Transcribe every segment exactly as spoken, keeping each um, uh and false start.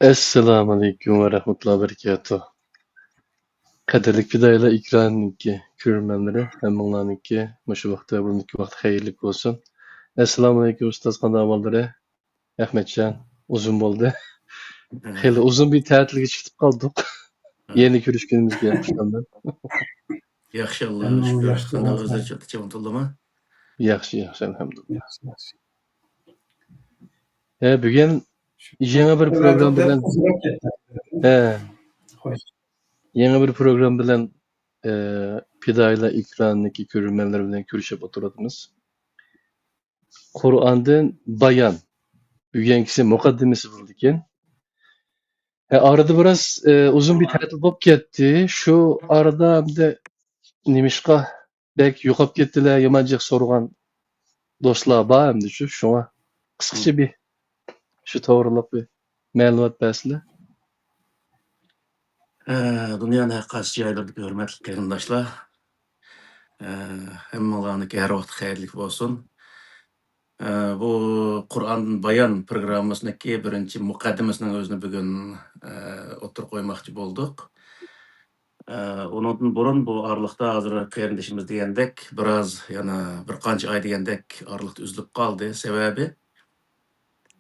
ئەسسالامۇئەلەيكۇم ۋە رەھمەتۇللاھى ۋە بەرىكاتۇھ. قەدىرلىك پىدائىيلار ئېكرانىدىكى كۆرۈرمەنلىرى، ھەممىڭلارنىڭكى مۇشۇ ۋاقتى ۋە بۇرۇندىكى ۋاقتى خەيرلىك بولسۇن. ئەسسالامۇئەلەيكۇم ئۇستاز، قانداق ئەھۋاللىرى؟ ئەخمەتجان، ئۇزۇن بولدى. خېلى ئۇزۇن بىر تەتىلگە چىقىپ قالدۇق. يەنە كۆرۈشكىنىمىزگە خۇشالمەن. ياخشى، ئاللاغا شۈكۈر. قانداق ئۆزلەرچە، تېخىمۇ تولىمۇ؟ ياخشى، ياخشى، ئەلھەمدۇلىللا. ھە، بۈگۈن يېڭى بىر پروگرامما بىلەن، ھە، يېڭى بىر پروگرامما بىلەن، ئە، پىدائىيلار ئېكرانىدىكى كۆرۈرمەنلەر بىلەن كۆرۈشۈپ ئولتۇرۇۋاتىمىز. قۇرئاندىن بايان، بۈگۈنكىسى مۇقەددىمىسى بولىدىكەن. ھە، ئارىدا بىراز، ئە، ئۇزۇن بىر تەتىل بولۇپ كەتتى. شۇ ئارىدا ئەمدى نېمىشقا بەك يوقاپ كەتتىلە، يامان جىق سورىغان دوستلار بار ئەمدى شۇ. شۇڭا قىسقىچە بىر شۇ توغرىلىق بىر مەلۇمات بەرسىلە. ئە، دۇنيانىڭ ھەر قايسى جايلىرىدىكى ھۆرمەتلىك قېرىنداشلار، ئە، ھەممىڭلارنىڭكى ھەر ۋاقتى خەيرلىك بولسۇن. ئە، بۇ قۇرئاندىن بايان پروگراممىسىنىڭكى بىرىنچى مۇقەددىمىسىنىڭ ئۆزىنى بۈگۈن، ئە، ئوتتۇرىغا قويماقچى بولدۇق. ئە، ئۇنىڭدىن بۇرۇن بۇ ئارىلىقتا ھازىر قېرىندىشىمىز دېگەندەك، بىراز يەنە بىر قانچە ئاي دېگەندەك ئارىلىقتا ئۈزۈلۈپ قالدى. سەۋەبى،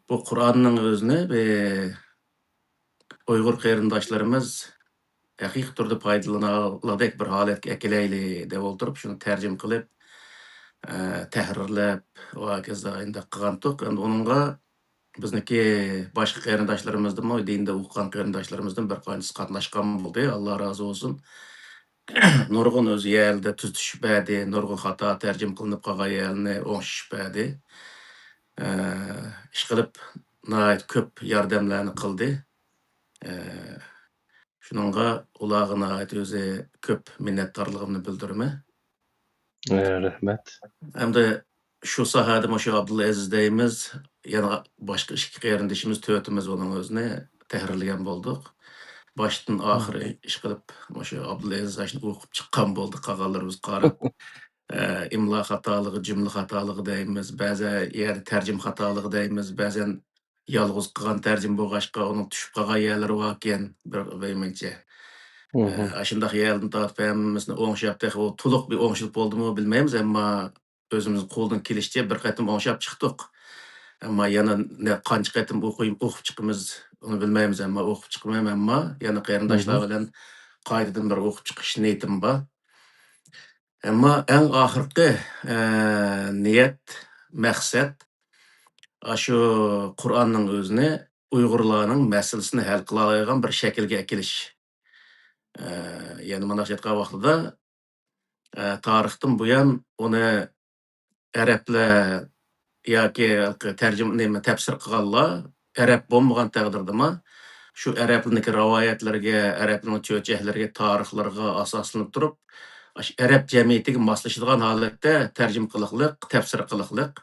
بۇ قۇرئاننىڭ ئۆزىنى بىر ئۇيغۇر قېرىنداشلىرىمىز ھەقىقىي تۈردە پايدىلىنالىدەك بىر ھالەتكە ئەكېلەيلى دەپ ئولتۇرۇپ، شۇنى تەرجىمە قىلىپ، ئە، تەھرىرلەپ، ۋە ھاكازا ئىنداق قىلغانتۇق. ئەمدى ئۇنىڭغا بىزنىڭكى باشقا قېرىنداشلىرىمىزدىنمۇ، دىندا ئوقۇغان قېرىنداشلىرىمىزدىن بىر قانچىسى قاتناشقان بولدى. ئاللا رازى بولسۇن. نۇرغۇن ئۆزى يەرلىدە تۈزىتىشىپ بەردى، نۇرغۇن خاتا تەرجىمە قىلىنىپ قالغان يەرلىرىنى ئوڭشىشىپ بەردى. ئە، ئىشقىلىپ ناھايىتى كۆپ ياردەملەرنى قىلدى. ئە، شۇنىڭغا ئۇلارغا ناھايىتى ئۆزى كۆپ مىننەتدارلىقىمنى بىلدۈرىمەن. ئە، رەھمەت. ھەمدە شۇ ساھەدە مۇشۇ ئابدۇلئەزىز دەيمىز، يەنە باشقا ئىككى قېرىندىشىمىز، تۆتىمىز ئۇنىڭ ئۆزىنى تەھرىرلىگەن بولدۇق. باشتىن ئاخىر ئىشقىلىپ مۇشۇ ئابدۇلئەزىز ئاشۇنى ئوقۇپ چىققان بولدى، قالغانلىرىمىز قاراپ. ئە، ئىملا خاتالىقى، جۈملە خاتالىقى دەيمىز، بەزى يەردە تەرجىمە خاتالىقى دەيمىز، بەزەن يالغۇز قىلغان تەرجىمە بولغاچقا، ئۇنىڭ چۈشۈپ قالغان يەرلىرى باركەن، بىر، بىر مەنچە. ئە، ئاشۇنداق يەردىن تارتىپ ھەممىسىنى ئوڭشاپ، تېخى ئۇ تولۇق بىر ئوڭشىلىپ بولدىمۇ بىلمەيمىز، ئەمما ئۆزىمىز قولدىن كېلىشىچە بىر قېتىم ئوڭشاپ چىقتۇق. ئەمما يەنە نە-، قانچە قېتىم ئوقۇي-، ئوقۇپ چىقىمىز، ئۇنى بىلمەيمىز، ئەمما ئوقۇپ چىقىمەن، ئەمما يەنە قېرىنداشلار بىلەن قايتىدىن بىر ئوقۇپ چىقىش نىيىتىم بار. ئەمما ئەڭ ئاخىرقى، ئە، نىيەت، مەقسەت، ئاشۇ قۇرئاننىڭ ئۆزىنى ئۇيغۇرلارنىڭ مەسىلىسىنى ھەل قىلالايدىغان بىر شەكىلگە ئەكېلىش. ئە، يەنى مۇنداق ئېيتقان ۋاقتىدا، ئە، تارىختىن بۇيان ئۇنى ئەرەبلەر ياكى تەرجىمە، نېمە، تەپسىر قىلغانلار ئەرەب بولمىغان تەقدىردىمۇ، شۇ ئەرەبلەرنىڭكى رىۋايەتلىرىگە، ئەرەبلەرنىڭ چۆچەكلىرىگە، تارىخلىرىغا ئاساسلىنىپ تۇرۇپ، ئاشۇ ئەرەب جەمئىيىتىگە ماسلىشىدىغان ھالەتتە تەرجىمە قىلىقلىق، تەپسىر قىلىقلىق.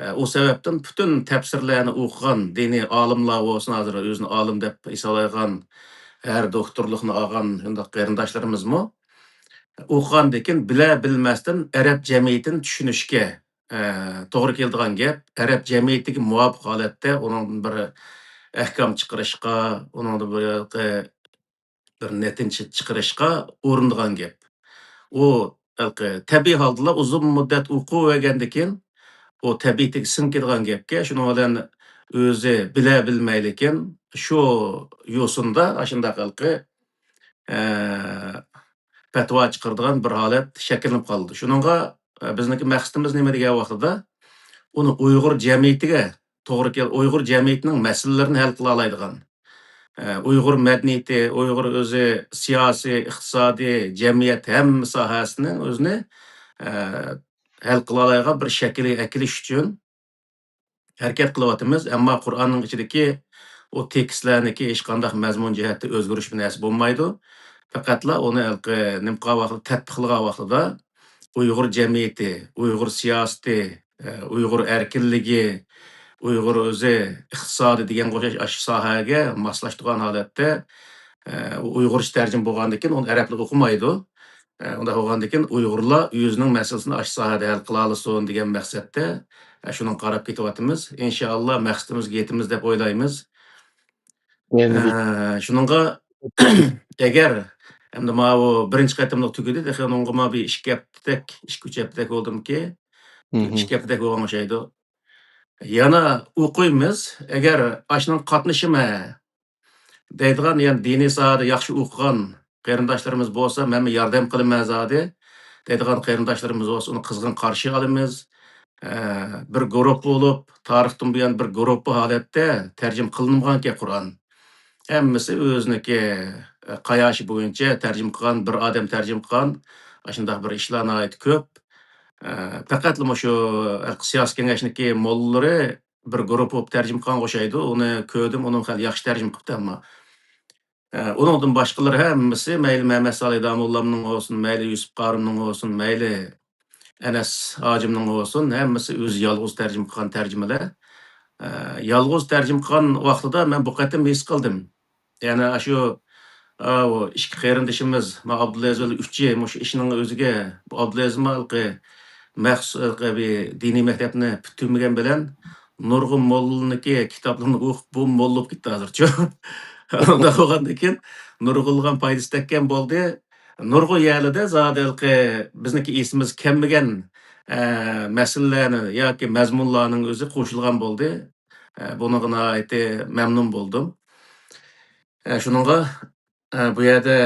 ئە، ئۇ سەۋەبتىن پۈتۈن تەپسىرلەرنى ئوقۇغان دىنىي ئالىملار بولسۇن، ھازىر ئۆزىنى ئالىم دەپ ھېسابلايدىغان، ھەر دوكتورلۇقنى ئالغان شۇنداق قېرىنداشلىرىمىزمۇ ئوقۇغاندىن كېيىن بىلە-بىلمەستىن ئەرەب جەمئىيىتىنى چۈشىنىشكە، ئە، توغرا كېلىدىغان گەپ. ئەرەب جەمئىيىتىگە مۇۋاپىق ھالەتتە ئۇنىڭدىن بىر ئەھكام چىقىرىشقا، ئۇنىڭدىن بىر، بىر نەتىجە چىقىرىشقا ئۇرۇنىدىغان گەپ. ئۇ ھېلىقى تەبىئىي ھالدىلا ئۇزۇن مۇددەت ئوقۇۋەرگەندىن كېيىن، ئۇ تەبىئىتىگە سىڭىپ كېتىدىغان گەپكە، شۇنىڭ بىلەن ئۆزى بىلە-بىلمەيلىكىن شۇ يوسۇندا ئاشۇنداق ھېلىقى، ئە، پەتىۋا چىقىرىدىغان بىر ھالەت شەكىللىنىپ قالىدۇ. شۇنىڭغا، ئە، بىزنىڭكى مەقسىتىمىز نېمە دېگەن ۋاقتىدا، ئۇنى ئۇيغۇر جەمئىيىتىگە توغرا كېل-، ئۇيغۇر جەمئىيىتىنىڭ مەسىلىلىرىنى ھەل قىلالايدىغان، ئە، ئۇيغۇر مەدەنىيىتى، ئۇيغۇر ئۆزى سىياسىي، ئىقتىسادىي، جەمئىيەت ھەممە ساھەسىنىڭ ئۆزىنى، ئە، ھەل قىلالايدىغان بىر شەكىلگە ئەكېلىش ئۈچۈن ھەرىكەت قىلىۋاتىمىز. ئەمما قۇرئاننىڭ ئىچىدىكى ئۇ تېكىستلەرنىڭكى ھېچقانداق مەزمۇن جەھەتتە ئۆزگىرىش بىر نەرسە بولمايدۇ. پەقەتلا ئۇنى ھېلىقى نېمە قىلغان ۋاقتىدا، تەتبىق قىلغان ۋاقتىدا ئۇيغۇر جەمئىيىتى، ئۇيغۇر سىياسىتى، ئە، ئۇيغۇر ئەركىنلىكى، ئۇيغۇر ئۆزى ئىقتىسادى دېگەنگە ئوخشاش ئاشۇ ساھەگە ماسلاشتۇرغان ھالەتتە، ئە، ئۇ ئۇيغۇرچە تەرجىمە بولغاندىن كېيىن ئۇنى ئەرەبلەر ئوقۇمايدۇ. ئە، ئۇنداق بولغاندىن كېيىن ئۇيغۇرلار ئۆزىنىڭ مەسىلىسىنى ئاشۇ ساھەدە ھەل قىلالىسۇن دېگەن مەقسەتتە، ئە، شۇنىڭغا قاراپ كېتىۋاتىمىز. ئىنشائاللا مەقسىتىمىزگە يېتىمىز دەپ ئويلايمىز. ئە، شۇنىڭغا ئەگەر ئەمدى ماۋۇ بىرىنچى قېتىملىق تۈگىدى، تېخى ئۇنىڭغىمۇ بىر ئىككى ھەپتىدەك، ئىككى، ئۈچ ھەپتىدەك بولدىمىكى؟ ئىككى ھەپتىدەك بولغان ئوخشايدۇ. يەنە ئوقۇيمىز، ئەگەر ئاشۇنىڭ قاتنىشىمەن دەيدىغان، يەنى دىنىي ساھەدە ياخشى ئوقۇغان قېرىنداشلىرىمىز بولسا، مەنمۇ ياردەم قىلىمەن زادى دەيدىغان قېرىنداشلىرىمىز بولسا، ئۇنى قىزغىن قارشى ئالىمىز. ئە، بىر گۇرۇپپا بولۇپ، تارىختىن بۇيان بىر گۇرۇپپا ھالەتتە تەرجىمە قىلىنمىغانكەن قۇرئان. ھەممىسى ئۆزىنىڭكى، ئە، قاياشى بويىچە تەرجىمە قىلغان، بىر ئادەم تەرجىمە قىلغان، ئاشۇنداق بىر ئىشلار ناھايىتى كۆپ. ئە، پەقەتلا مۇشۇ سىياسىي كېڭەشنىڭكى موللىلىرى بىر گۇرۇپپا بولۇپ تەرجىمە قىلغان ئوخشايدۇ. ئۇنى كۆردۈم، ئۇنىڭ خېلى ياخشى تەرجىمە قىپتۇ ئەمما. ئە، ئۇنىڭدىن باشقىلىرى ھەممىسى، مەيلى مەمەتسالىھ داموللامنىڭ بولسۇن، مەيلى يۈسۈپ قارىمنىڭ بولسۇن، مەيلى ئەنەس ھاجىمنىڭ بولسۇن، ھەممىسى ئۆزى يالغۇز تەرجىمە قىلغان تەرجىمىلەر. ئە، يالغۇز تەرجىمە قىلغان ۋاقتىدا مەن بۇ قېتىم ھېس قىلدىم. يەنى ئاشۇ، ئاۋۇ ئىككى قېرىندىشىمىز، ما ئابدۇلئەزىز بىلەن ئۈچى، مۇشۇ ئىشنىڭ ئۆزىگە، بۇ ئابدۇلئەزىزمۇ ھېلىقى مەخسۇس ھېلىقى بىر دىنىي مەكتەپنى پۈتتۈرمىگەن بىلەن نۇرغۇن موللىنىڭكى كىتابلىرىنى ئوقۇپ، بۇ موللا بولۇپ كېتىپتۇ ھازىرچۇ. ئۇنداق بولغاندىن كېيىن نۇرغۇنلىغان پايدىسى تەگكەن بولدى. نۇرغۇن يەرلىدە زادى ھېلىقى بىزنىڭكى ئېسىمىز كەلمىگەن، ئە، مەسىلىلەرنى ياكى مەزمۇنلارنىڭ ئۆزى قوشۇلغان بولدى. ئە، بۇنىڭغا ناھايىتى مەمنۇن بولدۇم. ئە، شۇنىڭغا، ئە، بۇ يەردە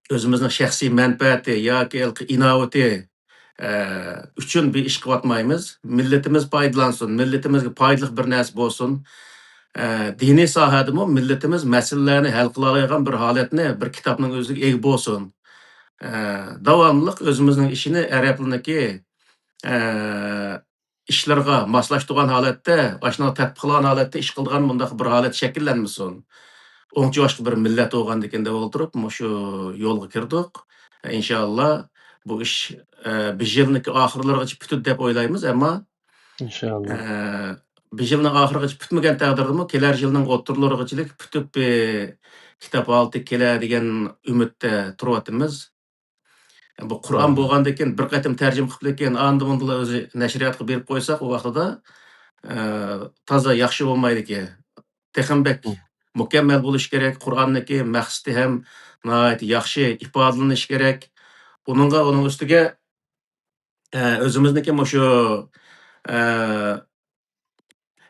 ئۆزىمىزنىڭ شەخسىي مەنپەئەتى ياكى ھېلىقى ئىناۋىتى، ئە، ئۈچۈن بىر ئىش قىلىۋاتمايمىز. مىللىتىمىز پايدىلانسۇن، مىللىتىمىزگە پايدىلىق بىر نەرسە بولسۇن. ئە، دىنىي ساھەدىمۇ مىللىتىمىز مەسىلىلەرنى ھەل قىلالايدىغان بىر ھالەتنى بىر كىتابنىڭ ئۆزىگە ئىگە بولسۇن. ئە، داۋاملىق ئۆزىمىزنىڭ ئىشىنى ئەرەبلەرنىڭكى، ئە، ئىشلىرىغا ماسلاشتۇرغان ھالەتتە، ئاشۇنىڭغا تەتبىق قىلغان ھالەتتە ئىش قىلىدىغان مۇنداق بىر ھالەت شەكىللەنمىسۇن. ئوڭچىۋاشقا بىر مىللەت بولغاندىكىن دەپ ئولتۇرۇپ، مۇشۇ يولغا كىردۇق. ئىنشائاللا، بۇ ئىش، ئە، بىر يىلنىڭكى ئاخىرلىرىغىچە پۈتىدۇ دەپ ئويلايمىز، ئەمما، ئىنشائاللا. ئە، بىر يىلنىڭ ئاخىرىغىچە پۈتمىگەن تەقدىردىمۇ، كېلەر يىلنىڭ ئوتتۇرىلىرىغىچىلىك پۈتۈپ، ئە، كىتاب ھالىتىگە كېلەر دېگەن ئۈمىدتە تۇرۇۋاتىمىز. بۇ قۇرئان بولغاندىن كېيىن بىر قېتىم تەرجىمە قىلىپ، لېكىن ئاندىن مۇندىلا ئۆزى نەشرىياتقا بېرىپ قويساق، ئۇ ۋاقتىدا، ئە، تازا ياخشى بولمايدىكەن. تېخىمۇ بەك مۇكەممەل بولۇشى كېرەك. قۇرئاننىڭكى مەقسىتى ھەم ناھايىتى ياخشى ئىپادىلىنىشى كېرەك. ئۇنىڭغا، ئۇنىڭ ئۈستىگە، ئە، ئۆزىمىزنىڭكى مۇشۇ، ئە،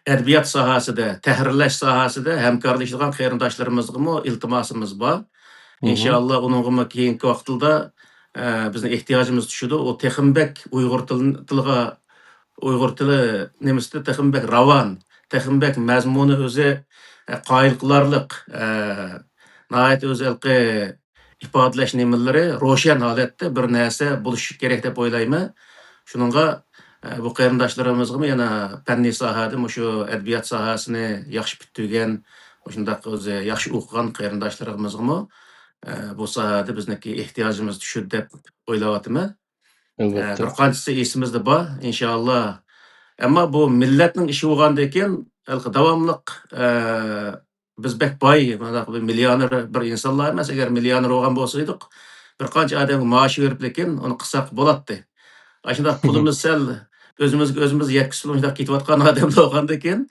ئەدەبىيات ساھەسىدە، تەھرىرلەش ساھەسىدە ھەمكارلىشىدىغان قېرىنداشلىرىمىزغىمۇ ئىلتىماسىمىز بار. ئىنشائاللا، ئۇنىڭغىمۇ كېيىنكى ۋاقىتلاردا، ئە، بىزنىڭ ئېھتىياجىمىز چۈشىدۇ. ئۇ تېخىمۇ بەك ئۇيغۇر تىل-، تىلىغا، ئۇيغۇر تىلى نېمىسىدە تېخىمۇ بەك راۋان، تېخىمۇ بەك مەزمۇنى ئۆزى، ئە، قايىل قىلارلىق، ئە، ناھايىتى ئۆزى ھېلىقى ئىپادىلەش نېمىلىرى روشەن ھالەتتە بىر نەرسە بولۇشى كېرەك دەپ ئويلايمەن. شۇنىڭغا، ئە، بۇ قېرىنداشلىرىمىزغىمۇ يەنە پەننىي ساھەدە مۇشۇ ئەدەبىيات ساھەسىنى ياخشى پۈتتۈرگەن، مۇشۇنداق ئۆزى ياخشى ئوقۇغان قېرىنداشلىرىمىزغىمۇ، ئە، بۇ ساھەدە بىزنىڭكى ئېھتىياجىمىز چۈشىدۇ دەپ ئويلاۋاتىمەن. ئە، ئەلۋەتتە. بىر قانچىسى ئېسىمىزدە بار، ئىنشائاللا. ئەمما بۇ مىللەتنىڭ ئىشى بولغاندىن كېيىن، ھېلىقى داۋاملىق، ئە، بىز بەك باي، مۇنداق بىر مىليونېر بىر ئىنسانلار ئەمەس. ئەگەر مىليونېر بولغان بولسا ئىدۇق، بىر قانچە ئادەمگە مائاش بېرىپ، لېكىن ئۇنى قىلساق بولاتتى. ئاشۇنداق پۇلىمىز سەل ئۆزىمىزگە ئۆزىمىز يەتكۈزۈپ، مۇشۇنداق كېتىۋاتقان ئادەملەر بولغاندىن كېيىن،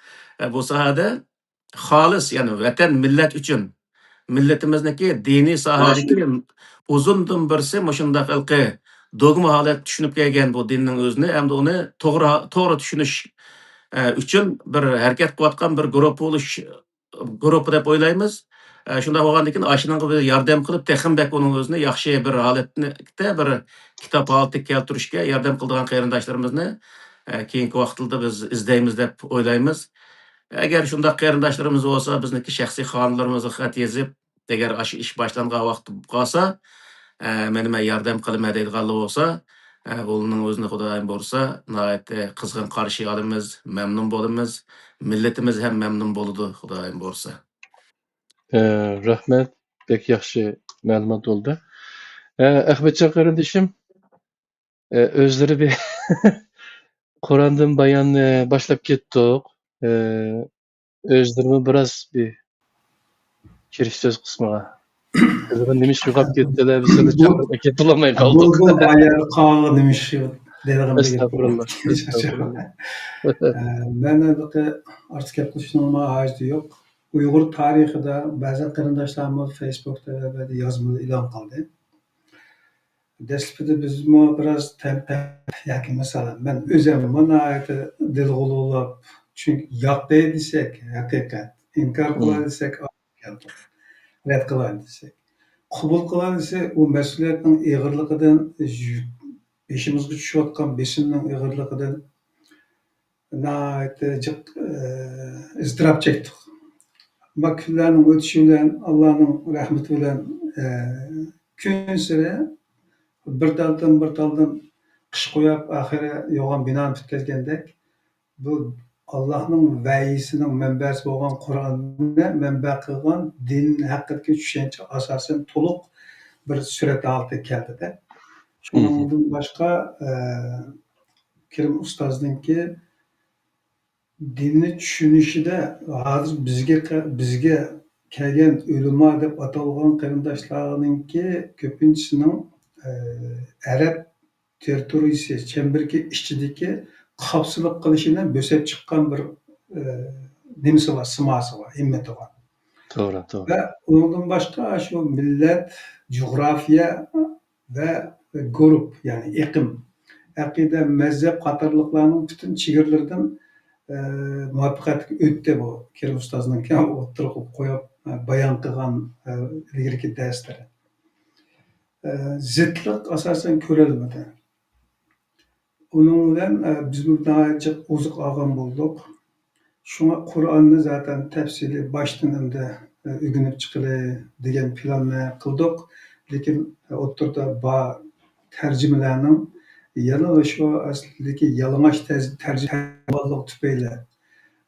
ئە، بۇ ساھەدە خالىس، يەنى ۋەتەن، مىللەت ئۈچۈن، مىللىتىمىزنىڭكى دىنىي ساھەدىكى ئۇزۇندىن بىرسى مۇشۇنداق ھېلىقى دوگما ھالەتتە چۈشىنىپ كەلگەن بۇ دىننىڭ ئۆزىنى، ئەمدى ئۇنى توغرا، توغرا چۈشىنىش، ئە، ئۈچۈن بىر ھەرىكەت قىلىۋاتقان بىر گۇرۇپپا بولۇش، گۇرۇپپا دەپ ئويلايمىز. ئە، شۇنداق بولغاندىن كېيىن، ئاشۇنىڭغا بىر ياردەم قىلىپ، تېخىمۇ بەك ئۇنىڭ ئۆزىنى ياخشى بىر ھالەتتە، بىر كىتاب ھالىتىگە كەلتۈرۈشكە ياردەم قىلىدىغان قېرىنداشلىرىمىزنى، ئە، كېيىنكى ۋاقىتلاردا بىز ئىزدەيمىز دەپ ئويلايمىز. ئەگەر شۇنداق قېرىنداشلىرىمىز بولسا، بىزنىڭكى شەخسىي خانىلىرىمىزغا خەت يېزىپ، ئەگەر ئاشۇ ئىش باشلانغان ۋاقىت قالسا، ئە، مېنى مەن ياردەم قىلىمەن دەيدىغانلار بولسا، ئە، بۇنىڭ ئۆزىنى خۇدايىم بۇيرۇسا، ناھايىتى قىزغىن قارشى ئالىمىز، مەمنۇن بولىمىز، مىللىتىمىز ھەم مەمنۇن بولىدۇ، خۇدايىم بۇيرۇسا. ئە، رەھمەت، بەك ياخشى مەلۇمات بولدى. ئە، ئەخمەتجان قېرىندىشىم، ئە، ئۆزلىرى بىر قۇراندىن باياننى باشلاپ كەتتۇق. ئە، ئۆزلىرىمۇ بىراز بىر كىرىش سۆز قىسمىغا. بىزنى نېمە ئىش يوقاپ كەتتىلە، بىزنى چاقىرىپ كېتىلمەي قالدۇق. بۇ بايا قاغا نېمە ئىش دەيدىغان. ئەستەغپۇرۇللا، ئەستەغپۇرۇللا. ئە، مەن ھېلىقى ئارتۇق گەپ قىلىشنىڭ ھاجىتى يوق. ئۇيغۇر تارىخىدا بەزى قېرىنداشلارمۇ فېيسبۇكتا ۋە بەزى يازمىدا ئېلان قىلدى. دەسلىپىدە بىزمۇ بىراز تەنقىد ياكى مەسىلەن، مەن ئۆزۈممۇ ناھايىتى دىلغۇلۇلاپ، چۈنكى ياقتى دېسەك ھەقىقەت، ئىنكار قىلاي دېسەك، رەت قىلاي دېسەك، قوبۇل قىلاي دېسە، ئۇ مەسئۇلىيەتنىڭ ئېغىرلىقىدىن، بېشىمىزغا چۈشۈۋاتقان بېسىمنىڭ ئېغىرلىقىدىن ناھايىتى جىق، ئىزتىراپ چەكتۇق. ئەمما كۈنلەرنىڭ ئۆتۈشى بىلەن، ئاللانىڭ رەھمىتى بىلەن، كۈنسېرى بىر تالدىن بىر تالدىن قىش قويۇپ، ئاخىرى يوغان بىنانى پۈتكۈزگەندەك، بۇ ئاللانىڭ ۋەھىيسىنىڭ مەنبەسى بولغان قۇرئاننى مەنبە قىلغان دىن ھەققىدىكى چۈشەنچە ئاساسەن تولۇق بىر سۈرەت ھالىتىگە كەلدى-دە. شۇنىڭدىن باشقا، ئە، كېرىم ئۇستازنىڭكى دىننى چۈشىنىشىدە ھازىر بىزگە قە-، بىزگە كەلگەن ئۆلىما دەپ ئاتالغان قېرىنداشلارنىڭكى كۆپىنچىسىنىڭ، ئە، ئەرەب تېررىتورىيىسى چەمبىرىكى ئىچىدىكى قاپسىلىق قىلىشىنى بۆسۈپ چىققان بىر، ئە، نېمىسى بار، سىماسى بار، ھىممىتى بار. توغرا، توغرا. ۋە ئۇنىڭدىن باشقا شۇ مىللەت، جۇغراپىيە ۋە گۇرۇپ، يەنى ئېقىم، ئەقىدە، مەزھەپ قاتارلىقلارنىڭ پۈتۈن چېگرىلىرىدىن، ئە، مۇۋەپپەقىيەتلىك ئۆتتى بۇ كېرىم ئۇستازنىڭكى ئوتتۇرىغا قويۇپ، ئە، بايان قىلغان، ئە، ئىلگىرىكى دەرسلىرى. ئە، زىتلىق ئاساسەن كۆرۈلمىدى. ئۇنىڭ بىلەن، ئە، بىزمۇ ناھايىتى جىق ئوزۇق ئالغان بولدۇق. شۇڭا قۇرئاننى زاتەن تەپسىلىي باشتىن ئەمدى، ئە، ئۆگىنىپ چىقىلى دېگەن پىلاننى قىلدۇق. لېكىن، ئە، ئوتتۇرىدا بار تەرجىمىلەرنىڭ يەنىلا شۇ ئەسلىدىكى يالىڭاچ تەز-، تەرجىمە بولغانلىقى تۈپەيلى،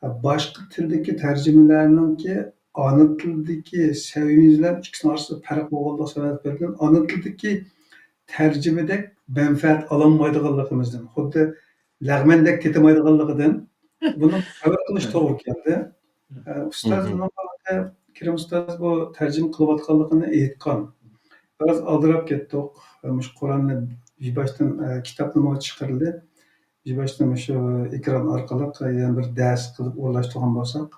ئە، باشقا تىلدىكى تەرجىمىلەرنىڭكى ئانا تىلدىكى سەۋىيىمىز بىلەن ئىككىسىنىڭ ئارىسىدا پەرق بولغانلىقى سەۋەبىدىن، ئانا تىلدىكى تەرجىمىدەك مەنپەئەت ئالالمايدىغانلىقىمىزدىن، خۇددى لەغمەندەك تېتىمايدىغانلىقىدىن بۇنى خەۋەر قىلىش توغرا كەلدى. ئە، ئۇستاز مانا، كېرىم ئۇستاز بۇ تەرجىمە قىلىۋاتقانلىقىنى ئېيتقان. بىراز ئالدىراپ كەتتۇق. ئە، مۇشۇ قۇرئاننى بىر باشتىن، ئە، كىتابنىمۇ چىقىرىلدى. بىر باشتىن مۇشۇ ئېكران ئارقىلىق يەنە بىر دەرس قىلىپ ئورۇنلاشتۇرغان بولساق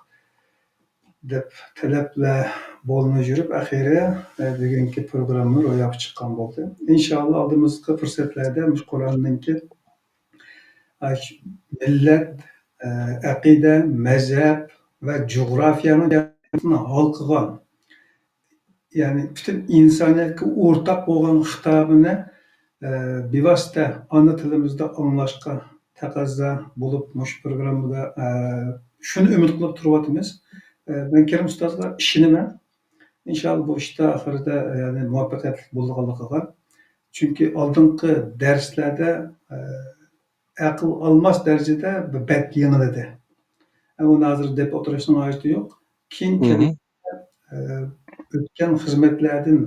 دەپ تەلەپلەر بولۇنۇپ يۈرۈپ، ئەخىرى، ئە، بۈگۈنكى پروگرامما روياپقا چىققان بولدى. ئىنشائاللا، ئالدىمىزدىكى پۇرسەتلەردە مۇشۇ قۇرئاننىڭكى، ئە، شۇ مىللەت، ئە، ئەقىدە، مەزھەپ ۋە جۇغراپىيەنىڭ ھالقىغان، يەنى پۈتۈن ئىنسانىيەتكە ئورتاق بولغان خىتابىنى، ئە، بىۋاسىتە ئانا تىلىمىزدا ئاڭلاشقا تەقەززا بولۇپ، مۇشۇ پروگراممىدا، ئە، شۇنى ئۈمىد قىلىپ تۇرۇۋاتىمىز. ئە، مەن كېرىم ئۇستازغا ئىشىنىمەن. ئىنشائاللا، بۇ ئىشتا ئاخىرىدا، يەنى مۇۋەپپەقىيەتلىك بولىدىغانلىقىغا. چۈنكى ئالدىنقى دەرسلەردە، ئە، ئەقىل ئالماس دەرىجىدە بەك يېڭىلىدى. ئە، ئۇنى ھازىر دەپ ئولتۇرۇشنىڭ ھاجىتى يوق. كېيىن كېلىپ، ئە، ئۆتكەن خىزمەتلەردىن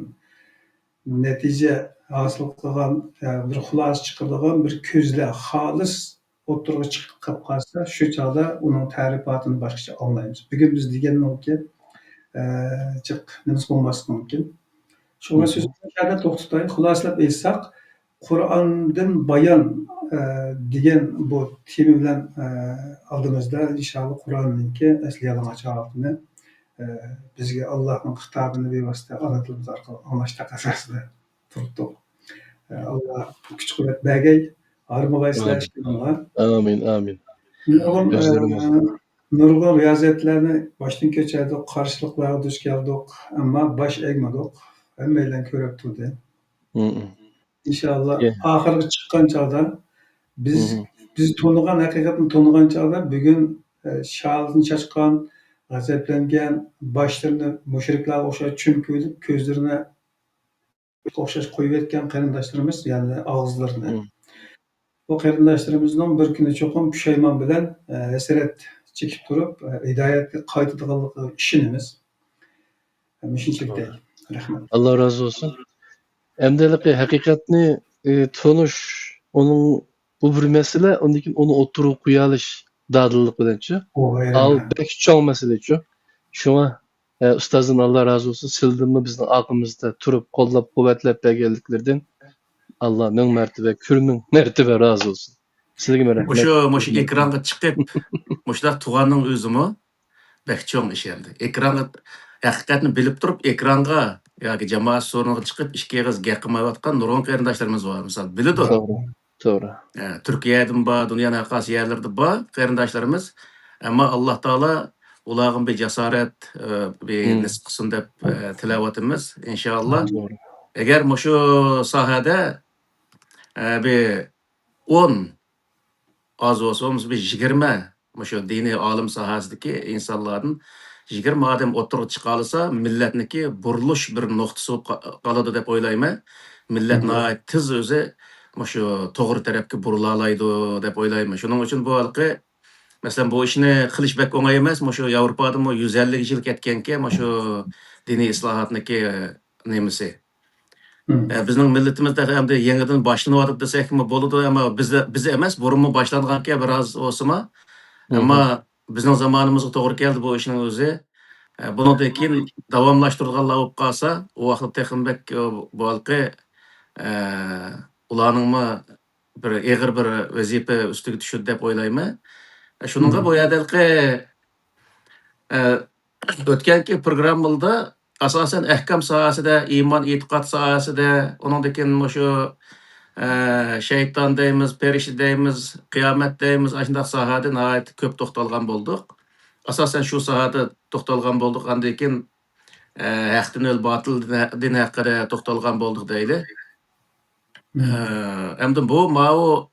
نەتىجە ھاسىل قىلغان، ئە، بىر خۇلاسە چىقىرىدىغان بىر كۆزلەر خالىس ئوتتۇرىغا چىقىپ قالسا، شۇ چاغدا ئۇنىڭ تەرىپاتىنى باشقىچە ئاڭلايمىز. بۈگۈن بىز دېگەننىڭكى، ئە، جىق نېمىسى بولماسلىقى مۇمكىن. شۇڭا سۆزىمىزنى شۇ يەردە توختىتاي. خۇلاسىلەپ ئېيتساق، قۇرئاندىن بايان، ئە، دېگەن بۇ تېما بىلەن، ئە، ئالدىمىزدا ئىنشائاللا قۇرئاننىڭكى ئەسلى يالىڭاچ ھالىتىنى، ئە، بىزگە ئاللانىڭ خىتابىنى بىۋاسىتە ئانا تىلىمىز ئارقىلىق ئاڭلاش تەقەززاسىدا تۇرۇپتۇق. ئە، ئاللا كۈچ-قۇۋۋەت بەرگەي، ھارمىغايسىلەر ئىككىڭلار. ئامىن، ئامىن. نۇرغۇن، ئە، نۇرغۇن رىيازەتلەرنى باشتىن كەچۈردۇق، قارشىلىقلارغا دۇچ كەلدۇق، ئەمما باش ئەگمىدۇق. ھەممەيلەن كۆرۈپ تۇردى. ئىنشائاللا، ئاخىرغا چىققان چاغدا بىز، بىز تونۇغان ھەقىقەتنى تونۇغان چاغدا بۈگۈن، ئە، شالىسىنى چاچقان، غەزەپلەنگەن، باشلىرىنى مۇشرىكلارغا ئوخشاش چۈمكۈۋېلىپ، كۆزلىرىنى ئوخشاش قويۇۋەتكەن قېرىنداشلىرىمىز، يەنى ئاغزىلىرىنى. بۇ قېرىنداشلىرىمىزنىڭ بىر كۈنى چوقۇم پۇشايمان بىلەن، ئە، ھەسرەت چېكىپ تۇرۇپ، ئە، ھىدايەتكە قايتىدىغانلىقىغا ئىشىنىمىز. مۇشۇنچىلىك دەي. رەھمەت. ئاللا رازى بولسۇن. ئەمدى ھېلىقى ھەقىقەتنى، ئى، تونۇش، ئۇنىڭ، بۇ بىر مەسىلە، ئۇندىن كېيىن ئۇنى ئوتتۇرىغا قويالىش دادىللىق بىلەنچۇ؟ ئاۋۇ بەك چوڭ مەسىلىچۇ؟ شۇڭا، ئە، ئۇستازدىن ئاللا رازى بولسۇن، سىلىدىنمۇ بىزنىڭ ئارقىمىزدا تۇرۇپ، قوللاپ-قۇۋۋەتلەپ بەرگەنلىكلىرىدىن ئاللا مىڭ مەرتىبە، كۈرمىڭ مەرتىبە رازى بولسۇن. سىلىگىمۇ رەھمەت. مۇشۇ، مۇشۇ ئېكرانغا چىقىپ، مۇشۇنداق تۇغاننىڭ ئۆزىمۇ بەك چوڭ ئىش ئەمدى. ئېكرانغا، ھەقىقەتنى بىلىپ تۇرۇپ، ئېكرانغا ياكى جامائەت سورۇنىغا چىقىپ، ئىچكى ئېغىز گەپ قىلمايۋاتقان نۇرغۇن قېرىنداشلىرىمىز بار. مىسال، بىلىدۇ. توغرا، توغرا. ئە، تۈركىيەدىمۇ بار، دۇنيانىڭ ھەر قايسى يەرلىرىدە بار قېرىنداشلىرىمىز. ئەمما ئاللا تائالا ئۇلارغىمۇ بىر جاسارەت، ئە، بىر نېسىپ قىلسۇن دەپ، ئە، تىلەۋاتىمىز، ئىنشائاللا. توغرا. ئەگەر مۇشۇ ساھەدە، ئە، بىر ئون، ئاز بولسا بولمىسا بىر يىگىرمە مۇشۇ دىنىي ئالىم ساھەسىدىكى ئىنسانلاردىن يىگىرمە ئادەم ئوتتۇرىغا چىقالىسا، مىللەتنىكى بۇرۇلۇش بىر نۇقتىسى بولۇپ قا-، قالىدۇ دەپ ئويلايمەن. مىللەت ناھايىتى تېز ئۆزى مۇشۇ توغرا تەرەپكە بۇرۇلالايدۇ دەپ ئويلايمەن. شۇنىڭ ئۈچۈن بۇ ھېلىقى، مەسىلەن، بۇ ئىشنى قىلىش بەك ئوڭاي ئەمەس. مۇشۇ ياۋروپادىمۇ يۈز ئەللىك يىل كەتكەنكەن، مۇشۇ دىنىي ئىسلاھاتنىكى نېمىسى. ئە، بىزنىڭ مىللىتىمىز تېخى ئەمدى يېڭىدىن باشلىنىۋاتىدۇ دېسەكمۇ بولىدۇ، ئەمما بىز، بىز ئەمەس، بۇرۇنمۇ باشلانغانكەن بىراز بولسىمۇ. ئەمما بىزنىڭ زامانىمىزغا توغرا كەلدى بۇ ئىشنىڭ ئۆزى. ئە، بۇنىڭدىن كېيىن داۋاملاشتۇرىدىغانلار بولۇپ قالسا، ئۇ ۋاقىتتا تېخىمۇ بەك، ئە، بۇ ھېلىقى، ئە، ئۇلارنىڭمۇ بىر ئېغىر بىر ۋەزىپە ئۈستىگە چۈشىدۇ دەپ ئويلايمەن. ئە، شۇنىڭغا بۇ يەردە ھېلىقى، ئە، ئۆتكەنكى پروگراممىلاردا ئاساسەن ئەھكام ساھەسىدە، ئىمان، ئېتىقاد ساھەسىدە، ئۇنىڭدىن كېيىن مۇشۇ، ئە، شەيتان دەيمىز، پەرىشتە دەيمىز، قىيامەت دەيمىز، ئاشۇنداق ساھەدە ناھايىتى كۆپ توختالغان بولدۇق. ئاساسەن شۇ ساھەدە توختالغان بولدۇق. ئاندىن كېيىن، ئە، ھەقتىن ۋەل باتىل دىن، دىن ھەققىدە توختالغان بولدۇق دەيلى. ئە، ئەمدى بۇ، ماۋۇ،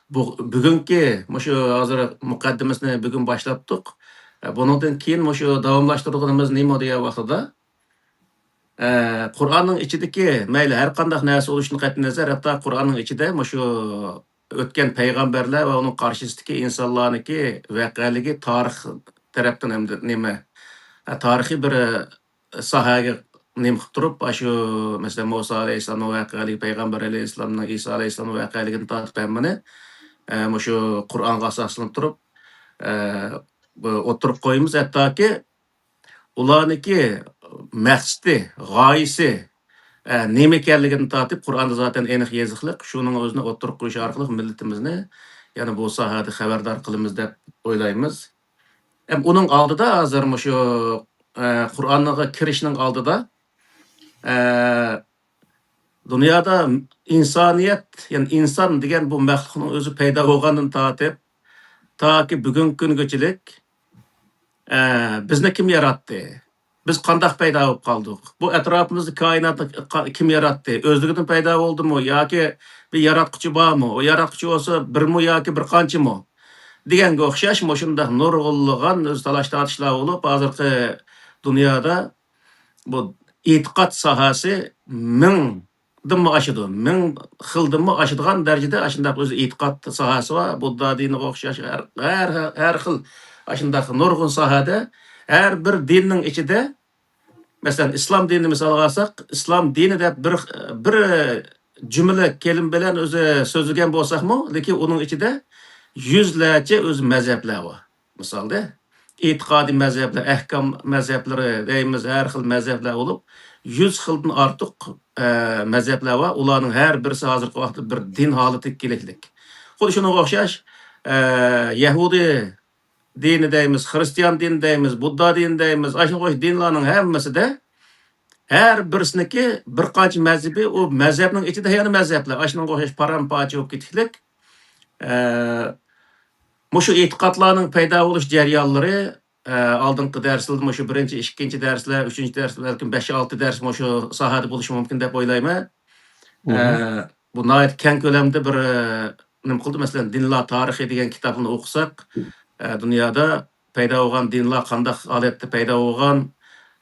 بۇ، بۈگۈنكى مۇشۇ ھازىر مۇقەددىمىسىنى بۈگۈن باشلاپتۇق. ئە، بۇنىڭدىن كېيىن مۇشۇ داۋاملاشتۇرىدىغىنىمىز نېمە دېگەن ۋاقتىدا، ئە، قۇرئاننىڭ ئىچىدىكى مەيلى ھەر قانداق نەرسە بولۇشىدىن قەتئىينەزەر، ھەتتا قۇرئاننىڭ ئىچىدە مۇشۇ ئۆتكەن پەيغەمبەرلەر ۋە ئۇنىڭ قارشىسىدىكى ئىنسانلارنىڭكى ۋەقەلىكى تارىخ تەرەپتىن ھەمدە نېمە، ئە، تارىخىي بىر ساھەگە نېمە قىلىپ تۇرۇپ، ئاشۇ، مەسىلەن، مۇسا ئەلەيھىسسالامنىڭ ۋەقەلىكى، پەيغەمبەر ئەلەيھىسسالامنىڭ، ئىسا ئەلەيھىسسالامنىڭ ۋەقەلىكىدىن تارتىپ ھەممىنى، ئە، مۇشۇ قۇرئانغا ئاساسلىنىپ تۇرۇپ، ئە، بۇ ئوتتۇرىغا قويىمىز. ھەتتاكى ئۇلارنىڭكى مەقسىتى، غايىسى، ئە، نېمە ئىكەنلىكىدىن تارتىپ قۇرئاندا زاتەن ئېنىق يېزىقلىق، شۇنىڭ ئۆزىنى ئوتتۇرىغا قويۇش ئارقىلىق مىللىتىمىزنى يەنە بۇ ساھەدە خەۋەردار قىلىمىز دەپ ئويلايمىز. ھەم ئۇنىڭ ئالدىدا ھازىر مۇشۇ، ئە، قۇرئانغا كىرىشنىڭ ئالدىدا، ئە، دۇنيادا ئىنسانىيەت، يەنى ئىنسان دېگەن بۇ مەخلۇقنىڭ ئۆزى پەيدا بولغاندىن تارتىپ، تاكى بۈگۈنكى كۈنگىچىلىك، ئە، بىزنى كىم ياراتتى؟ بىز قانداق پەيدا بولۇپ قالدۇق؟ بۇ ئەتراپىمىزدا كائىناتتا قا-، كىم ياراتتى؟ ئۆزلۈكىدىن پەيدا بولدىمۇ ياكى بىر ياراتقۇچى بارمۇ؟ ئۇ ياراتقۇچى بولسا بىرمۇ ياكى بىر قانچىمۇ؟ دېگەنگە ئوخشاش مۇشۇنداق نۇرغۇنلىغان ئۆزى تالاش-تارتىشلار بولۇپ، ھازىرقى دۇنيادا بۇ ئېتىقاد ساھەسى مىڭدىنمۇ ئاشىدۇ. مىڭ خىلدىنمۇ ئاشىدىغان دەرىجىدە ئاشۇنداق ئۆزى ئېتىقاد ساھەسى بار. بۇددا دىنىغا ئوخشاش ھەر، ھەر، ھەر خىل ئاشۇنداق نۇرغۇن ساھەدە ھەر بىر دىننىڭ ئىچىدە، مەسىلەن، ئىسلام دىنىنى مىسالغا ئالساق، ئىسلام دىنى دەپ بىر، بىر جۈملە كەلىمە بىلەن ئۆزى سۆزلىگەن بولساقمۇ، لېكىن ئۇنىڭ ئىچىدە يۈزلەرچە ئۆزى مەزھەپلەر بار. مىسالدا، ئېتىقادىي مەزھەپلەر، ئەھكام مەزھەپلىرى دەيمىز، ھەر خىل مەزھەپلەر بولۇپ، يۈز خىلدىن ئارتۇق، ئە، مەزھەپلەر بار. ئۇلارنىڭ ھەر بىرسى ھازىرقى ۋاقىتتا بىر دىن ھالىتىگە كېلىكلىك. خۇددى شۇنىڭغا ئوخشاش، ئە، يەھۇدىي دىنى دەيمىز، خىرىستىيان دىنى دەيمىز، بۇددا دىنى دەيمىز، ئاشۇنىڭغا ئوخشاش دىنلارنىڭ ھەممىسىدە ھەر بىرسىنىڭكى بىر قانچە مەزھىپى، ئۇ مەزھەپنىڭ ئىچىدە يەنە مەزھەپلەر، ئاشۇنىڭغا ئوخشاش پارام-پارچە بولۇپ كېتىكلىك. ئە، مۇشۇ ئېتىقادلارنىڭ پەيدا بولۇش جەريانلىرى، ئە، ئالدىنقى دەرسلەردە مۇشۇ بىرىنچى، ئىككىنچى دەرسلەر، ئۈچىنچى دەرس، بەلكىم بەش، ئالتە دەرس مۇشۇ ساھەدە بولۇشى مۇمكىن دەپ ئويلايمەن. ئە، بۇ ناھايىتى كەڭ كۆلەمدە بىر، ئە، نېمە قىلدى، مەسىلەن، دىنلار تارىخى دېگەن كىتابنى ئوقۇساق، ئە، دۇنيادا پەيدا بولغان دىنلار قانداق ھالەتتە پەيدا بولغان،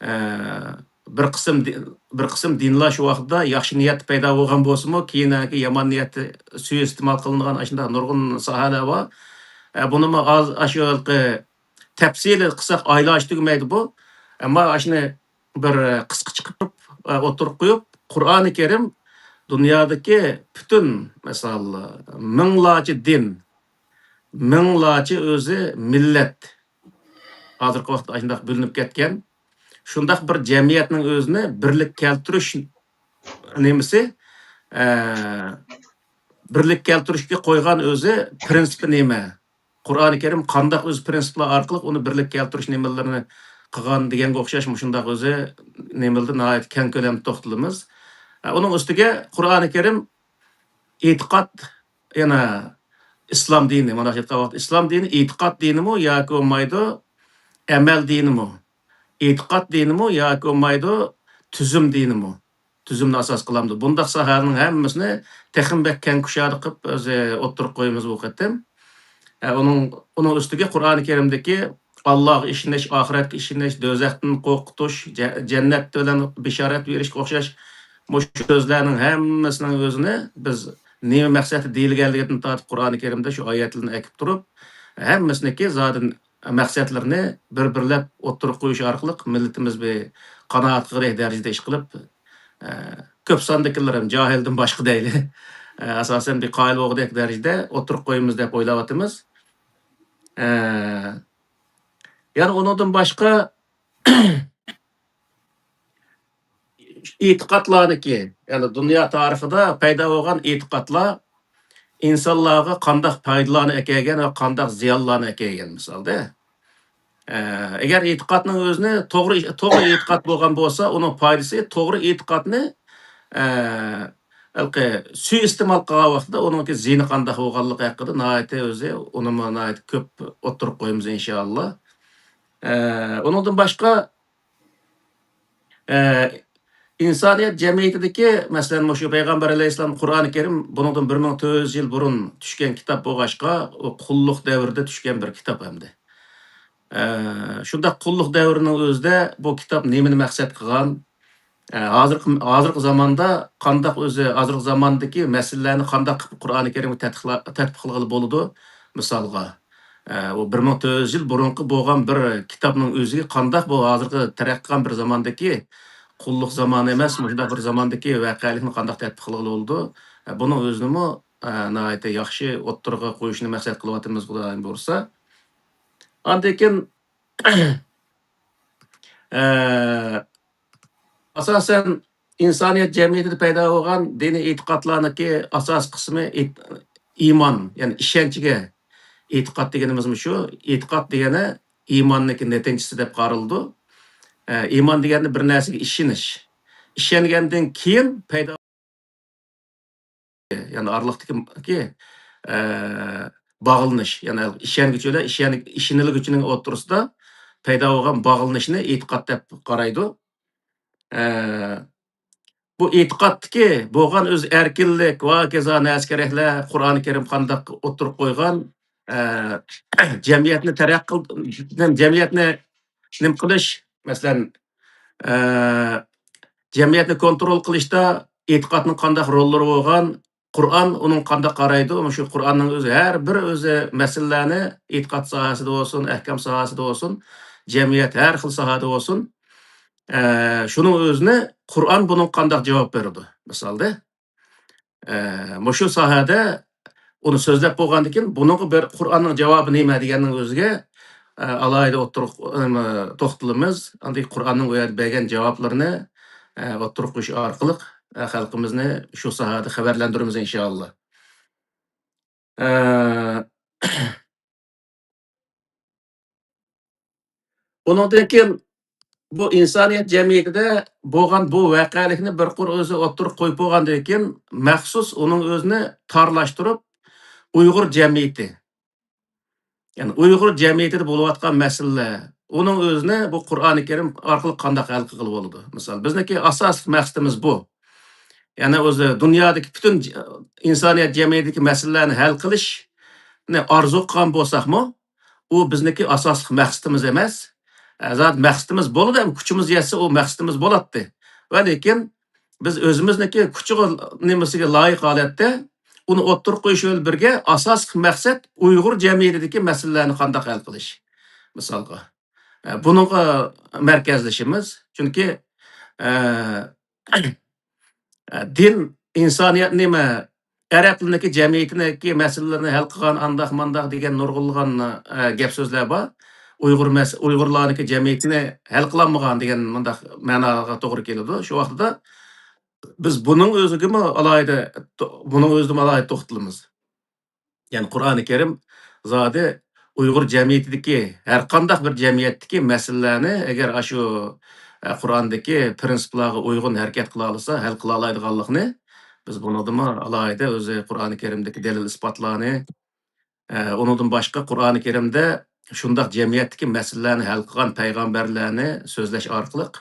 ئە، بىر قىسىم دى-، بىر قىسىم دىنلار شۇ ۋاقىتتا ياخشى نىيەتتە پەيدا بولغان بولسىمۇ، كېيىن يامان نىيەتتە سۇيىئىستېمال قىلىنغان ئاشۇنداق نۇرغۇن ساھەلەر بار. ئە، بۇنىمۇ ئاز، ئاشۇ ھېلىقى تەپسىلىي قىلساق ئايلانچە تۈگىمەيدۇ بۇ. ئەمما ئاشۇنى بىر قىسقىچە قىلىپ، ئوتتۇرىغا قويۇپ، قۇرئانى كەرىم دۇنيادىكى پۈتۈن، مىسال، مىڭلارچە دىن، مىڭلارچە ئۆزى مىللەت، ھازىرقى ۋاقىتتا ئاشۇنداق بۆلۈنۈپ كەتكەن، شۇنداق بىر جەمئىيەتنىڭ ئۆزىنى بىرلىككە كەلتۈرۈش نېمىسى، ئە، بىرلىككە كەلتۈرۈشكە قويغان ئۆزى پىرىنسىپى نېمە؟ قۇرئانى كەرىم قانداق ئۆز پىرىنسىپلار ئارقىلىق ئۇنى بىرلىككە كەلتۈرۈش نېمىلىرىنى قىلغان دېگەنگە ئوخشاش مۇشۇنداق ئۆزى نېمىلىدە ناھايىتى كەڭ كۆلەمدە توختىلىمىز. ئۇنىڭ ئۈستىگە قۇرئانى كەرىم ئېتىقاد، يەنە ئىسلام دىنى، مانا ئېيتقان ۋاقىت ئىسلام دىنى ئېتىقاد دىنىمۇ ياكى بولمايدۇ، ئەمەل دىنىمۇ؟ ئېتىقاد دىنىمۇ ياكى بولمايدۇ، تۈزۈم دىنىمۇ؟ تۈزۈمنى ئاساس قىلامدۇ؟ بۇنداق ساھەنىڭ ھەممىسىنى تېخىمۇ بەك كەڭ كۇشادە قىلىپ ئۆزى ئوتتۇرىغا قويىمىز بۇ قېتىم. ئە، ئۇنىڭ، ئۇنىڭ ئۈستىگە قۇرئانى كەرىمدىكى ئاللاغا ئىشىنىش، ئاخىرەتكە ئىشىنىش، دوزاختىن قورقۇتۇش، جە-، جەننەت بىلەن بېشارەت بېرىشكە ئوخشاش مۇشۇ سۆزلەرنىڭ ھەممىسىنىڭ ئۆزىنى بىز نېمە مەقسەتتە دېيىلگەنلىكىدىن تارتىپ قۇرئانى كەرىمدە شۇ ئايەتلەرنى ئەكىپ تۇرۇپ، ھەممىسىنىڭكى زادى مەقسەتلىرىنى بىر-بىرلەپ ئوتتۇرىغا قويۇش ئارقىلىق مىللىتىمىز بىر قانائەت قىلغۇدەك دەرىجىدە ئىش قىلىپ، ئە، كۆپ ساندىكىلىرىم جاھىلدىن باشقا دەيلى، ئە، ئاساسەن بىر قايىل بولغۇدەك دەرىجىدە ئوتتۇرىغا قويىمىز دەپ ئويلاۋاتىمىز. ئە، يەنە ئۇنىڭدىن باشقا ئېتىقادلارنىكى، يەنى دۇنيا تارىخىدا پەيدا بولغان ئېتىقادلار ئىنسانلارغا قانداق پايدىلارنى ئەكەلگەن ۋە قانداق زىيانلارنى ئەكەلگەن، مىسالدا. ئە، ئەگەر ئېتىقادنىڭ ئۆزىنى توغرا، توغرا ئېتىقاد بولغان بولسا، ئۇنىڭ پايدىسى، توغرا ئېتىقادنى، ئە، ھېلىقى سۇيىئىستېمال قىلغان ۋاقتىدا ئۇنىڭكى زىيىنى قانداق بولغانلىقى ھەققىدە ناھايىتى ئۆزى ئۇنىمۇ ناھايىتى كۆپ ئوتتۇرىغا قويىمىز، ئىنشائاللا. ئە، ئۇنىڭدىن باشقا، ئە، ئىنسانىيەت جەمئىيىتىدىكى، مەسىلەن، مۇشۇ پەيغەمبەر ئەلەيھىسسالام قۇرئانى كەرىم بۇنىڭدىن بىر مىڭ تۆت يۈز يىل بۇرۇن چۈشكەن كىتاب بولغاچقا، ئۇ قۇللۇق دەۋرىدە چۈشكەن بىر كىتاب ئەمدى. ئە، شۇنداق قۇللۇق دەۋرىنىڭ ئۆزىدە بۇ كىتاب نېمىنى مەقسەت قىلغان؟ ئە، ھازىرقى، ھازىرقى زاماندا قانداق ئۆزى، ھازىرقى زاماندىكى مەسىلىلەرنى قانداق قىلىپ قۇرئانى كەرىمگە تەتبىقلا-، تەتبىق قىلغىلى بولىدۇ؟ مىسالغا، ئە، ئۇ بىر مىڭ تۆت يۈز يىل بۇرۇنقى بولغان بىر كىتابنىڭ ئۆزىگە قانداق بۇ ھازىرقى تەرەققىي قىلغان بىر زاماندىكى قۇللۇق زامانى ئەمەس، مۇشۇنداق بىر زاماندىكى ۋەقەلىكنى قانداق تەتبىق قىلغىلى بولىدۇ؟ ئە، بۇنىڭ ئۆزىنىمۇ، ئە، ناھايىتى ياخشى ئوتتۇرىغا قويۇشنى مەقسەت قىلىۋاتىمىز، خۇدايىم بۇيرۇسا. ئاندىن كېيىن، ئە، ئاساسەن، ئىنسانىيەت جەمئىيىتىدە پەيدا بولغان دىنىي ئېتىقادلارنىڭكى ئاساسىي قىسمى ئېت-، ئىمان، يەنى ئىشەنچكە ئېتىقاد دېگىنىمىزمۇ شۇ. ئېتىقاد دېگەنى ئىماننىڭكى نەتىجىسى دەپ قارىلىدۇ. ئە، ئىمان دېگەننى بىر نەرسىگە ئىشىنىش. ئىشەنگەندىن كېيىن پەيدا يەنى ئارىلىقتىكى، ئە، باغلىنىش، يەنى ئىشەنگۈچى بىلەن ئىشەن-، ئىشىنىلگۈچىنىڭ ئوتتۇرىسىدا پەيدا بولغان باغلىنىشنى ئېتىقاد دەپ قارايدۇ. ئە، بۇ ئېتىقادتىكى بولغان ئۆز ئەركىنلىك ۋە ھاكازا نەرسە كېرەكلەر، قۇرئانى كەرىم قانداق ئوتتۇرىغا قويغان، ئە، جەمئىيەتنى تەرەققىي قىل-، جەمئىيەتنى نېمە قىلىش، مەسىلەن، ئە، جەمئىيەتنى كونترول قىلىشتا ئېتىقادنىڭ قانداق روللىرى بولغان، قۇرئان ئۇنىڭ قانداق قارايدۇ، مۇشۇ قۇرئاننىڭ ئۆزى ھەر بىر ئۆزى مەسىلىلەرنى ئېتىقاد ساھەسىدە بولسۇن، ئەھكام ساھەسىدە بولسۇن، جەمئىيەت ھەر خىل ساھەدە بولسۇن، ئە، شۇنىڭ ئۆزىنى قۇرئان بۇنىڭغا قانداق جاۋاب بېرىدۇ؟ مىسالدا، ئە، مۇشۇ ساھەدە ئۇنى سۆزلەپ بولغاندىن كېيىن، بۇنىڭغا بىر قۇرئاننىڭ جاۋابى نېمە دېگەننىڭ ئۆزىگە، ئە، ئالاھىدە ئوتتۇرىغا، ئەم، توختىلىمىز. ئاندىن قۇرئاننىڭ ئۇ يەردە بەرگەن جاۋابلىرىنى، ئە، ئوتتۇرىغا قويۇش ئارقىلىق، ئە، خەلقىمىزنى شۇ ساھەدە خەۋەرلەندۈرىمىز، ئىنشائاللا. ئە، ئۇنىڭدىن كېيىن بۇ ئىنسانىيەت جەمئىيىتىدە بولغان بۇ ۋەقەلىكنى بىر قۇر ئۆزى ئوتتۇرىغا قويۇپ بولغاندىن كېيىن، مەخسۇس ئۇنىڭ ئۆزىنى تارلاشتۇرۇپ، ئۇيغۇر جەمئىيىتى، يەنى ئۇيغۇر جەمئىيىتىدە بولۇۋاتقان مەسىلىلەر، ئۇنىڭ ئۆزىنى بۇ قۇرئانى كەرىم ئارقىلىق قانداق ھەل قىلغىلى بولىدۇ؟ مىسال، بىزنىڭكى ئاساسلىق مەقسىتىمىز بۇ. يەنى ئۆزى دۇنيادىكى پۈتۈن ج-، ئىنسانىيەت جەمئىيىتىدىكى مەسىلىلەرنى ھەل قىلىشنى ئارزۇ قىلغان بولساقمۇ، ئۇ بىزنىڭكى ئاساسلىق مەقسىتىمىز ئەمەس. ئە، زادى مەقسىتىمىز بولىدۇ، ئەمما كۈچىمىز يەتسە ئۇ مەقسىتىمىز بولاتتى. ۋە لېكىن بىز ئۆزىمىزنىڭكى كۈچىگە، نېمىسىگە لايىق ھالەتتە ئۇنى ئوتتۇرىغا قويۇش بىلەن بىرگە ئاساسلىق مەقسەت ئۇيغۇر جەمئىيىتىدىكى مەسىلىلەرنى قانداق ھەل قىلىش، مىسالغا. ئە، بۇنىڭغا مەركەزلىشىمىز. چۈنكى، ئە، ئە، دىن ئىنسانىيەتنى نېمە، ئەرەبلەرنىڭكى جەمئىيىتىنىڭكى مەسىلىلىرىنى ھەل قىلغان، ئانداق مانداق دېگەن نۇرغۇنلىغان، ئە، گەپ سۆزلەر بار. ئۇيغۇر مەس-، ئۇيغۇرلارنىڭكى جەمئىيىتىنى ھەل قىلالمىغان دېگەن مۇنداق مەناغا توغرا كېلىدۇ. شۇ ۋاقتىدا بىز بۇنىڭ ئۆزىگىمۇ ئالاھىدە، بۇنىڭ ئۆزىدىمۇ ئالاھىدە توختىلىمىز. يەنى قۇرئانى كەرىم زادى ئۇيغۇر جەمئىيىتىدىكى، ھەر قانداق بىر جەمئىيەتتىكى مەسىلىلەرنى ئەگەر ئاشۇ، ئە، قۇرئاندىكى پىرىنسىپلارغا ئۇيغۇن ھەرىكەت قىلالىسا، ھەل قىلالايدىغانلىقىنى بىز بۇنىڭدىمۇ ئالاھىدە ئۆزى قۇرئانى كەرىمدىكى دەلىل-ئىسپاتلارنى، ئە، ئۇنىڭدىن باشقا قۇرئانى كەرىمدە شۇنداق جەمئىيەتتىكى مەسىلىلەرنى ھەل قىلغان پەيغەمبەرلەرنى سۆزلەش ئارقىلىق،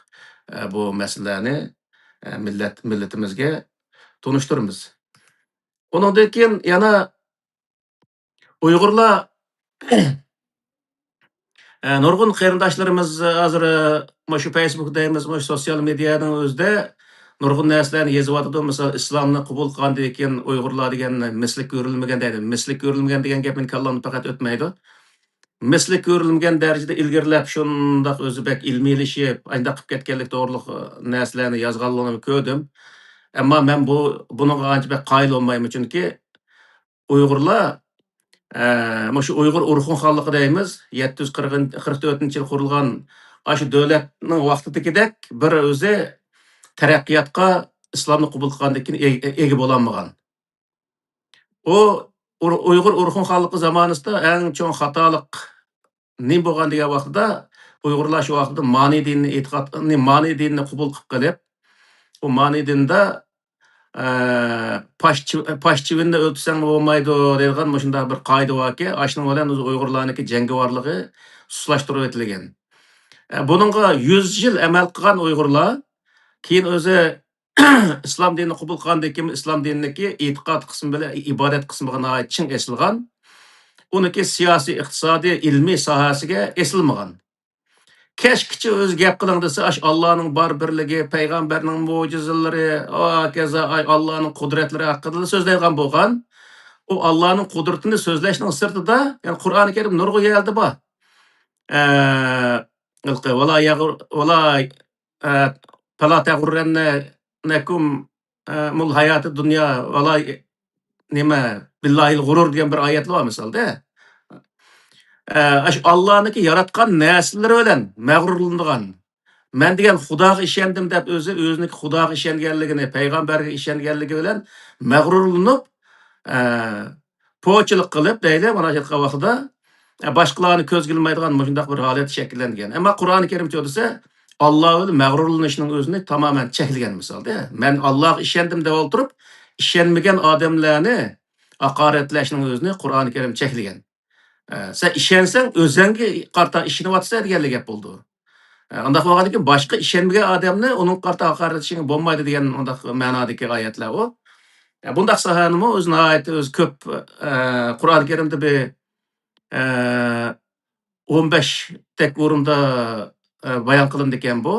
ئە، بۇ مەسىلىلەرنى، ئە، مىللەت، مىللىتىمىزگە تونۇشتۇرىمىز. ئۇنىڭدىن كېيىن يەنە ئۇيغۇرلار، ئە، نۇرغۇن قېرىنداشلىرىمىز ھازىر، ئە، مۇشۇ فېيسبۇك دەيمىز، مۇشۇ سوتسىيال مېدىيانىڭ ئۆزىدە نۇرغۇن نەرسىلەرنى يېزىۋاتىدۇ. مىسال، ئىسلامنى قوبۇل قىلغاندىن كېيىن ئۇيغۇرلار دېگەن مىسلى كۆرۈلمىگەن دەيدۇ. مىسلى كۆرۈلمىگەن دېگەن گەپ مېنىڭ كاللامدىن پەقەت ئۆتمەيدۇ. مىسلى كۆرۈلمىگەن دەرىجىدە ئىلگىرىلەپ، شۇنداق ئۆزى بەك ئىلمىيلىشىپ، ئانداق قىلىپ كەتكەنلىك توغرۇلۇق، ئە، نەرسىلەرنى يازغانلىقىنى كۆردۈم. ئەمما مەن بۇ، بۇنىڭغا ئانچە بەك قايىل بولمايمەن، چۈنكى ئۇيغۇرلار، ئە، مۇشۇ ئۇيغۇر ئورخۇن خانلىقى دەيمىز، يەتتە يۈز قىرىق، قىرىق تۆتىنچى يىل قۇرۇلغان ئاشۇ دۆلەتنىڭ ۋاقتىدىكىدەك بىر ئۆزى تەرەققىياتقا ئىسلامنى قوبۇل قىلغاندىن كېيىن ئىگە، ئىگە بولالمىغان. ئۇ ئۇر-، ئۇيغۇر ئورخۇن خانلىقى زامانىسىدا ئەڭ چوڭ خاتالىق نېمە بولغان دېگەن ۋاقتىدا، ئۇيغۇرلار شۇ ۋاقتىدا مانى دىنىنى ئېتىقاد، مانى دىنىنى قوبۇل قىلىپ قېلىپ، ئۇ مانى دىندا، ئە، پاش چىۋ-، پاش چىۋىننى ئۆلتۈرسەڭمۇ بولمايدۇ دەيدىغان مۇشۇنداق بىر قائىدە باركى، ئاشۇنىڭ بىلەن ئۇيغۇرلارنىڭكى جەڭگىۋارلىقى سۇسلاشتۇرۇۋېتىلگەن. ئە، بۇنىڭغا يۈز يىل ئەمەل قىلغان ئۇيغۇرلار كېيىن ئۆزى ئىسلام دىنىنى قوبۇل قىلغاندىن كېيىن، ئىسلام دىنىدىكى ئېتىقاد قىسمى بىلەن ئىبادەت قىسمىغا ناھايىتى چىڭ ئېسىلغان. ئۇنىڭكى سىياسىي، ئىقتىسادىي، ئىلمىي ساھەسىگە ئېسىلمىغان. كەچكىچە ئۆزى گەپ قىلىڭ دېسە، ئاشۇ ئاللانىڭ بار بىرلىكى، پەيغەمبەرنىڭ مۆجىزىلىرى، ھاكازا، ئاي، ئاللانىڭ قۇدرەتلىرى ھەققىدىلا سۆزلەيدىغان بولغان. ئۇ ئاللانىڭ قۇدرىتىنى سۆزلەشنىڭ سىرتىدا، يەنى قۇرئانى كەرىم نۇرغۇن يەردە بار. ئە، ھېلىقى، ۋالا يەغۇر-، ۋالا، ئە، پەلا تەغۇررەننەكۇم، ئە، مۇل ھاياتى دۇنيا، ۋالا، نېمە، بىللاھىل غۇرۇر دېگەن بىر ئايەتلا بار مىسالدا. ئە، ئاشۇ ئاللانىڭكى ياراتقان نەرسىلىرى بىلەن مەغرۇرلىنىدىغان، مەن دېگەن خۇداغا ئىشەندىم دەپ ئۆزى، ئۆزىنىڭكى خۇداغا ئىشەنگەنلىكىنى، پەيغەمبەرگە ئىشەنگەنلىكى بىلەن مەغرۇرلىنىپ، ئە، پوچىلىق قىلىپ دەيلى، مانا شۇنداق ۋاقتىدا، ئە، باشقىلارنى كۆزگە ئىلمايدىغان مۇشۇنداق بىر ھالەت شەكىللەنگەن. ئەمما قۇرئانى كەرىمچە دېسە، ئاللا بىلەن مەغرۇرلىنىشنىڭ ئۆزىنى تامامەن چەكلىگەن مىسالدا. مەن ئاللاغا ئىشەندىم دەپ ئولتۇرۇپ، ئىشەنمىگەن ئادەملەرنى ھاقارەتلەشنىڭ ئۆزىنى قۇرئانى كەرىم چەكلىگەن. ئە، سەن ئىشەنسەڭ، ئۆزەڭگە قارىتا ئىشىنىۋاتىسەن دېگەنلا گەپ بولىدۇ. ئە، ئانداق بولغاندىكىن باشقا ئىشەنمىگەن ئادەمنى ئۇنىڭغا قارىتا ھاقارەتلىشىڭ بولمايدۇ دېگەن ئۇنداق مەنادىكى ئايەتلەر ئۇ. ئە، بۇنداق ساھەنىمۇ ئۆزى ناھايىتى ئۆزى كۆپ، ئە، قۇرئانى كەرىمدە بىر، ئە، ئون بەشتەك ئورۇندا، ئە، بايان قىلىنىدىكەن بۇ.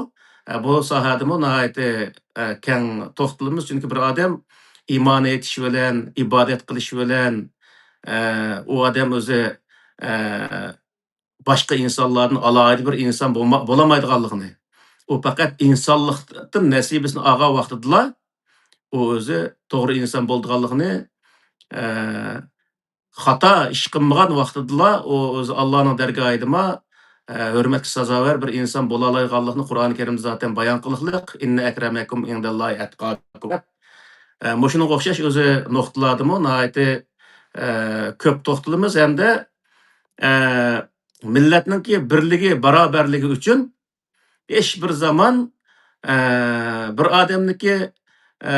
ئە، بۇ ساھەدىمۇ ناھايىتى، ئە، كەڭ توختىلىمىز. چۈنكى بىر ئادەم ئىمان ئېيتىش بىلەن، ئىبادەت قىلىش بىلەن، ئە، ئۇ ئادەم ئۆزى، ئە، باشقا ئىنسانلاردىن ئالاھىدە بىر ئىنسان بولما-، بولالمايدىغانلىقىنى، ئۇ پەقەت ئىنسانلىقتىن نەسىبىسىنى ئالغان ۋاقتىدىلا ئۇ ئۆزى توغرا ئىنسان بولىدىغانلىقىنى، ئە، خاتا ئىش قىلمىغان ۋاقتىدىلا ئۇ ئۆزى ئاللانىڭ دەرگاھىدىما، ئە، ھۆرمەتكە سازاۋەر بىر ئىنسان بولالايدىغانلىقىنى قۇرئانى كەرىمدە زاتەن بايان قىلىقلىق، «ئىننە ئەكرەمەكۇم ئىندەللاھى ئەتقاكۇم» دەپ. ئە، مۇشۇنىڭغا ئوخشاش ئۆزى نۇقتىلاردىمۇ ناھايىتى، ئە، كۆپ توختىلىمىز ھەمدە، ئە، مىللەتنىڭكى بىرلىكى، باراۋەرلىكى ئۈچۈن ھېچ بىر زامان، ئە، بىر ئادەمنىڭكى، ئە،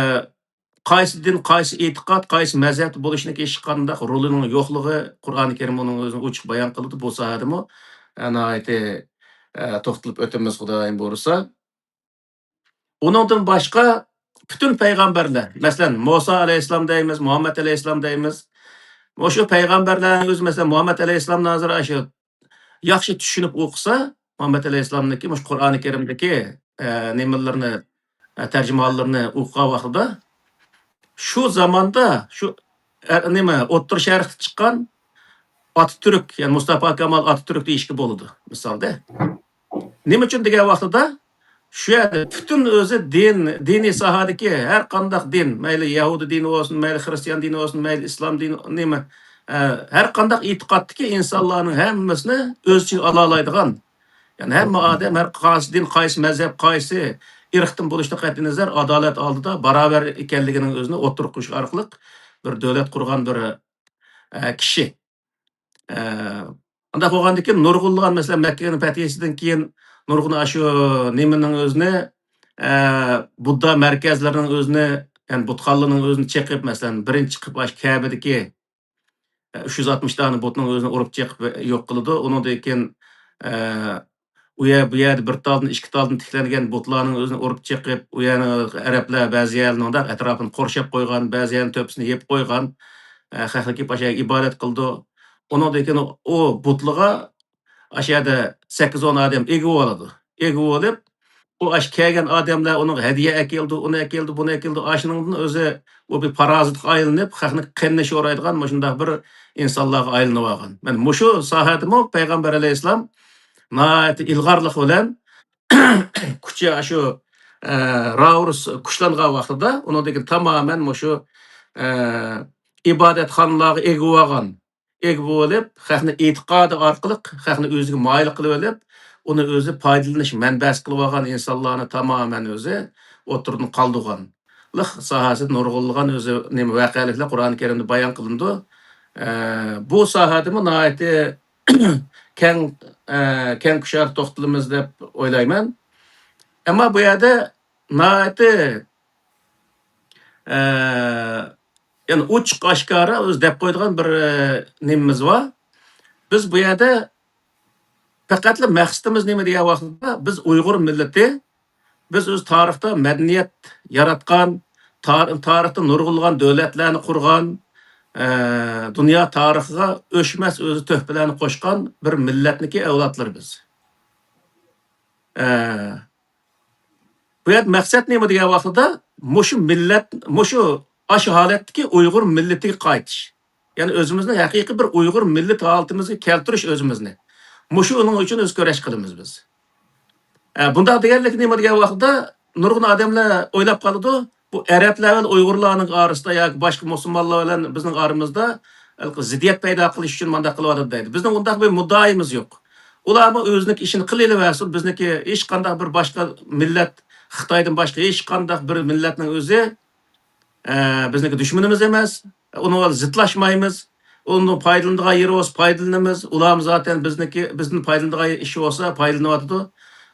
قايسى دىن، قايسى ئېتىقاد، قايسى مەزھەپتە بولۇشنىڭكى ھېچقانداق رولىنىڭ يوقلۇقى، قۇرئانى كەرىم ئۇنىڭ ئۆزىنى ئوچۇق بايان قىلىدۇ. بۇ ساھەدىمۇ، ئە، ناھايىتى، ئە، توختىلىپ ئۆتىمىز، خۇدايىم بۇيرۇسا. ئۇنىڭدىن باشقا پۈتۈن پەيغەمبەرلەر، مەسىلەن، مۇسا ئەلەيھىسسالام دەيمىز، مۇھەممەد ئەلەيھىسسالام دەيمىز. مۇشۇ پەيغەمبەرلەرنىڭ ئۆزى، مەسىلەن، مۇھەممەد ئەلەيھىسسالامنى ھازىر ئاشۇ ياخشى چۈشىنىپ ئوقۇسا، مۇھەممەد ئەلەيھىسسالامنىڭكى مۇشۇ قۇرئانى كەرىمدىكى، ئە، نېمىلىرىنى، ئە، تەرجىمىھاللىرىنى ئوقۇغان ۋاقتىدا، شۇ زاماندا شۇ، ئە، نېمە، ئوتتۇرا شەرقتە چىققان ئاتاتۈرك، يەنى مۇستافا كامال ئاتاتۈرك دېيىشكە بولىدۇ، مىسالدا. نېمە ئۈچۈن دېگەن ۋاقتىدا، شۇ يەردە پۈتۈن ئۆزى دىن، دىنىي ساھەدىكى ھەر قانداق دىن، مەيلى يەھۇدىي دىنى بولسۇن، مەيلى خىرىستىيان دىنى بولسۇن، مەيلى ئىسلام دىنى، نېمە، ئە، ھەر قانداق ئېتىقادتىكى ئىنسانلارنىڭ ھەممىسىنى ئۆز ئىچىگە ئالالايدىغان، يەنى ھەممە ئادەم، ھەر قايسى دىن، قايسى مەزھەپ، قايسى ئىرقتىن بولۇشىدىن قەتئىينەزەر، ئادالەت ئالدىدا باراۋەر ئىكەنلىكىنىڭ ئۆزىنى ئوتتۇرىغا قويۇش ئارقىلىق بىر دۆلەت قۇرغان بىر، ئە، كىشى. ئە، ئۇنداق بولغاندىن كېيىن نۇرغۇنلىغان، مەسىلەن، مەككىنىڭ پەتھىسىدىن كېيىن نۇرغۇن ئاشۇ نېمىنىڭ ئۆزىنى، ئە، بۇددا مەركەزلىرىنىڭ ئۆزىنى، يەنى بۇتخانىلىرىنىڭ ئۆزىنى چېقىپ، مەسىلەن، بىرىنچى چىقىپ ئاشۇ كەبىدىكى، ئە، ئۈچ يۈز ئاتمىش دانە بۇتنىڭ ئۆزىنى ئۇرۇپ چېقىپ يوق قىلىدۇ. ئۇنىڭدىن كېيىن، ئە، ئۇ يەر، بۇ يەردە بىر تالدىن، ئىككى تالدىن تىكلەنگەن بۇتلارنىڭ ئۆزىنى ئۇرۇپ چېقىپ، ئۇ يەرنى ئەرەبلەر بەزى يەرنىڭ ئەتراپىنى قورشاپ قويغان، بەزى يەرنى تۆپىسىنى يېپىپ قويغان، ئە، خەقلىك ئاشۇ يەرگە ئىبادەت قىلىدۇ. ئۇنىڭدىن كېيىن ئۇ بۇتلىغا ئاشۇ يەردە سەككىز ئون ئادەم ئىگە بولىدۇ. ئىگە بولۇپ، ئۇ ئاشۇ كەلگەن ئادەملەر ئۇنىڭغا ھەدىيە ئەكېلىدۇ، ئۇنى ئەكېلىدۇ، بۇنى ئەكېلىدۇ. ئاشۇنىڭدىن ئۆزى ئۇ بىر پارازىتقا ئايلىنىپ، خەقنى قېنىنى شورايدىغان مۇشۇنداق بىر ئىنسانلارغا ئايلىنىۋالغان. مانا مۇشۇ ساھەدىمۇ پەيغەمبەر ئەلەيھىسسالام ناھايىتى ئىلغارلىق بىلەن كۈچى ئاشۇ، ئە، راۋرۇس كۈچلەنگەن ۋاقتىدا ئۇنىڭدىن كېيىن تامامەن مۇشۇ، ئە، ئىبادەتخانىلارغا ئىگە بولغان، ئىگە بولۇپ، خەقنى ئېتىقادى ئارقىلىق خەقنى ئۆزىگە مايىل قىلىۋېلىپ، ئۇنى ئۆزى پايدىلىنىش مەنبەسى قىلىۋالغان ئىنسانلارنى تامامەن ئۆزى ئوتتۇرىدىن قالدۇرغانلىق ساھەسىدە نۇرغۇنلىغان ئۆزى نېمە ۋەقەلىكلەر قۇرئان كەرىمدە بايان قىلىنىدۇ. ئە، بۇ ساھەدىمۇ ناھايىتى كەڭ، ئە، كەڭ كۇشار توختىلىمىز دەپ ئويلايمەن. ئەمما بۇ يەردە ناھايىتى، ئە، يەنى ئوچۇق ئاشكارا ئۆزى دەپ قويىدىغان بىر، ئە، نېمىمىز بار. بىز بۇ يەردە پەقەتلا مەقسىتىمىز نېمە دېگەن ۋاقىتتا، بىز ئۇيغۇر مىللىتى، بىز ئۆز تارىختا مەدەنىيەت ياراتقان، تار-، تارىختا نۇرغۇنلىغان دۆلەتلەرنى قۇرغان، ئە، دۇنيا تارىخىغا ئۆچمەس ئۆزى تۆھپىلەرنى قوشقان بىر مىللەتنىكى ئەۋلادلىرى بىز. ئە، بۇ يەردە مەقسەت نېمە دېگەن ۋاقتىدا، مۇشۇ مىللەت، مۇشۇ ئاشۇ ھالەتتىكى ئۇيغۇر مىللىتىگە قايتىش. يەنى ئۆزىمىزنى ھەقىقىي بىر ئۇيغۇر مىللىتى ھالىتىمىزگە كەلتۈرۈش ئۆزىمىزنى. مۇشۇ ئۇنىڭ ئۈچۈن ئۆز كۈرەش قىلىمىز بىز. ئە، بۇنداق دېگەنلىك نېمە دېگەن ۋاقىتتا، نۇرغۇن ئادەملەر ئويلاپ قالىدۇ، بۇ ئەرەبلەر بىلەن ئۇيغۇرلارنىڭ ئارىسىدا ياكى باشقا مۇسۇلمانلار بىلەن بىزنىڭ ئارىمىزدا ھېلىقى زىددىيەت پەيدا قىلىش ئۈچۈن مانداق قىلىۋاتىدۇ دەيدۇ. بىزنىڭ ئۇنداق بىر مۇددىئايىمىز يوق. ئۇلارمۇ ئۆزىنىڭكى ئىشىنى قىلىۋەرسۇن، بىزنىڭكى ھېچقانداق بىر باشقا مىللەت، خىتايدىن باشقا ھېچقانداق بىر مىللەتنىڭ ئۆزى، ئە، بىزنىڭكى دۈشمىنىمىز ئەمەس. ئۇنىڭ بىلەن زىتلاشمايمىز. ئۇنىڭ پايدىلىنىدىغان يېرى بولسا پايدىلىنىمىز. ئۇلارمۇ زاتەن بىزنىڭكى، بىزدىن پايدىلىنىدىغان ئىشى بولسا پايدىلىنىۋاتىدۇ.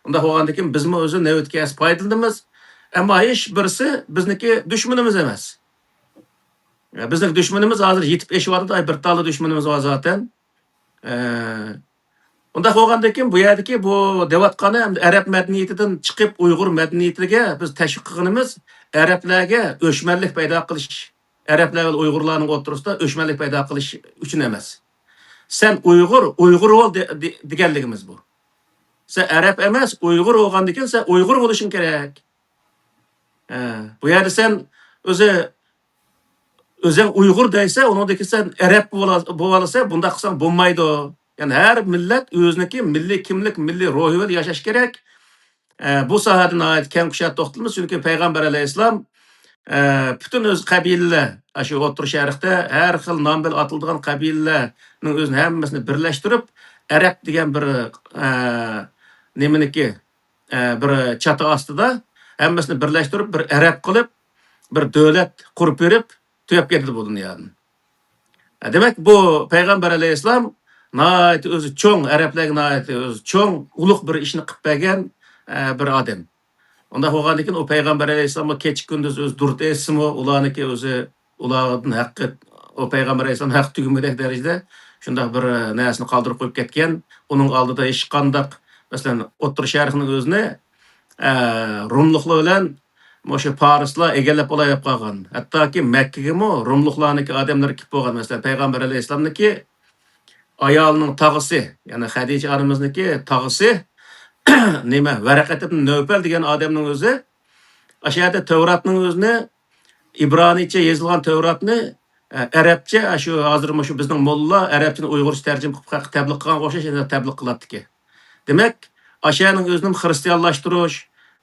ئۇنداق بولغاندىكىن بىزمۇ ئۆزى نۆۋەتكە كەلسە پايدىلىنىمىز. ئەمما ھېچ بىرسى بىزنىڭكى دۈشمىنىمىز ئەمەس. بىزنىڭ دۈشمىنىمىز ھازىر يېتىپ ئېشىۋاتىدۇ، ئاي، بىر تاللا دۈشمىنىمىز بار زاتەن. ئە، ئۇنداق بولغاندىن كېيىن بۇ يەردىكى بۇ دەۋاتقىنى ئەمدى ئەرەب مەدەنىيىتىدىن چىقىپ ئۇيغۇر مەدەنىيىتىگە بىز تەشۋىق قىلغىنىمىز ئەرەبلەرگە ئۆچمەنلىك پەيدا قىلىش، ئەرەبلەر ۋە ئۇيغۇرلارنىڭ ئوتتۇرىسىدا ئۆچمەنلىك پەيدا قىلىش ئۈچۈن ئەمەس. سەن ئۇيغۇر، ئۇيغۇر بول دە-، دە-، دېگەنلىكىمىز بۇ. سەن ئەرەب ئەمەس، ئۇيغۇر بولغاندىكىن سەن ئۇيغۇر بولۇشۇڭ كېرەك. ئە، بۇ يەردە سەن ئۆزى، ئۆزۈڭ ئۇيغۇر دەيسە، ئۇنىڭدىكى سەن ئەرەب بولا-، بولالىسا، بۇنداق قىلساڭ بولمايدۇ. يەنى ھەر مىللەت ئۆزىنىڭكى مىللىي كىملىك، مىللىي روھى بىلەن ياشاش كېرەك. ئە، بۇ ساھەدە ناھايىتى كەڭ كۇشار توختىلىمىز، چۈنكى پەيغەمبەر ئەلەيھىسسالام، ئە، پۈتۈن ئۆز قەبىلىلەر، ئاشۇ ئوتتۇرا شەرقتە ھەر خىل نام بىلەن ئاتىلىدىغان قەبىلىلەرنىڭ ئۆزىنى ھەممىسىنى بىرلەشتۈرۈپ، ئەرەب دېگەن بىر، ئە، نېمىنىكى، ئە، بىر چاتا ئاستىدا ھەممىسىنى بىرلەشتۈرۈپ، بىر ئەرەب قىلىپ، بىر دۆلەت قۇرۇپ بېرىپ، تۈگەپ كەتتى بۇ دۇنيادىن. ئە، دېمەك، بۇ پەيغەمبەر ئەلەيھىسسالام ناھايىتى ئۆزى چوڭ، ئەرەبلەرگە ناھايىتى ئۆزى چوڭ، ئۇلۇغ بىر ئىشنى قىلىپ بەرگەن، ئە، بىر ئادەم. ئۇنداق بولغاندىكىن، ئۇ پەيغەمبەر ئەلەيھىسسالاممۇ كېچە-كۈندۈز ئۆزى دۇرۇت ئېيتسىمۇ، ئۇلارنىڭكى ئۆزى، ئۇلاردىن ھەققى، ئۇ پەيغەمبەر ئەلەيھىسسالام ھەققى تۈگىمىگۈدەك دەرىجىدە شۇنداق بىر نەرسىنى قالدۇرۇپ قويۇپ كەتكەن. ئۇنىڭ ئالدىدا ھېچقانداق، مەسىلەن، ئوتتۇرا شەرقنىڭ ئۆزىنى، ئە، روملۇقلار بىلەن مۇشۇ پارسلار ئىگىلەپ ئالاياپ قالغان. ھەتتاكى مەككىگىمۇ روملۇقلارنىڭكى ئادەملىرى كېلىپ بولغان. مەسىلەن، پەيغەمبەر ئەلەيھىسسالامنىڭكى ئايالىنىڭ تاغىسى، يەنى خەدىجە ئانىمىزنىڭكى تاغىسى، نېمە، ۋەرەقەت ئىبن نەۋپەل دېگەن ئادەمنىڭ ئۆزى ئاشۇ يەردە تەۋراتنىڭ ئۆزىنى، ئىبرانىيچە يېزىلغان تەۋراتنى، ئە، ئەرەبچە، ئاشۇ ھازىر مۇشۇ بىزنىڭ موللا ئەرەبچىنى ئۇيغۇرچە تەرجىمە قىلىپ خەققە تەبلىغ قىلغانغا ئوخشاش يەنە تەبلىغ قىلاتتىكەن. دېمەك، ئاشۇ يەرنىڭ ئۆزىنى خىرىستىيانلاشتۇرۇش،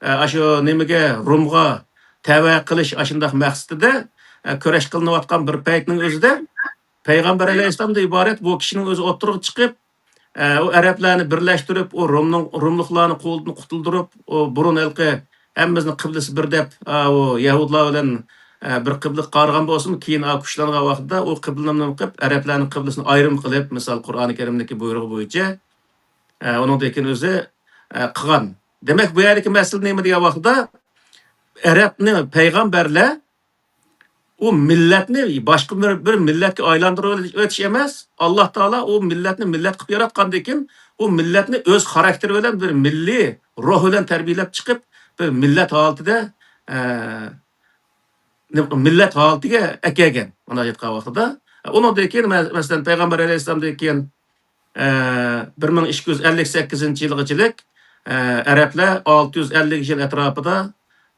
ئە، ئاشۇ نېمىگە، رومغا تەۋە قىلىش، ئاشۇنداق مەقسىتىدە، ئە، كۈرەش قىلىنىۋاتقان بىر پەيتنىڭ ئۆزىدە پەيغەمبەر ئەلەيھىسسالامدىن ئىبارەت بۇ كىشىنىڭ ئۆزى ئوتتۇرىغا چىقىپ، ئە، ئۇ ئەرەبلەرنى بىرلەشتۈرۈپ، ئۇ رومنىڭ، روملۇقلارنى قولىدىن قۇتۇلدۇرۇپ، ئۇ بۇرۇن ھېلىقى ھەممىمىزنىڭ قىبلىسى بىر دەپ، ئا، ئۇ يەھۇدلار بىلەن، ئە، بىر قىبلىگە قارىغان بولسىمۇ، كېيىن ئا كۈچلەنگەن ۋاقىتتا ئۇ قىبلىنى نېمە قىلىپ، ئەرەبلەرنىڭ قىبلىسىنى ئايرىم قىلىپ، مىسال، قۇرئانى كەرىمدىكى بۇيرۇغى بويىچە، ئە، ئۇنىڭدىن كېيىن ئۆزى، ئە، قىلغان. دېمەك، بۇ يەردىكى مەسىلە نېمە دېگەن ۋاقىتتا، ئەرەبنى پەيغەمبەرلەر ئۇ مىللەتنى باشقا بىر، بىر مىللەتكە ئايلاندۇرۇپ ئۆتۈش ئەمەس، ئاللا تائالا ئۇ مىللەتنى مىللەت قىلىپ ياراتقاندىن كېيىن، ئۇ مىللەتنى ئۆز خاراكتېرى بىلەن، بىر مىللىي روھ بىلەن تەربىيەلەپ چىقىپ، بىر مىللەت ھالىتىدە، ئە، نېمە، مىللەت ھالىتىگە ئەكەلگەن، مۇنداق ئېيتقان ۋاقتىدا. ئۇنىڭدىن كېيىن، مە-، مەسىلەن، پەيغەمبەر ئەلەيھىسسالامدىن كېيىن، ئە، بىر مىڭ ئىككى يۈز ئەللىك سەككىزىنچى يىلغىچىلىك، ئە، ئەرەبلەر ئالتە يۈز ئەللىك يىل ئەتراپىدا،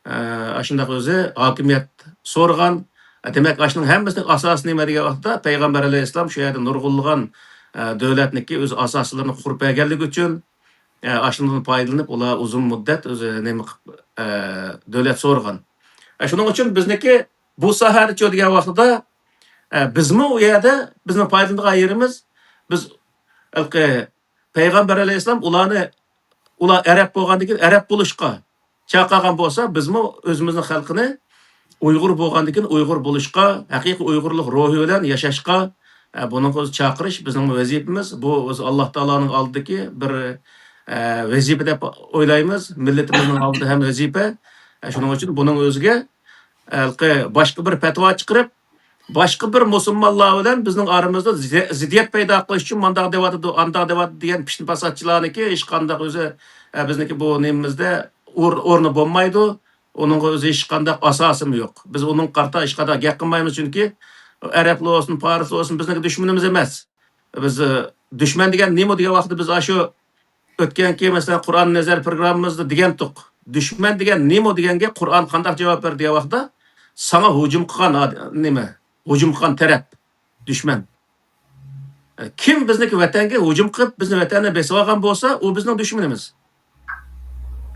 ئە، ئاشۇنداق ئۆزى ھاكىمىيەت سورىغان. دېمەك، ئاشۇنىڭ ھەممىسىنىڭ ئاساسى نېمە دېگەن ۋاقىتتا، پەيغەمبەر ئەلەيھىسسالام شۇ يەردە نۇرغۇنلىغان، ئە، دۆلەتنىكى ئۆز ئاساسلىرىنى قۇرۇپ بەرگەنلىكى ئۈچۈن، ئە، ئاشۇندىن پايدىلىنىپ، ئۇلار ئۇزۇن مۇددەت ئۆزى نېمە قىلىپ، ئە، دۆلەت سورىغان. ئە، شۇنىڭ ئۈچۈن بىزنىكى بۇ ساھەدىچۇ دېگەن ۋاقتىدا، ئە، بىزمۇ ئۇ يەردە بىزنىڭ پايدىلىنىدىغان يېرىمىز، بىز ھېلىقى پەيغەمبەر ئەلەيھىسسالام ئۇلارنى، ئۇلار ئەرەب بولغاندىن كېيىن ئەرەب بولۇشقا چاقىرغان بولسا، بىزمۇ ئۆزىمىزنىڭ خەلقىنى ئۇيغۇر بولغاندىن كېيىن ئۇيغۇر بولۇشقا، ھەقىقىي ئۇيغۇرلۇق روھى بىلەن ياشاشقا، ئە، بۇنىڭغا ئۆزى چاقىرىش بىزنىڭ ۋەزىپىمىز. بۇ ئۆزى ئاللا تائالانىڭ ئالدىدىكى بىر، ئە، ۋەزىپە دەپ ئويلايمىز. مىللىتىمىزنىڭ ئالدىدا ھەم ۋەزىپە. ئە، شۇنىڭ ئۈچۈن بۇنىڭ ئۆزىگە، ھېلىقى باشقا بىر پەتىۋا چىقىرىپ، باشقا بىر مۇسۇلمانلار بىلەن بىزنىڭ ئارىمىزدا زى-، زىددىيەت پەيدا قىلىش ئۈچۈن مانداق دەۋاتىدۇ، ئانداق دەۋاتىدۇ دېگەن پىتنە پاساتچىلارنىڭكى ھېچقانداق ئۆزى، ئە، بىزنىڭكى بۇ نېمىمىزدە ئور-، ئورنى بولمايدۇ. ئۇنىڭغا ئۆزى ھېچقانداق ئاساسىمۇ يوق. بىز ئۇنىڭغا قارىتا ھېچقانداق گەپ قىلمايمىز، چۈنكى ئەرەبلەر بولسۇن، پارسلار بولسۇن، بىزنىڭكى دۈشمىنىمىز ئەمەس. بىز، ئە، دۈشمەن دېگەن نېمە دېگەن ۋاقىتتا بىز ئاشۇ ئۆتكەنكى، مەسىلەن، قۇرئان نەزەر پروگراممىمىزدا دېگەنتۇق. دۈشمەن دېگەن نېمە دېگەنگە قۇرئان قانداق جاۋاب بەردى دېگەن ۋاقىتتا، ساڭا ھۇجۇم قىلغان ئاد-، نېمە؟ ھۇجۇم قىلغان تەرەپ دۈشمەن. كىم بىزنىڭكى ۋەتەنگە ھۇجۇم قىلىپ، بىزنىڭ ۋەتەننى بېسىۋالغان بولسا، ئۇ بىزنىڭ دۈشمىنىمىز.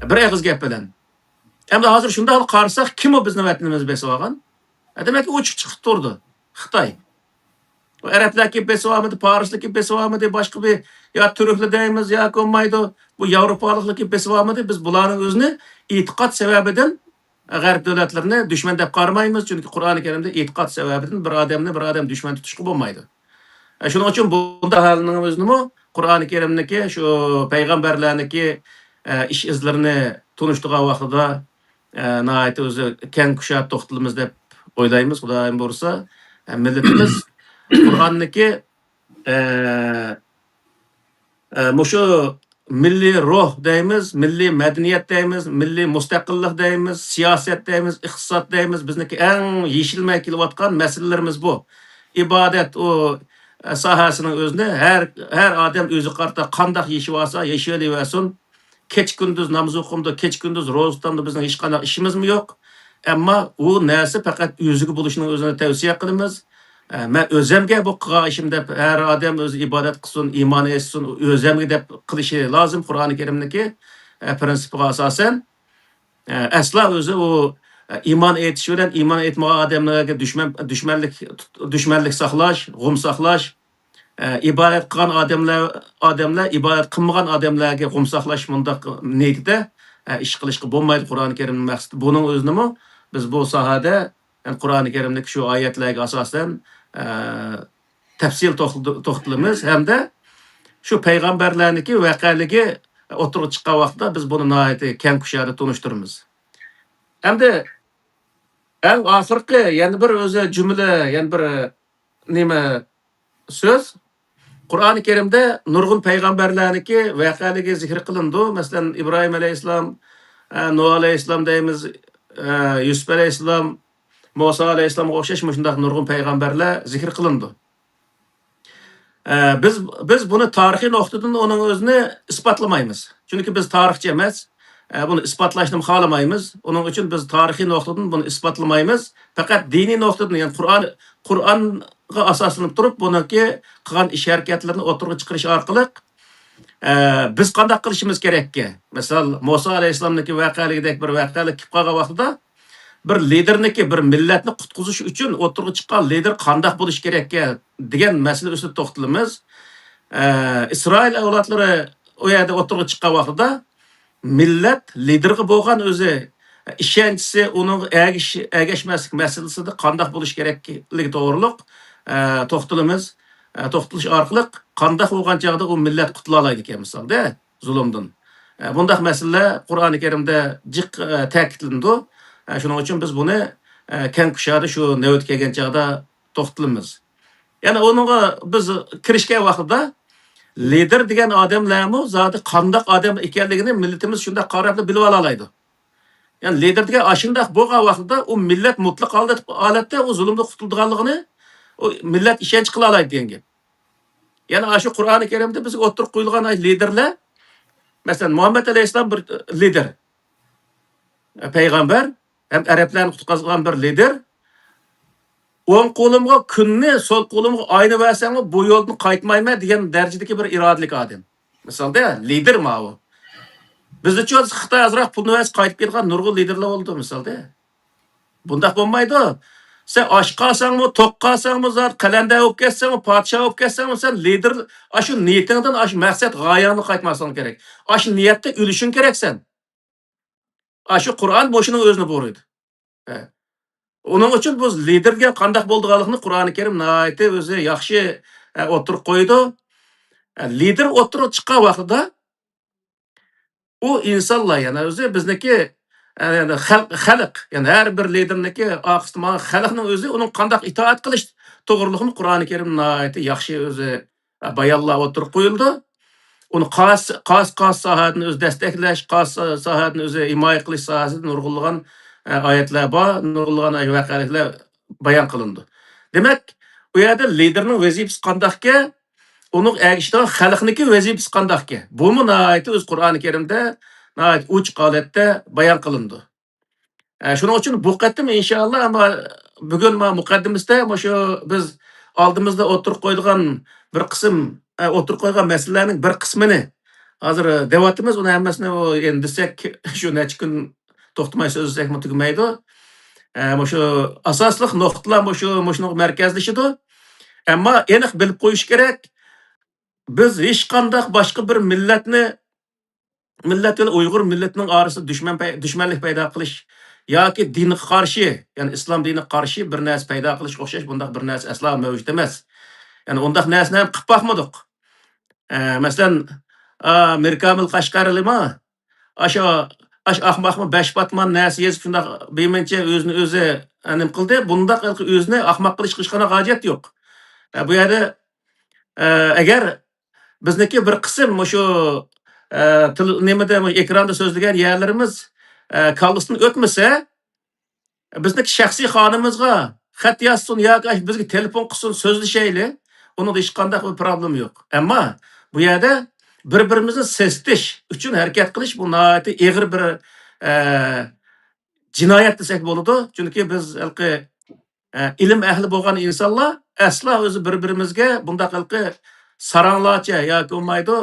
بىر ئېغىز گەپ بىلەن. ئەمدى ھازىر شۇنداق قارىساق، كىم ئۇ بىزنىڭ ۋەتىنىمىزنى بېسىۋالغان؟ دېمەك، ئوچۇق چىقىپ تۇرىدۇ. خىتاي. ئۇ ئەرەبلەر كېلىپ بېسىۋالمىدى، پارسلار كېلىپ بېسىۋالمىدى، باشقا بىر يا تۈركلەر دەيمىز ياكى بولمايدۇ، بۇ ياۋروپالىقلار كېلىپ بېسىۋالمىدى. بىز بۇلارنىڭ ئۆزىنى ئېتىقاد سەۋەبىدىن غەرب دۆلەتلىرىنى دۈشمەن دەپ قارىمايمىز، چۈنكى قۇرئانى كەرىمدە ئېتىقاد سەۋەبىدىن بىر ئادەمنى بىر ئادەم دۈشمەن تۇتۇشقا بولمايدۇ. ئە، شۇنىڭ ئۈچۈن بۇنداق ھالنىڭ ئۆزىنىمۇ قۇرئانى كەرىمدىكى شۇ پەيغەمبەرلەرنىڭكى، ئە، ئىش ئىزلىرىنى تونۇشتۇرغان ۋاقتىدا، ئە، ناھايىتى ئۆزى كەڭ كۇشادە توختىلىمىز دەپ ئويلايمىز. خۇدايىم بۇيرۇسا، ئە، مىللىتىمىز قۇرئاندىكى، ئە، ئە، مۇشۇ مىللىي روھ دەيمىز، مىللىي مەدەنىيەت دەيمىز، مىللىي مۇستەقىللىق دەيمىز، سىياسەت دەيمىز، ئىقتىساد دەيمىز، بىزنىڭكى ئەڭ يېشىلمەي كېلىۋاتقان مەسىلىلىرىمىز بۇ. ئىبادەت ئۇ، ئە، ساھەسىنىڭ ئۆزىنى ھەر، ھەر ئادەم ئۆزىگە قارىتا قانداق يېشىۋالسا يېشىۋېلىۋەرسۇن. كېچە-كۈندۈز ناماز ئوقۇمدۇ، كېچە-كۈندۈز روزا تۇتامدۇ، بىزنىڭ ھېچقانداق ئىشىمىزمۇ يوق. ئەمما ئۇ نەرسە پەقەت ئۆزىگە بولۇشنىڭ ئۆزىنى تەۋسىيە قىلىمىز. ئە، مەن ئۆزەمگە بۇ قىلغان ئىشىم دەپ، ھەر ئادەم ئۆزى ئىبادەت قىلسۇن، ئىمان ئېيتسۇن، ئۆزەمگە دەپ قىلىشى لازىم. قۇرئانى كەرىمنىڭكى، ئە، پىرىنسىپىغا ئاساسەن، ئە، ئەسلا ئۆزى ئۇ، ئە، ئىمان ئېيتىش بىلەن ئىمان ئېيتمىغان ئادەملەرگە دۈشمەن، دۈشمەنلىك، دۈشمەنلىك ساقلاش، غۇم ساقلاش، ئە، ئىبادەت قىلغان ئادەملەر، ئادەملەر ئىبادەت قىلمىغان ئادەملەرگە غۇم ساقلاش، مۇنداق نىيىتىدە، ئە، ئىش قىلىشقا بولمايدۇ. قۇرئانى كەرىمنىڭ مەقسىتى بۇنىڭ ئۆزىنىمۇ بىز بۇ ساھەدە، يەنى قۇرئانى كەرىمدىكى شۇ ئايەتلەرگە ئاساسەن، ئە، تەپسىل توختىلىدۇ-، توختىلىمىز ھەمدە شۇ پەيغەمبەرلەرنىڭكى ۋەقەلىكى ئوتتۇرىغا چىققان ۋاقىتتا بىز بۇنى ناھايىتى كەڭ كۇشادە تونۇشتۇرىمىز. ئەمدى ئەڭ ئاخىرقى يەنە بىر ئۆزى جۈملە، يەنە بىر نېمە سۆز؟ قۇرئانى كەرىمدە نۇرغۇن پەيغەمبەرلەرنىڭكى ۋەقەلىكى زىكىر قىلىنىدۇ. مەسىلەن، ئىبراھىم ئەلەيھىسسالام، ئە، نۇھ ئەلەيھىسسالام دەيمىز، ئە، يۈسۈپ ئەلەيھىسسالام، مۇسا ئەلەيھىسسالامغا ئوخشاش مۇشۇنداق نۇرغۇن پەيغەمبەرلەر زىكىر قىلىنىدۇ. ئە، بىز، بىز بۇنى تارىخىي نۇقتىدىن ئۇنىڭ ئۆزىنى ئىسپاتلىمايمىز. چۈنكى بىز تارىخچى ئەمەس. ئە، بۇنى ئىسپاتلاشنىمۇ خالىمايمىز. ئۇنىڭ ئۈچۈن بىز تارىخىي نۇقتىدىن بۇنى ئىسپاتلىمايمىز. پەقەت دىنىي نۇقتىدىن، يەنى قۇرئان، قۇرئانغا ئاساسلىنىپ تۇرۇپ، بۇنىڭكى قىلغان ئىش ھەرىكەتلىرىنى ئوتتۇرىغا چىقىرىش ئارقىلىق، ئە، بىز قانداق قىلىشىمىز كېرەككە؟ مىسال، مۇسا ئەلەيھىسسالامنىڭكى ۋەقەلىكىدەك بىر ۋەقەلىك كېلىپ قالغان ۋاقتىدا، بىر لىدېرنىكى، بىر مىللەتنى قۇتقۇزۇش ئۈچۈن ئوتتۇرىغا چىققان لىدېر قانداق بولۇشى كېرەككە دېگەن مەسىلە ئۈستىدە توختىلىمىز. ئە، ئىسرائىل ئەۋلادلىرى ئۇ يەردە ئوتتۇرىغا چىققان ۋاقتىدا مىللەت لىدېرغا بولغان ئۆزى، ئىشەنچىسى ئۇنىڭغا ئەگىش-، ئەگەشمەسلىك مەسىلىسىدە قانداق بولۇش كېرەكلىكى توغرۇلۇق، ئە، توختىلىمىز. ئە، توختىلىش ئارقىلىق قانداق بولغان چاغدا ئۇ مىللەت قۇتۇلالايدىكەن، مىسالدا، زۇلۇمدىن. ئە، بۇنداق مەسىلىلەر قۇرئانى كەرىمدە جىق، ئە، تەكىتلىنىدۇ. ئە، شۇنىڭ ئۈچۈن بىز بۇنى، ئە، كەڭ كۇشادە شۇ نۆۋەت كەلگەن چاغدا توختىلىمىز. يەنى ئۇنىڭغا بىز كىرىشكەن ۋاقتىدا لىدېر دېگەن ئادەملەرمۇ زادى قانداق ئادەم ئىكەنلىكىنى مىللىتىمىز شۇنداق قاراپلا بىلىۋالالايدۇ. يەنى لىدېر دېگەن ئاشۇنداق بولغان ۋاقتىدا ئۇ مىللەت مۇتلەق ھالەت-، ھالەتتە ئۇ زۇلۇمدىن قۇتۇلىدىغانلىقىنى ئۇ مىللەت ئىشەنچ قىلالايدۇ دېگەن گەپ. يەنى ئاشۇ قۇرئانى كەرىمدە بىزگە ئوتتۇرىغا قويۇلغان ئاي لىدېرلەر، مەسىلەن، مۇھەممەد ئەلەيھىسسالام بىر لىدېر، پەيغەمبەر ھەم ئەرەبلەرنى قۇتقۇزغان بىر لىدېر. ئوڭ قولۇمغا كۈننى، سول قولۇمغا ئاينى بەرسەڭمۇ بۇ يولدىن قايتمايمەن دېگەن دەرىجىدىكى بىر ئىرادىلىك ئادەم. مىسالدا، لىدېر ماۋۇ. بىزدىچۇ خىتاي ئازراق پۇلنى بەرسە قايتىپ كېتىدىغان نۇرغۇن لىدېرلار بولىدۇ، مىسالدا. بۇنداق بولمايدۇ. سەن ئاچ قالساڭمۇ، توق قالساڭمۇ، زادى قەلەندەر بولۇپ كەتسەڭمۇ، پادىشاھ بولۇپ كەتسەڭمۇ، سەن لىدېر، ئاشۇ نىيىتىڭدىن، ئاشۇ مەقسەت غايەڭدىن قايتماسلىقىڭ كېرەك. ئاشۇ نىيەتتە ئۆلۈشۈڭ كېرەك سەن. ئاشۇ قۇرئان مۇشۇنىڭ ئۆزىنى بۇيرۇيدۇ. ھە. ئۇنىڭ ئۈچۈن بۇ لىدېرگە قانداق بولىدىغانلىقىنى قۇرئانى كەرىم ناھايىتى ئۆزى ياخشى، ئە، ئوتتۇرىغا قويىدۇ. ئە، لىدېر ئوتتۇرىغا چىققان ۋاقتىدا ئۇ ئىنسانلار يەنە ئۆزى بىزنىكى، ئە، يەنى خەلق، خەلق، يەنى ھەر بىر لىدېرنىكى ئارقىسىدا ماڭغان خەلقنىڭ ئۆزى ئۇنىڭ قانداق ئىتائەت قىلىش توغرىلىقىنى قۇرئانى كەرىم ناھايىتى ياخشى ئۆزى، ئە، بايانلار ئوتتۇرىغا قويۇلىدۇ. ئۇنى قاس، قاس، قاس ساھەدىن ئۆزى دەستەكلەش، قاس ساھەدىن ئۆزى ھىمايە قىلىش ساھەسىدە نۇرغۇنلىغان، ئە، ئايەتلەر بار، نۇرغۇنلىغان ۋەقەلىكلەر بايان قىلىنىدۇ. دېمەك، ئۇ يەردە لىدېرنىڭ ۋەزىپىسى قانداقكەن، ئۇنىڭ ئەگىشىدىغان خەلقنىڭكى ۋەزىپىسى قانداقكەن، بۇمۇ ناھايىتى ئۆز قۇرئانى كەرىمدە ناھايىتى ئوچۇق ھالەتتە بايان قىلىنىدۇ. ئە، شۇنىڭ ئۈچۈن بۇ قېتىم ئىنشائاللا، ئەمما بۈگۈن ما مۇقەددىمىسىدە مۇشۇ بىز ئالدىمىزدا ئوتتۇرىغا قويىدىغان بىر قىسىم، ئە، ئوتتۇرىغا قويغان مەسىلىلەرنىڭ بىر قىسمىنى ھازىر دەۋاتىمىز. ئۇنى ھەممىسىنى ئۇ ئەمدى دېسەك، شۇ نەچچە كۈن توختىماي سۆزلىسەكمۇ تۈگىمەيدۇ. ئە، مۇشۇ ئاساسلىق نۇقتىلار مۇشۇ، مۇشۇنىڭغا مەركەزلىشىدۇ. ئەمما ئېنىق بىلىپ قويۇش كېرەك، بىز ھېچقانداق باشقا بىر مىللەتنى، مىللەت بىلەن ئۇيغۇر مىللىتىنىڭ ئارىسىدا دۈشمەن پەي-، دۈشمەنلىك پەيدا قىلىش ياكى دىنغا قارشى، يەنى ئىسلام دىنىغا قارشى بىر نەرسە پەيدا قىلىشقا ئوخشاش بۇنداق بىر نەرسە ئەسلا مەۋجۇت ئەمەس. يەنى ئۇنداق نەرسىنى ھەم قىلىپ باقمىدۇق. ئە، مەسىلەن، ئا، مىركامىل قەشقەرلىما، ئاشۇ، ئاشۇ ئاخماقمۇ بەش پاتمان نەرسە يېزىپ، شۇنداق بىمەنچە ئۆزىنى ئۆزى، ئە، نېمە قىلدى؟ بۇنداق ئۆزىنى ئاخماق قىلىشقا ھېچقانداق ھاجەت يوق. ئە، بۇ يەردە، ئە، ئەگەر بىزنىڭكى بىر قىسىم مۇشۇ، ئە، تېل-، نېمىدە، مۇشۇ ئېكراندا سۆزلىگەن يەرلىرىمىز، ئە، كاللىسىدىن ئۆتمىسە، بىزنىڭكى شەخسىي خانىمىزغا خەت يازسۇن ياكى بىزگە تېلېفون قىلسۇن، سۆزلىشەيلى. ئۇنىڭدا ھېچقانداق بىر پروبلېما يوق. ئەمما بۇ يەردە بىر-بىرىمىزنى سېسىتىش ئۈچۈن ھەرىكەت قىلىش، بۇ ناھايىتى ئېغىر بىر، ئە، جىنايەت دېسەك بولىدۇ. چۈنكى بىز ھېلىقى، ئە، ئىلىم ئەھلى بولغان ئىنسانلار ئەسلا ئۆزى بىر-بىرىمىزگە بۇنداق ھېلىقى ساراڭلارچە ياكى بولمايدۇ،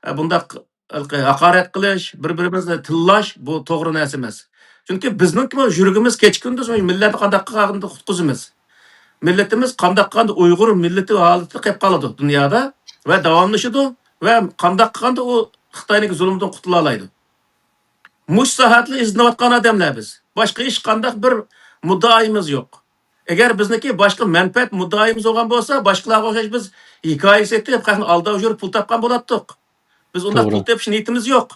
ئە، بۇنداق ھېلىقى ھاقارەت قىلىش، بىر-بىرىمىزنى تىللاش، بۇ توغرا نەرسە ئەمەس. چۈنكى بىزنىڭكىمۇ يۈرىكىمىز كېچە-كۈندۈز مۇشۇ مىللەتنى قانداق قىلغاندا قۇتقۇزىمىز. مىللىتىمىز قانداق قىلغاندا ئۇيغۇر مىللىتى ھالىتىدە قېلىپ قالىدۇ دۇنيادا ۋە داۋاملىشىدۇ ۋە قانداق قىلغاندا ئۇ خىتاينىڭكى زۇلۇمىدىن قۇتۇلالايدۇ. مۇشۇ ساھەدىلا ئىزدىنىۋاتقان ئادەملەر بىز. باشقا ھېچقانداق بىر مۇددىئايىمىز يوق. ئەگەر بىزنىڭكى باشقا مەنپەئەت مۇددىئايىمىز بولغان بولسا، باشقىلارغا ئوخشاش بىز ھېكايە سېتىپ، خەقنى ئالداپ يۈرۈپ پۇل تاپقان بولاتتۇق. بىز ئۇنداق توغرا. پۇل تېپىش نىيىتىمىز يوق.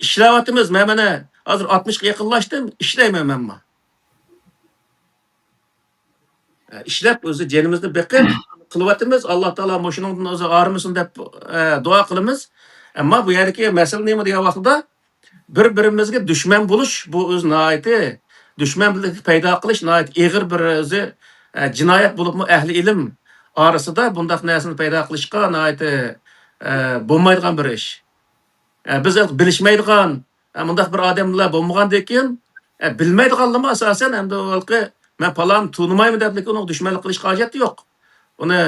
ئىشلەۋاتىمىز. مەن مانا ھازىر ئاتمىشقا يېقىنلاشتىم، ئىشلەيمەن مەنمۇ. ئە، ئىشلەپ، ئۆزى جېنىمىزنى بېقىپ قىلىۋاتىمىز. ئاللا تائالا مۇشۇنىڭدىن ئۆزى ئايرىمىسۇن دەپ، ئە، دۇئا قىلىمىز. ئەمما بۇ يەردىكى مەسىلە نېمە دېگەن ۋاقتىدا، بىر-بىرىمىزگە دۈشمەن بولۇش، بۇ ئۆزى ناھايىتى، دۈشمەنلىك پەيدا قىلىش ناھايىتى ئېغىر بىر ئۆزى، ئە، جىنايەت بولۇپمۇ ئەھلى ئىلىم ئارىسىدا بۇنداق نەرسىنى پەيدا قىلىشقا ناھايىتى، ئە، بولمايدىغان بىر ئىش. ئە، بىز بىلىشمەيدىغان، ئە، مۇنداق بىر ئادەملەر بولمىغاندىن كېيىن، ئە، بىلمەيدىغانلىرىمۇ ئاساسەن ئەمدى ھېلىقى مەن پالاننى تونۇمايمەن دەپلىكى ئۇنىڭغا دۈشمەنلىك قىلىشقا ھاجەت يوق. ئۇنى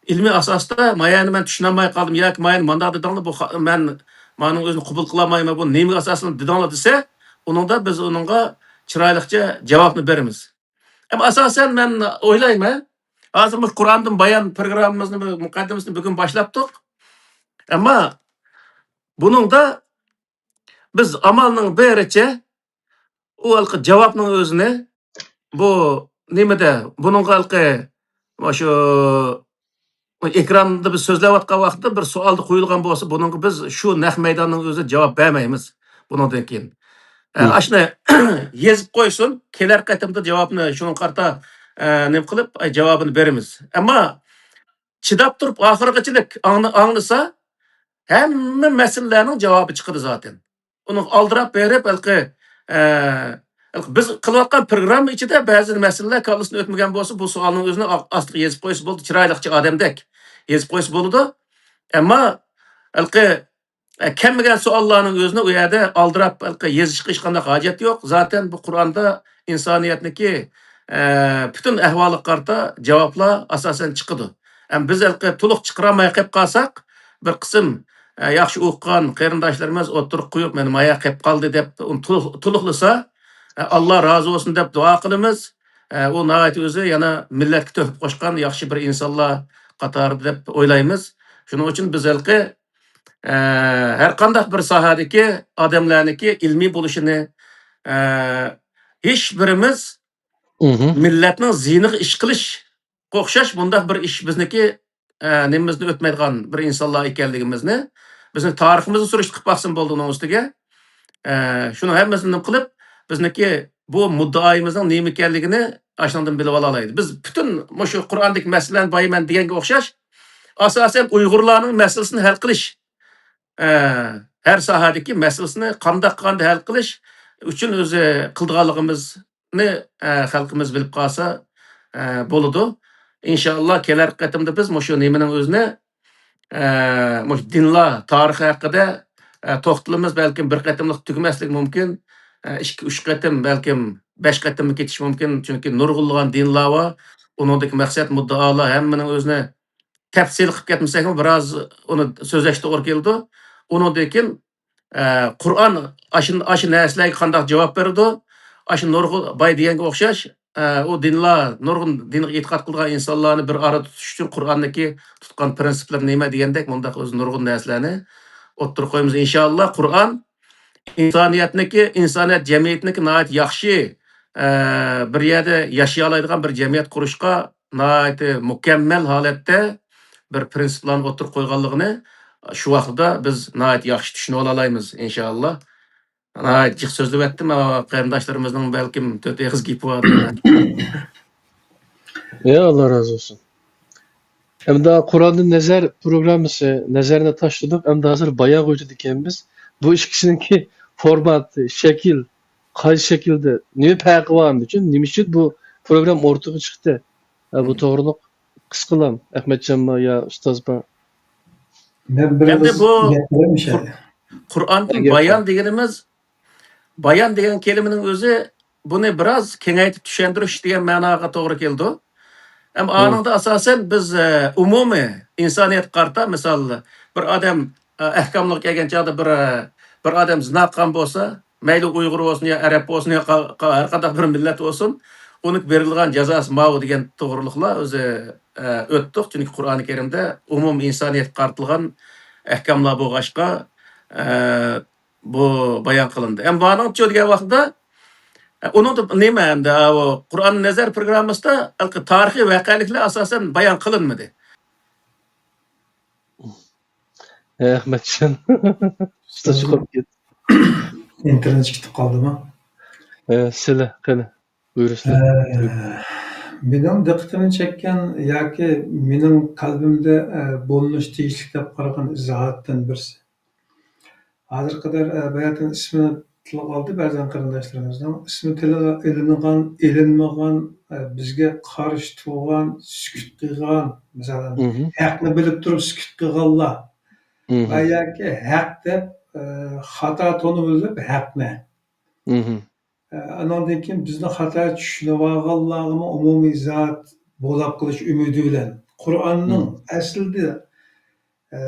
ئىلمىي ئاساستا مايەنى مەن چۈشىنەلمەي قالدىم ياكى مايەنى مانداق دېدىڭلار، بۇ خا-، مەن مانىڭ ئۆزىنى قوبۇل قىلالمايمەن، بۇ نېمىگە ئاساسەن دېدىڭلار دېسە، ئۇنىڭدا بىز ئۇنىڭغا چىرايلىقچە جاۋابنى بېرىمىز. ئەمما ئاساسەن مەن ئويلايمەن، ھازىر مۇشۇ قۇرئاندىن بايان پروگراممىمىزنى، مۇقەددىمىسىنى بۈگۈن باشلاپتۇق. ئەمما بۇنىڭدا بىز ئامالنىڭ بېرىچە، بۇ ھېلىقى جاۋابنىڭ ئۆزىنى، بۇ نېمىدە، بۇنىڭغا ھېلىقى، مۇشۇ ئېكراندا بىز سۆزلەۋاتقان ۋاقىتتا بىر سوئالدا قويۇلغان بولسا، بۇنىڭغا بىز شۇ نەق مەيداننىڭ ئۆزىدە جاۋاب بەرمەيمىز بۇنىڭدىن كېيىن. ئە، مم. ئاشۇنى يېزىپ قويسۇن، كېلەر قېتىمدا جاۋابنى شۇنىڭغا قارىتا، ئە، نېمە قىلىپ، ئە، جاۋابىنى بېرىمىز. ئەمما چىداپ تۇرۇپ ئاخىرغىچىلىك ئاڭلا-، ئاڭلىسا، ھەممە مەسىلىلەرنىڭ جاۋابى چىقىدۇ زاتەن. ئۇنىڭ ئالدىراپ بېرىپ، ھېلىقى، ئە، ھېلىقى بىز قىلىۋاتقان پروگرامما ئىچىدە بەزى مەسىلىلەر كاللىسىدىن ئۆتمىگەن بولسا، بۇ سوئالنىڭ ئۆزىنى ئا-، ئاستىغا يېزىپ قويسا بولدى، چىرايلىقچە ئادەمدەك يېزىپ قويسا بولىدۇ. ئەمما ھېلىقى، ئە، كەلمىگەن سوئاللارنىڭ ئۆزىنى ئۇ يەردە ئالدىراپ، ھېلىقى يېزىشقا ھېچقانداق ھاجەت يوق. زاتەن بۇ قۇرئاندا ئىنسانىيەتنىكى، ئە، پۈتۈن ئەھۋالىغا قارىتا جاۋابلار ئاساسەن چىقىدۇ. ئەمما بىز ھېلىقى تولۇق چىقىرالماي قېلىپ قالساق، بىر قىسىم، ئە، ياخشى ئوقۇغان قېرىنداشلىرىمىز ئوتتۇرىغا قويۇپ، مانا، مايا قېلىپ قالدى دەپ، ئۇنى تولۇق-، تولۇقلىسا، ئە، ئاللا رازى بولسۇن دەپ دۇئا قىلىمىز. ئە، ئۇ ناھايىتى ئۆزى يەنە مىللەتكە تۆھپە قوشقان ياخشى بىر ئىنسانلار قاتارىدا دەپ ئويلايمىز. شۇنىڭ ئۈچۈن بىز ھېلىقى، ئە، ھەر قانداق بىر ساھەدىكى ئادەملەرنىڭكى ئىلمىي بولۇشىنى، ئە، ھېچ بىرىمىز مھم. مىللەتنىڭ زىيىنىغا ئىش قىلىشقا ئوخشاش بۇنداق بىر ئىش بىزنىڭكى، ئە، نېمىمىزدىن ئۆتمەيدىغان بىر ئىنسانلار ئىكەنلىكىمىزنى، بىزنىڭ تارىخىمىزنى سۈرۈشتە قىلىپ باقسىمۇ بولىدۇ ئۇنىڭ ئۈستىگە. ئە، شۇنىڭ ھەممىسىنى نېمە قىلىپ، بىزنىڭكى بۇ مۇددىئايىمىزنىڭ نېمە ئىكەنلىكىنى ئاشۇنىڭدىن بىلىپ ئالالايدۇ. بىز پۈتۈن مۇشۇ قۇرئاندىكى مەسىلىلەرنى بايىمەن دېگەنگە ئوخشاش، ئاساسەن ئۇيغۇرلارنىڭ مەسىلىسىنى ھەل قىلىش، ئە، ھەر ساھەدىكى مەسىلىسىنى قانداق قىلغاندا ھەل قىلىش ئۈچۈن ئۆزى قىلىدىغانلىقىمىزنى، ئە، خەلقىمىز بىلىپ قالسا، ئە، بولىدۇ. ئىنشائاللا، كېلەر قېتىمدا بىز مۇشۇ نېمىنىڭ ئۆزىنى، ئە، مۇشۇ دىنلار تارىخى ھەققىدە، ئە، توختىلىمىز. بەلكىم بىر قېتىملىق تۈگىمەسلىكى مۇمكىن. ئە، ئىككى، ئۈچ قېتىم، بەلكىم بەش قېتىممۇ كېتىشى مۇمكىن. چۈنكى نۇرغۇنلىغان دىنلار بار. ئۇنىڭدىكى مەقسەت، مۇددىئالار ھەممىنىڭ ئۆزىنى تەپسىلىي قىلىپ كەتمىسەكمۇ، بىراز ئۇنى سۆزلەش توغرا كېلىدۇ. ئۇنىڭدىن كېيىن، ئە، قۇرئان ئاشۇ، ئاشۇ نەرسىلەرگە قانداق جاۋاب بېرىدۇ؟ ئاشۇ نۇرغۇن باي دېگەنگە ئوخشاش، ئە، ئۇ دىنلار، نۇرغۇن دىنغا ئېتىقاد قىلىدىغان ئىنسانلارنى بىر ئارىدا تۇتۇش ئۈچۈن قۇرئاندىكى تۇتقان پىرىنسىپلىرى نېمە دېگەندەك مۇنداق ئۆزى نۇرغۇن نەرسىلەرنى ئوتتۇرىغا قويىمىز. ئىنشائاللا، قۇرئان ئىنسانىيەتنىكى، ئىنسانىيەت جەمئىيىتىنىڭكى ناھايىتى ياخشى، ئە، بىر يەردە ياشىيالايدىغان بىر جەمئىيەت قۇرۇشقا ناھايىتى مۇكەممەل ھالەتتە بىر پىرىنسىپلارنى ئوتتۇرىغا قويغانلىقىنى شۇ ۋاقىتتا بىز ناھايىتى ياخشى چۈشىنىۋالالايمىز، ئىنشائاللا. ناھايىتى جىق سۆزلىۋەتتىم، ئەمما قېرىنداشلىرىمىزنىڭ بەلكىم تۆت ئېغىز گېپى بار. يا، ئاللا رازى بولسۇن. ئەمدى قۇرئاندىن نەزەر پروگراممىسى، نەزەرنى تاشلىدۇق، ئەمدى ھازىر بايانغا ئۆتىدىكەنمىز. بۇ ئىككىسىنىڭكى فورماتى، شەكىل، قايسى شەكىلدە، نېمە پەرقى بار ئەمدى؟ نېمە ئۈچۈن بۇ پروگرامما ئورتىغا چىقتى؟ ھە، بۇ توغرىلىق قىسقىلا ئەخمەتجانمۇ يا ئۇستاز بار؟ مەن بىر ئەمدى ئېغىز بۇ گەپ قىلىمىشە. قۇر-، قۇرئاندىن گەپ بايان قىل. دېگىنىمىز، بايان دېگەن كەلىمىنىڭ ئۆزى بۇنى بىراز كېڭەيتىپ چۈشەندۈرۈش دېگەن مەناغا توغرا كېلىدۇ. ئەمما مم. ئانىڭدا ئاساسەن بىز، ئە، ئومۇمىي ئىنسانىيەتكە قارىتا، مىسال، بىر ئادەم، ئە، ئەھكاملىققا كەلگەن چاغدا بىر، ئە، بىر ئادەم زىنا قىلغان بولسا، مەيلى ئۇيغۇر بولسۇن يا ئەرەب بولسۇن يا قا-، قا-، ھەر قانداق بىر مىللەت بولسۇن، ئۇنىڭ بېرىلىدىغان جازاسى ماۋۇ دېگەن توغرىلىقلار ئۆزى، ئە، ئۆتتۇق. چۈنكى قۇرئانى كەرىمدە ئومۇمىي ئىنسانىيەتكە قارىتىلغان ئەھكاملار بولغاچقا، ئە، بۇ بايان قىلىندى. ئەمما بۇنىڭچۇ دېگەن ۋاقىتتا، ئە، ئۇنىڭدا نېمە ئەمدى، ئە، ئۇ قۇرئان نەزەر پروگراممىسىدا ھېلىقى تارىخىي ۋەقەلىكلەر ئاساسەن بايان قىلىنمىدى. ئەخمەتجان. ئۇستا چىقىپ كەتتى. ئىنتېرنېت كېتىپ قالدىمۇ؟ ئە، سىلە، قېنى، بۇيرۇسىلە. ئە، مېنىڭ دىققىتىمنى چەككەن ياكى مېنىڭ قەلبىمدە، ئە، بولۇنۇشى تېگىشلىك دەپ قارىغان ئىزاھاتتىن بىرسى. ھازىرغا قەدەر، ئە، باياتىن ئىسمىنى تىلغا ئالدى بەزەن قېرىنداشلىرىمىزنىڭ. ئىسمى تىلغا ئېلىنغان، ئېلىنمىغان، ئە، بىزگە قارشى تۇرغان، سۈكۈت قىلغان، مىسالەن، مھم. ھەقنى بىلىپ تۇرۇپ سۈكۈت قىلغانلار. مھم. ۋە ياكى ھەق دەپ، ئە، خاتا تونۇۋېلىپ ھەقنى. مھم. ئە، ئانىڭدىن كېيىن بىزنى خاتا چۈشىنىۋالغانلارغىمۇ ئومۇمىي ئىزاھات بولاپ قېلىش ئۈمىدى بىلەن قۇرئاننىڭ مھم. ئەسلىدە، ئە،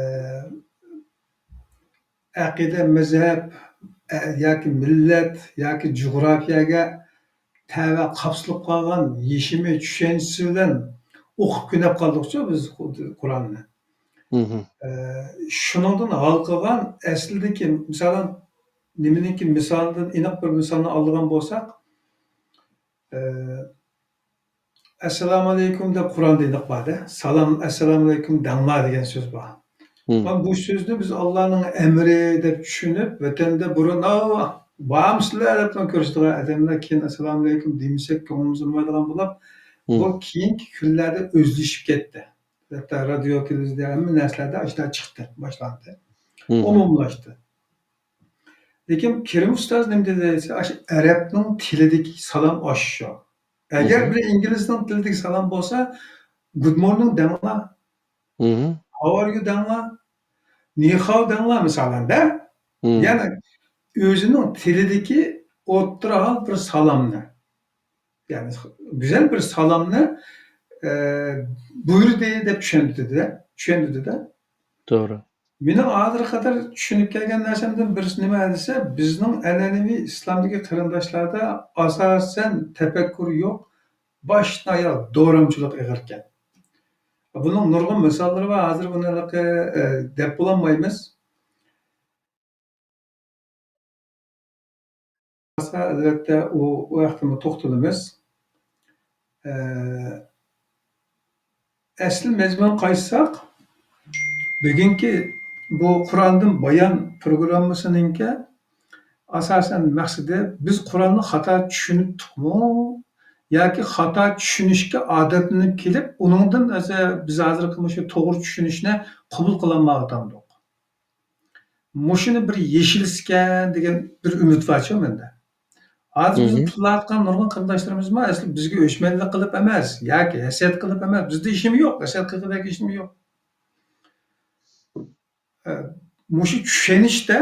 ئەقىدە، مەزھەپ، ئە، ياكى مىللەت ياكى جۇغراپىيەگە تەۋە قاپسىلىپ قالغان يېشىمى چۈشەنچىسى بىلەن ئوقۇپ كۆنۈپ قالدۇقچۇ بىز قۇرئاننى. مھم. ئە، شۇنىڭدىن ھالقىغان ئەسلىدىكى، مىسالەن، نېمىنىڭكى مىسالىدىن، ئېنىق بىر مىسالنى ئالىدىغان بولساق، ئە، «ئەسسالامۇئەلەيكۇم» دەپ قۇرئاندا ئېنىق بار-دە، «سالام، ئەسسالامۇئەلەيكۇم دەڭلار» دېگەن سۆز بار. مم. مانا بۇ سۆزنى بىز ئاللانىڭ ئەمرى دەپ چۈشىنىپ، ۋەتەندە بۇرۇن، «ئاۋۇ، بارمۇسىلەر؟» دەپ كۆرۈشىدىغان ئادەملەر كېيىن «ئەسسالامۇئەلەيكۇم» دېمىسەك كۆڭلىمىز ئۇنىمايدىغان بولۇپ، مم. بۇ كېيىنكى كۈنلەردە ئۆزلىشىپ كەتتى. ھەتتا رادىيو، تېلېۋىزىيە، ھەممە نەرسىلەردە ئاشۇنداق چىقتى، باشلاندى. مم. ئومۇملاشتى. لېكىن كېرىم ئۇستاز نېمە دېدى دېسە، ئاشۇ ئەرەبنىڭ تىلىدىكى سالام ئاشۇ. ئەگەر مم. بىر ئىنگلىزنىڭ تىلىدىكى سالام بولسا، «Good morning» دەڭلار، مم. «How are you» دەڭلار، «Ni hao» دەڭلار، مىسالەن-دە. مم. يەنى ئۆزىنىڭ تىلىدىكى ئوتتۇرا ھال بىر سالامنى، يەنى گۈزەل بىر سالامنى، ئە، بۇيرۇدى دەپ چۈشەندۈردى-دە، چۈشەندۈردى-دە. توغرا. مېنىڭ ھازىرغا قەدەر چۈشىنىپ كەلگەن نەرسەمدىن بىرسى نېمە دېسە، بىزنىڭ ئەنئەنىۋى ئىسلامدىكى قېرىنداشلاردا ئاساسەن تەپەككۇر يوق، باشتىن ئاياغ دورامچىلىق ئېغىركەن. بۇنىڭ نۇرغۇن مىساللىرى بار، ھازىر بۇنى ھېلىقى، ئە، دەپ بولالمايمىز. ئەلۋەتتە، ئۇ، ئۇ ھەقتىمۇ توختىلىمىز. ئە، ئەسلى مەزمۇنغا قايتساق، بۈگۈنكى بۇ قۇرئاندىن بايان پروگراممىسىنىڭكى ئاساسەن مەقسىتى، بىز قۇرئاننى خاتا چۈشىنىپتۇقمۇ ياكى خاتا چۈشىنىشكە ئادەتلىنىپ كېلىپ، ئۇنىڭدىن ئۆزى بىز ھازىرقى مۇشۇ توغرا چۈشىنىشنى قوبۇل قىلالمايۋاتامدۇق؟ مۇشۇنى بىر يېشىلسىكەن دېگەن بىر ئۈمىد بارچۇ مەندە. ھازىر بىزنى مم. تىللاۋاتقان نۇرغۇن قېرىنداشلىرىمىزمۇ ئەسلى بىزگە ئۆچمەنلىك قىلىپ ئەمەس ياكى ھەسەت قىلىپ ئەمەس. بىزدە ئىشىمۇ يوق، ھەسەت قىلغۇدەك ئىشىمۇ يوق. ئە، مۇشۇ چۈشەنىشتە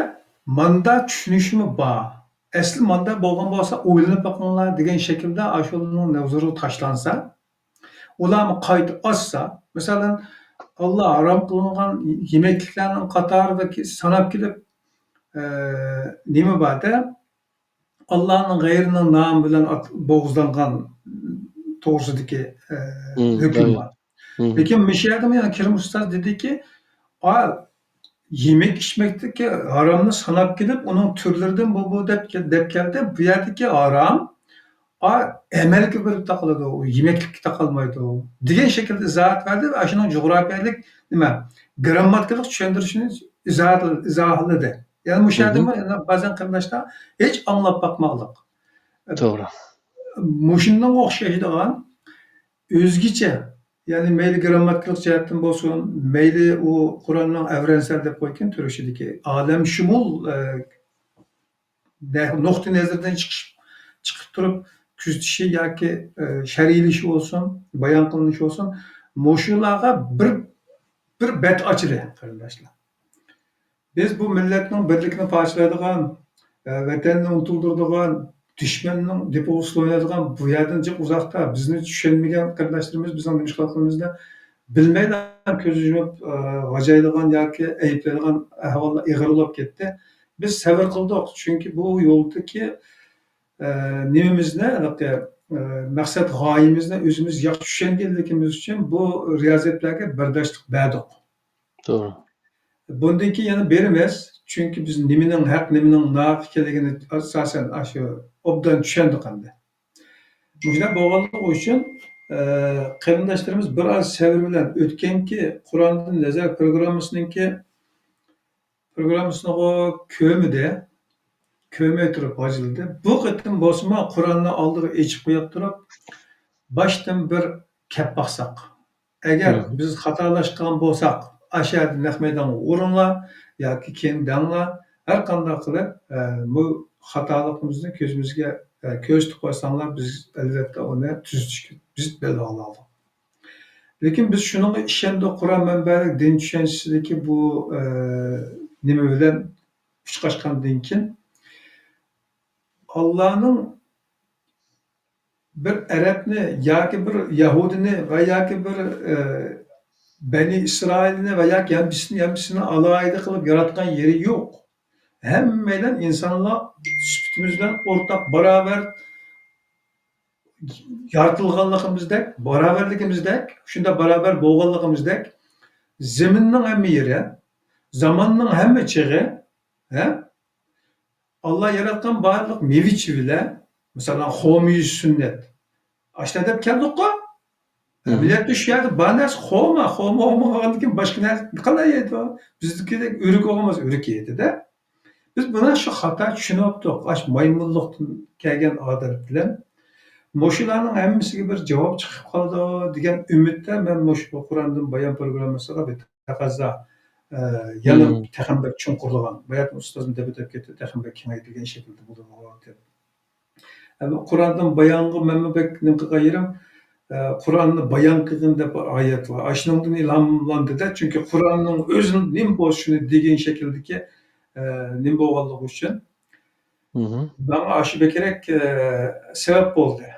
ماندا چۈشىنىشمۇ بار. ئەسلى ماندا بولغان بولسا ئويلىنىپ بېقىڭلار دېگەن شەكىلدە ئاشۇلارنىڭ نەزىرىگە تاشلانسا، ئۇلارمۇ قايتا ئاچسا، مەسىلەن، ئاللا ھارام قىلغان يېمەكلىكلەرنىڭ قاتارىدا ساناپ كېلىپ، ئە، نېمە بار-دە؟ ئاللانىڭ غەيرىنىڭ نامى بىلەن ئات-، بوغۇزلانغان توغرىسىدىكى، ئە، مم، ھۆكۈم دايىم. بار. مم. لېكىن مۇشۇ يەردىمۇ يەنە كېرىم ئۇستاز دېدىكى، ئا، يېمەك ئىچمەكتىكى ھارامنى ساناپ كېلىپ، ئۇنىڭ تۈرلىرىدىن بۇ، بۇ دەپ، دەپ كەلدى. بۇ يەردىكى ھارام، ئا، ئەمەلگە بېرىپ تاقىلىدۇ، ئۇ يېمەكلىككە تاقالمايدۇ، دېگەن شەكىلدە ئىزاھات بەردى. ئاشۇنىڭ جۇغراپىيەلىك نېمە، گىرامماتىكىلىق چۈشەندۈرۈشىنى ئىزاھات-، ئىزاھلىدى. يەنى مۇشۇ مم. يەردىمۇ يەنە بەزەن قېرىنداشلار ھېچ ئاڭلاپ باقماقلىق. توغرا. مۇشۇنىڭغا ئوخشايدىغان ئۆزگىچە، يەنى مەيلى گىرامماتىكىلىق جەھەتتىن بولسۇن، مەيلى ئۇ قۇرئاننىڭ ئەۋرەنسەل دەپ قويغان تۈركچىدىكى ئالەمشۇمۇل، ئە، نە-، نۇقتىئى نەزىرىدىن چىقىش، چىقىپ تۇرۇپ كۆزىتىشى ياكى، ئە، شەرھلىشى بولسۇن، بايان قىلىنىشى بولسۇن، مۇشۇلارغا بىر، بىر بەت ئاچىدۇ، قېرىنداشلار. بىز بۇ مىللەتنىڭ بىرلىكىنى پارچىلايدىغان، ئە، ۋەتەننى ئۇنتۇلدۇرىدىغان، دۈشمەننىڭ دېپوسىنى ئوينايدىغان بۇ يەردىن جىق ئۇزاقتا، بىزنى چۈشەنمىگەن قېرىنداشلىرىمىز بىزنىڭ نېمە ئىشلىۋاتقىنىمىزنى بىلمەيلا كۆز يۇمۇپ، ئە، غاجايدىغان ياكى ئەيىبلەيدىغان ئەھۋاللار ئېغىرلاپ كەتتى. بىز سەۋر قىلدۇق، چۈنكى بۇ يولدىكى، ئە، نېمىمىزنى، ھېلىقى، ئە، مەقسەت غايىمىزنى ئۆزىمىز ياخشى چۈشەنگەنلىكىمىز ئۈچۈن بۇ رىيازەتلەرگە بەرداشلىق بەردۇق. توغرا. بۇندىن كېيىن يەنە بېرىمىز. چۈنكى بىز نېمىنىڭ ھەق، نېمىنىڭ ناھەق ئىكەنلىكىنى ئاساسەن ئاشۇ ئوبدان چۈشەندۇق ئەمدى. مۇشۇنداق بولغانلىقى ئۈچۈن، ئە، قېرىنداشلىرىمىز بىر ئاز سەۋر بىلەن ئۆتكەنكى قۇرئاندىن نەزەر پروگراممىسىنىڭكى پروگراممىسىنىغۇ كۆرمىدى. كۆرمەي تۇرۇپ غاجىلىدى. بۇ قېتىم بولسىمۇ قۇرئاننى ئالدىغا ئېچىپ قويۇپ تۇرۇپ، باشتىن بىر كەپ باقساق. ئەگەر مم. بىز خاتالاشقان بولساق، ئاشۇ يەردە نەق مەيدانغا ئۇرۇڭلار ياكى كېيىن دەڭلار. ھەر قانداق قىلىپ، ئە، بۇ خاتالىقىمىزنى كۆزىمىزگە، ئە، كۆرسىتىپ قويساڭلار، بىز ئەلۋەتتە ئۇنى تۈزىتىشكە بىز بەل باغلايلى. لېكىن بىز شۇنىڭغا ئىشەندۇق، قۇرئان مەنبەلىك دىن چۈشەنچىسىدىكى بۇ، ئە، نېمە بىلەن ئۇچراشقاندىن كېيىن، ئاللانىڭ بىر ئەرەبنى ياكى بىر يەھۇدىينى ۋە ياكى بىر، ئە، بەنى ئىسرائىلنى ۋە ياكى ھەممىسىنى، ھەممىسىنى ئالاھىدە قىلىپ ياراتقان يېرى يوق. ھەممەيلەن ئىنسانلار سۈپىتىمىز بىلەن ئورتاق، باراۋەر يارىتىلغانلىقىمىزدەك، باراۋەرلىكىمىزدەك، شۇنداق باراۋەر بولغانلىقىمىزدەك، زېمىننىڭ ھەممە يېرى، زاماننىڭ ھەممە چېغى، ھە؟ ئاللا ياراتقان بارلىق مېۋە-چېۋىلەر، مىسالەن، خورما يېيىش سۈننەت. ئاشۇنداق دەپ كەلدۇققۇ. مم. ئەمەلىيەتتە شۇ يەردە بار نەرسە خورما، خورما بولمىغاندىن كېيىن باشقا نەرسە قانداق يەيدۇ؟ بىزدىكىدەك ئۆرۈك ئالغان بولسا ئۆرۈك يەيدۇ-دە. بىز بۇنى شۇ خاتا چۈشىنىۋاپتۇق. ئاش مايمۇنلۇقتىن كەلگەن ئادەت بىلەن مۇشۇلارنىڭ ھەممىسىگە بىر جاۋاب چىقىپ قالىدۇ دېگەن ئۈمىدتە مەن مۇشۇ قۇراندىن بايان پروگراممىسىغا بىر تەقەززا، ئە، يەنە مم. تېخىمۇ بەك چوڭقۇرلىغان، باياتىن ئۇستازمۇ دەپ ئۆتۈپ كەتتى، تېخىمۇ بەك كېڭەيتىلگەن شەكىلدە بولىدۇ دەپ. ئەمما قۇراندىن بايانغا مەنمۇ بەك نېمە قىلغان يېرىم، ئە، قۇراننى بايان قىلغىن دەپ بىر ئايەت بار. ئاشۇنىڭدىن ئىلھاملاندى-دە، چۈنكى قۇراننىڭ ئۆزى نېمە بولسا شۇنى دېگەن شەكىلدىكى، ئە، نېمە بولغانلىقى ئۈچۈن مهم. ماڭا ئاشۇ بەكرەك، ئە، سەۋەب بولدى.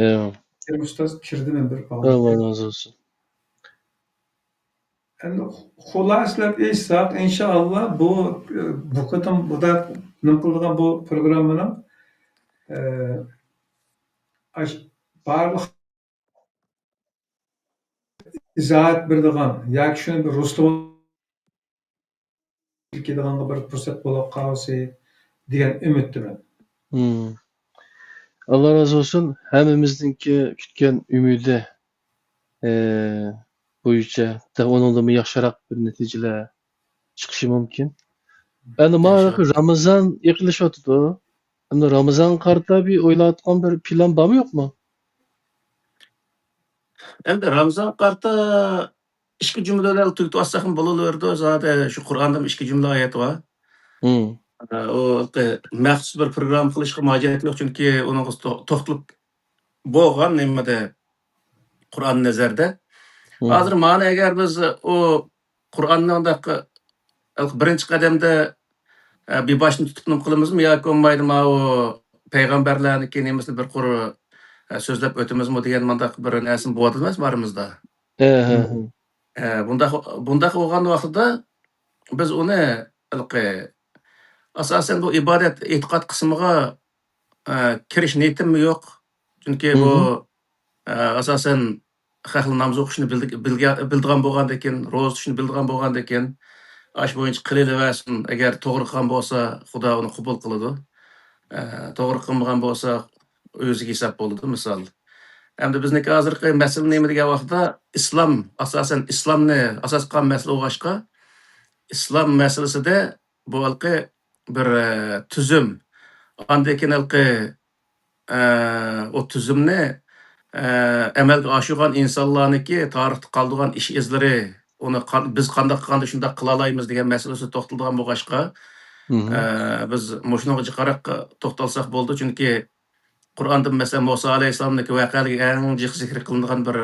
يا. كېرىم ئۇستاز كىردى، مەن بىر ئالدىم. ئاللا رازى بولسۇن. ئەمدى خۇلاسىلەپ ئېيتساق، ئىنشائاللا بۇ، بۇ قېتىم بۇدا نېمە قىلىدىغان بۇ پروگراممىنىڭ، ئە، ئاش-، بارلىق ئىزاھات بېرىدىغان ياكى شۇنى بىر رۇسلىۋال كېلىدىغانغا بىر پۇرسەت بولۇپ قالسا دېگەن ئۈمىدتىمەن. مم. ئاللا رازى بولسۇن. ھەممىمىزنىڭكى كۈتكەن ئۈمىدى، ئى، بويىچە، تېخى ئۇنىڭدىنمۇ ياخشىراق بىر نەتىجىلەر چىقىشى مۇمكىن. ئەمدى مانا ئىنشاللا. رامىزان يېقىنلىشىۋاتىدۇ. ئەمدى رامىزانغا قارىتا بىر ئويلاۋاتقان بىر پىلان بارمۇ يوقمۇ؟ ئەمدى رامىزانغا قارىتا ئىككى جۈملە بىلەن تۈگىتىۋاتساقمۇ بولۇۋېرىدۇ. زادى شۇ قۇرئاندا ئىككى جۈملە ئايەت بار. مم. ئە، ئۇ مەخسۇس بىر پروگرامما قىلىشقا ھاجەت يوق، چۈنكى ئۇنىڭغا تو-، توختىلىپ بولغان نېمىدە، قۇرئان نەزەردە. مم. ھازىر مانا ئەگەر بىز ئۇ قۇرئاننى ئۇنداق بىرىنچى قەدەمدە، ئە، بىباشنى تۇتۇپ نېمە قىلىمىزمۇ ياكى بولمايدۇ، ماۋۇ پەيغەمبەرلەرنىڭكى نېمىسىنى بىر قۇر، ئە، سۆزلەپ ئۆتىمىزمۇ دېگەن مۇنداق بىر نەرسىمۇ بولۇۋاتىدۇ ئەمەسمۇ ئارىمىزدا؟ ھە، ھە، ھە. ئە، بۇنداق، بۇنداق بولغان ۋاقتىدا بىز ئۇنى ھېلىقى، ئاساسەن بۇ ئىبادەت، ئېتىقاد قىسمىغا، ئە، كىرىش نىيىتىممۇ يوق. چۈنكى بۇ، مهم. ئە، ئاساسەن خەقنىڭ ناماز ئوقۇشنى بىلدى-، بىلگە-، بىلىدىغان بولغاندىكىن، روزا تۇتۇشنى بىلىدىغان بولغاندىكىن، ئاشۇ بويىچە قىلىۋەرسۇن. ئەگەر توغرا قىلغان بولسا، خۇدا ئۇنى قوبۇل قىلىدۇ. ئە، توغرا قىلمىغان بولسا، ئۆزىگە ھېساب بولىدۇ، مىسال. ئەمدى بىزنىڭكى ھازىرقى مەسىلە نېمە دېگەن ۋاقىتتا، ئىسلام، ئاساسەن ئىسلامنى ئاساس قىلغان مەسىلە بولغاچقا، ئىسلام مەسىلىسىدە بۇ ھېلىقى بىر، ئە، تۈزۈم، ئاندىن كېيىن ھېلىقى، ئە، ئۇ تۈزۈمنى، ئە، ئەمەلگە ئاشۇرغان ئىنسانلارنىڭكى تارىختا قالدۇرغان ئىش ئىزلىرى، ئۇنى قان-، بىز قانداق قىلغاندا شۇنداق قىلالايمىز دېگەن مەسىلىسى توختىلىدىغان بولغاچقا، مهم. ئە، بىز مۇشۇنىڭغا جىقراق توختالساق بولىدۇ، چۈنكى قۇرئاندا، مەسىلەن، مۇسا ئەلەيھىسسالامنىڭكى ۋەقەلىكى ئەڭ جىق زىكىر قىلىنىدىغان بىر،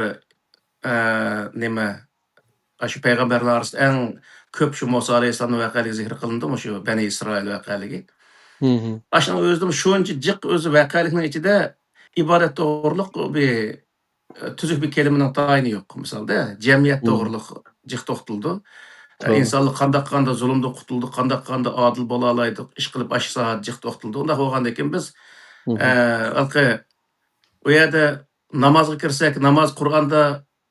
ئە، نېمە، ئاشۇ پەيغەمبەرلەر ئارىسىدا ئەڭ كۆپ شۇ مۇسا ئەلەيھىسسالامنىڭ ۋەقەلىكى زىكىر قىلىنىدۇ، مۇشۇ بەنى ئىسرائىل ۋەقەلىكى. مهم. ئاشۇنىڭ ئۆزىدىمۇ شۇنچە جىق ئۆزى ۋەقەلىكنىڭ ئىچىدە ئىبادەت توغرۇلۇق بىر، ئە، تۈزۈك بىر كەلىمىنىڭ تايىنى يوق. مىسالدا، جەمئىيەت مم. توغرۇلۇق جىق توختىلىدۇ. ئە، توغرا. ئىنسانلار قانداق قىلغاندا زۇلۇمدىن قۇتۇلىدۇ، قانداق قىلغاندا ئادىل بولالايدۇ، ئىشقىلىپ ئاشۇ ساھەدە جىق توختىلىدۇ. ئۇنداق بولغاندىن كېيىن بىز، مم. ئە، ھېلىقى ئۇ يەردە نامازغا كىرسەك، ناماز قۇرئاندا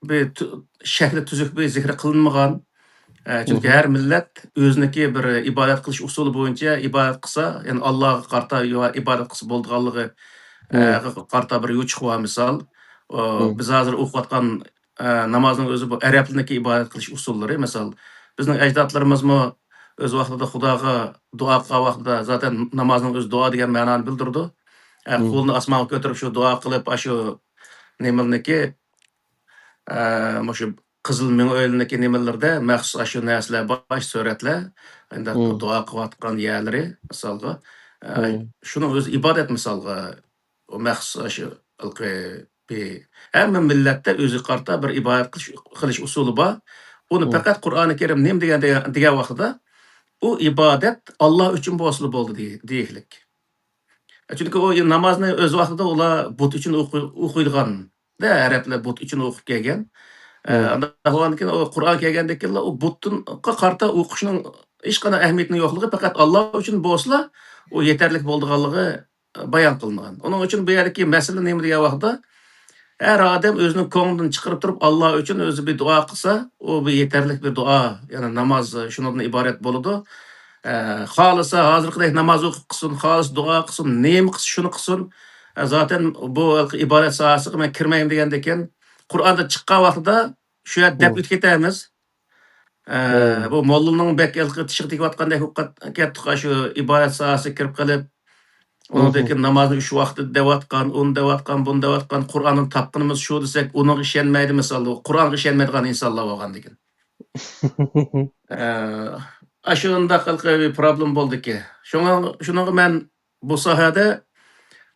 بىر تۈ-، شەكلى تۈزۈك بىر زىكىر قىلىنمىغان. ئە، چۈنكى مم. ھەر مىللەت ئۆزىنىڭكى بىر ئىبادەت قىلىش ئۇسۇلى بويىچە ئىبادەت قىلسا، يەنى ئاللاغا قارىتا يا-، ئىبادەت قىلسا بولىدىغانلىقى، ئە، مم. قارىتا بىر يوچۇق بار، مىسال. ئۇ، مم. بىز ھازىر ئوقۇۋاتقان، ئە، نامازنىڭ ئۆزى بۇ ئەرەبلەرنىڭكى ئىبادەت قىلىش ئۇسۇللىرى، مىسال. بىزنىڭ ئەجدادلىرىمىزمۇ ئۆز ۋاقتىدا خۇداغا دۇئا قىلغان ۋاقتىدا زاتەن نامازنىڭ ئۆزى دۇئا دېگەن مەنانى بىلدۈرىدۇ. ئە، مم. قولىنى ئاسمانغا كۆتۈرۈپ شۇ دۇئا قىلىپ، ئاشۇ نېمىلىرىنىڭكى، ئە، مۇشۇ قىزىل مېڭە ئۆيلىرىنىڭكى نېمىلىرىدە مەخسۇس ئاشۇ نەرسىلەر بار، ئاشۇ سۈرەتلەر، ئانداق مم. دۇئا قىلىۋاتقان يەرلىرى، مىسالغا. ئە، مم. شۇنىڭ ئۆزى ئىبادەت، مىسالغا. ئۇ مەخسۇس ئاشۇ ھېلىقى بىر، ھەممە مىللەتتە ئۆزىگە قارىتا بىر ئىبادەت قىلىش، قىلىش ئۇسۇلى بار. ئۇنى مم. پەقەت قۇرئانى كەرىم نېمە دېگەن، دېگەن، دېگەن ۋاقتىدا، ئۇ ئىبادەت ئاللا ئۈچۈن بولسىلا بولدى دېي-، دېيىكلىك. چۈنكى ئۇ نامازنى ئۆز ۋاقتىدا ئۇلار بۇت ئۈچۈن ئوقۇ-، ئوقۇيدىغان، دە، ئەرەبلەر بۇت ئۈچۈن ئوقۇپ كەلگەن. ئە، مم. ئانداق بولغاندىن كېيىن ئۇ قۇرئان كەلگەندىن كېيىنلا ئۇ بۇتقا قارىتا ئوقۇشنىڭ ھېچقانداق ئەھمىيىتىنىڭ يوقلۇقى، پەقەت ئاللا ئۈچۈن بولسىلا، ئۇ يېتەرلىك بولىدىغانلىقى بايان قىلىنغان. ئۇنىڭ ئۈچۈن بۇ يەردىكى مەسىلە نېمە دېگەن ۋاقىتتا، ھەر ئادەم ئۆزىنىڭ كۆڭلىدىن چىقىرىپ تۇرۇپ، ئاللا ئۈچۈن ئۆزى بىر دۇئا قىلسا، ئۇ بىر يېتەرلىك بىر دۇئا، يەنى ناماز شۇنىڭدىن ئىبارەت بولىدۇ. ئە، خالىسا ھازىرقىدەك ناماز ئوقۇپ قىلسۇن، خالىسا دۇئا قىلسۇن، نېمە قىلسا شۇنى قىلسۇن. ئە، زاتەن بۇ ھېلىقى ئىبادەت ساھەسىگە مەن كىرمەيمەن دېگەندىكىن، قۇرئاندىن چىققان ۋاقتىدا شۇ يەردە دەپ ئۆتۈپ كېتەمىز. ئە، بۇ موللىنىڭ بەك ھېلىقى تېشىغا تېگىۋاتقاندەك بولۇپ قات-، كەتتۇق، شۇ ئىبادەت ساھەسىگە كىرىپ قېلىپ. ئۇنىڭدىن كېيىن نامازنى ئۈچ ۋاقتىدا دەۋاتقان، ئۇنى دەۋاتقان، بۇنى دەۋاتقان، قۇرئاندىن تاپقىنىمىز شۇ دېسەك، ئۇنىڭغا ئىشەنمەيدۇ، مىسالدا، قۇرئانغا ئىشەنمەيدىغان ئىنسانلار بولغاندىكىن. ئە، ئاشۇنداق ھېلىقى بىر پروبلېما بولدىكى. شۇڭا، شۇنىڭغا مەن بۇ ساھەدە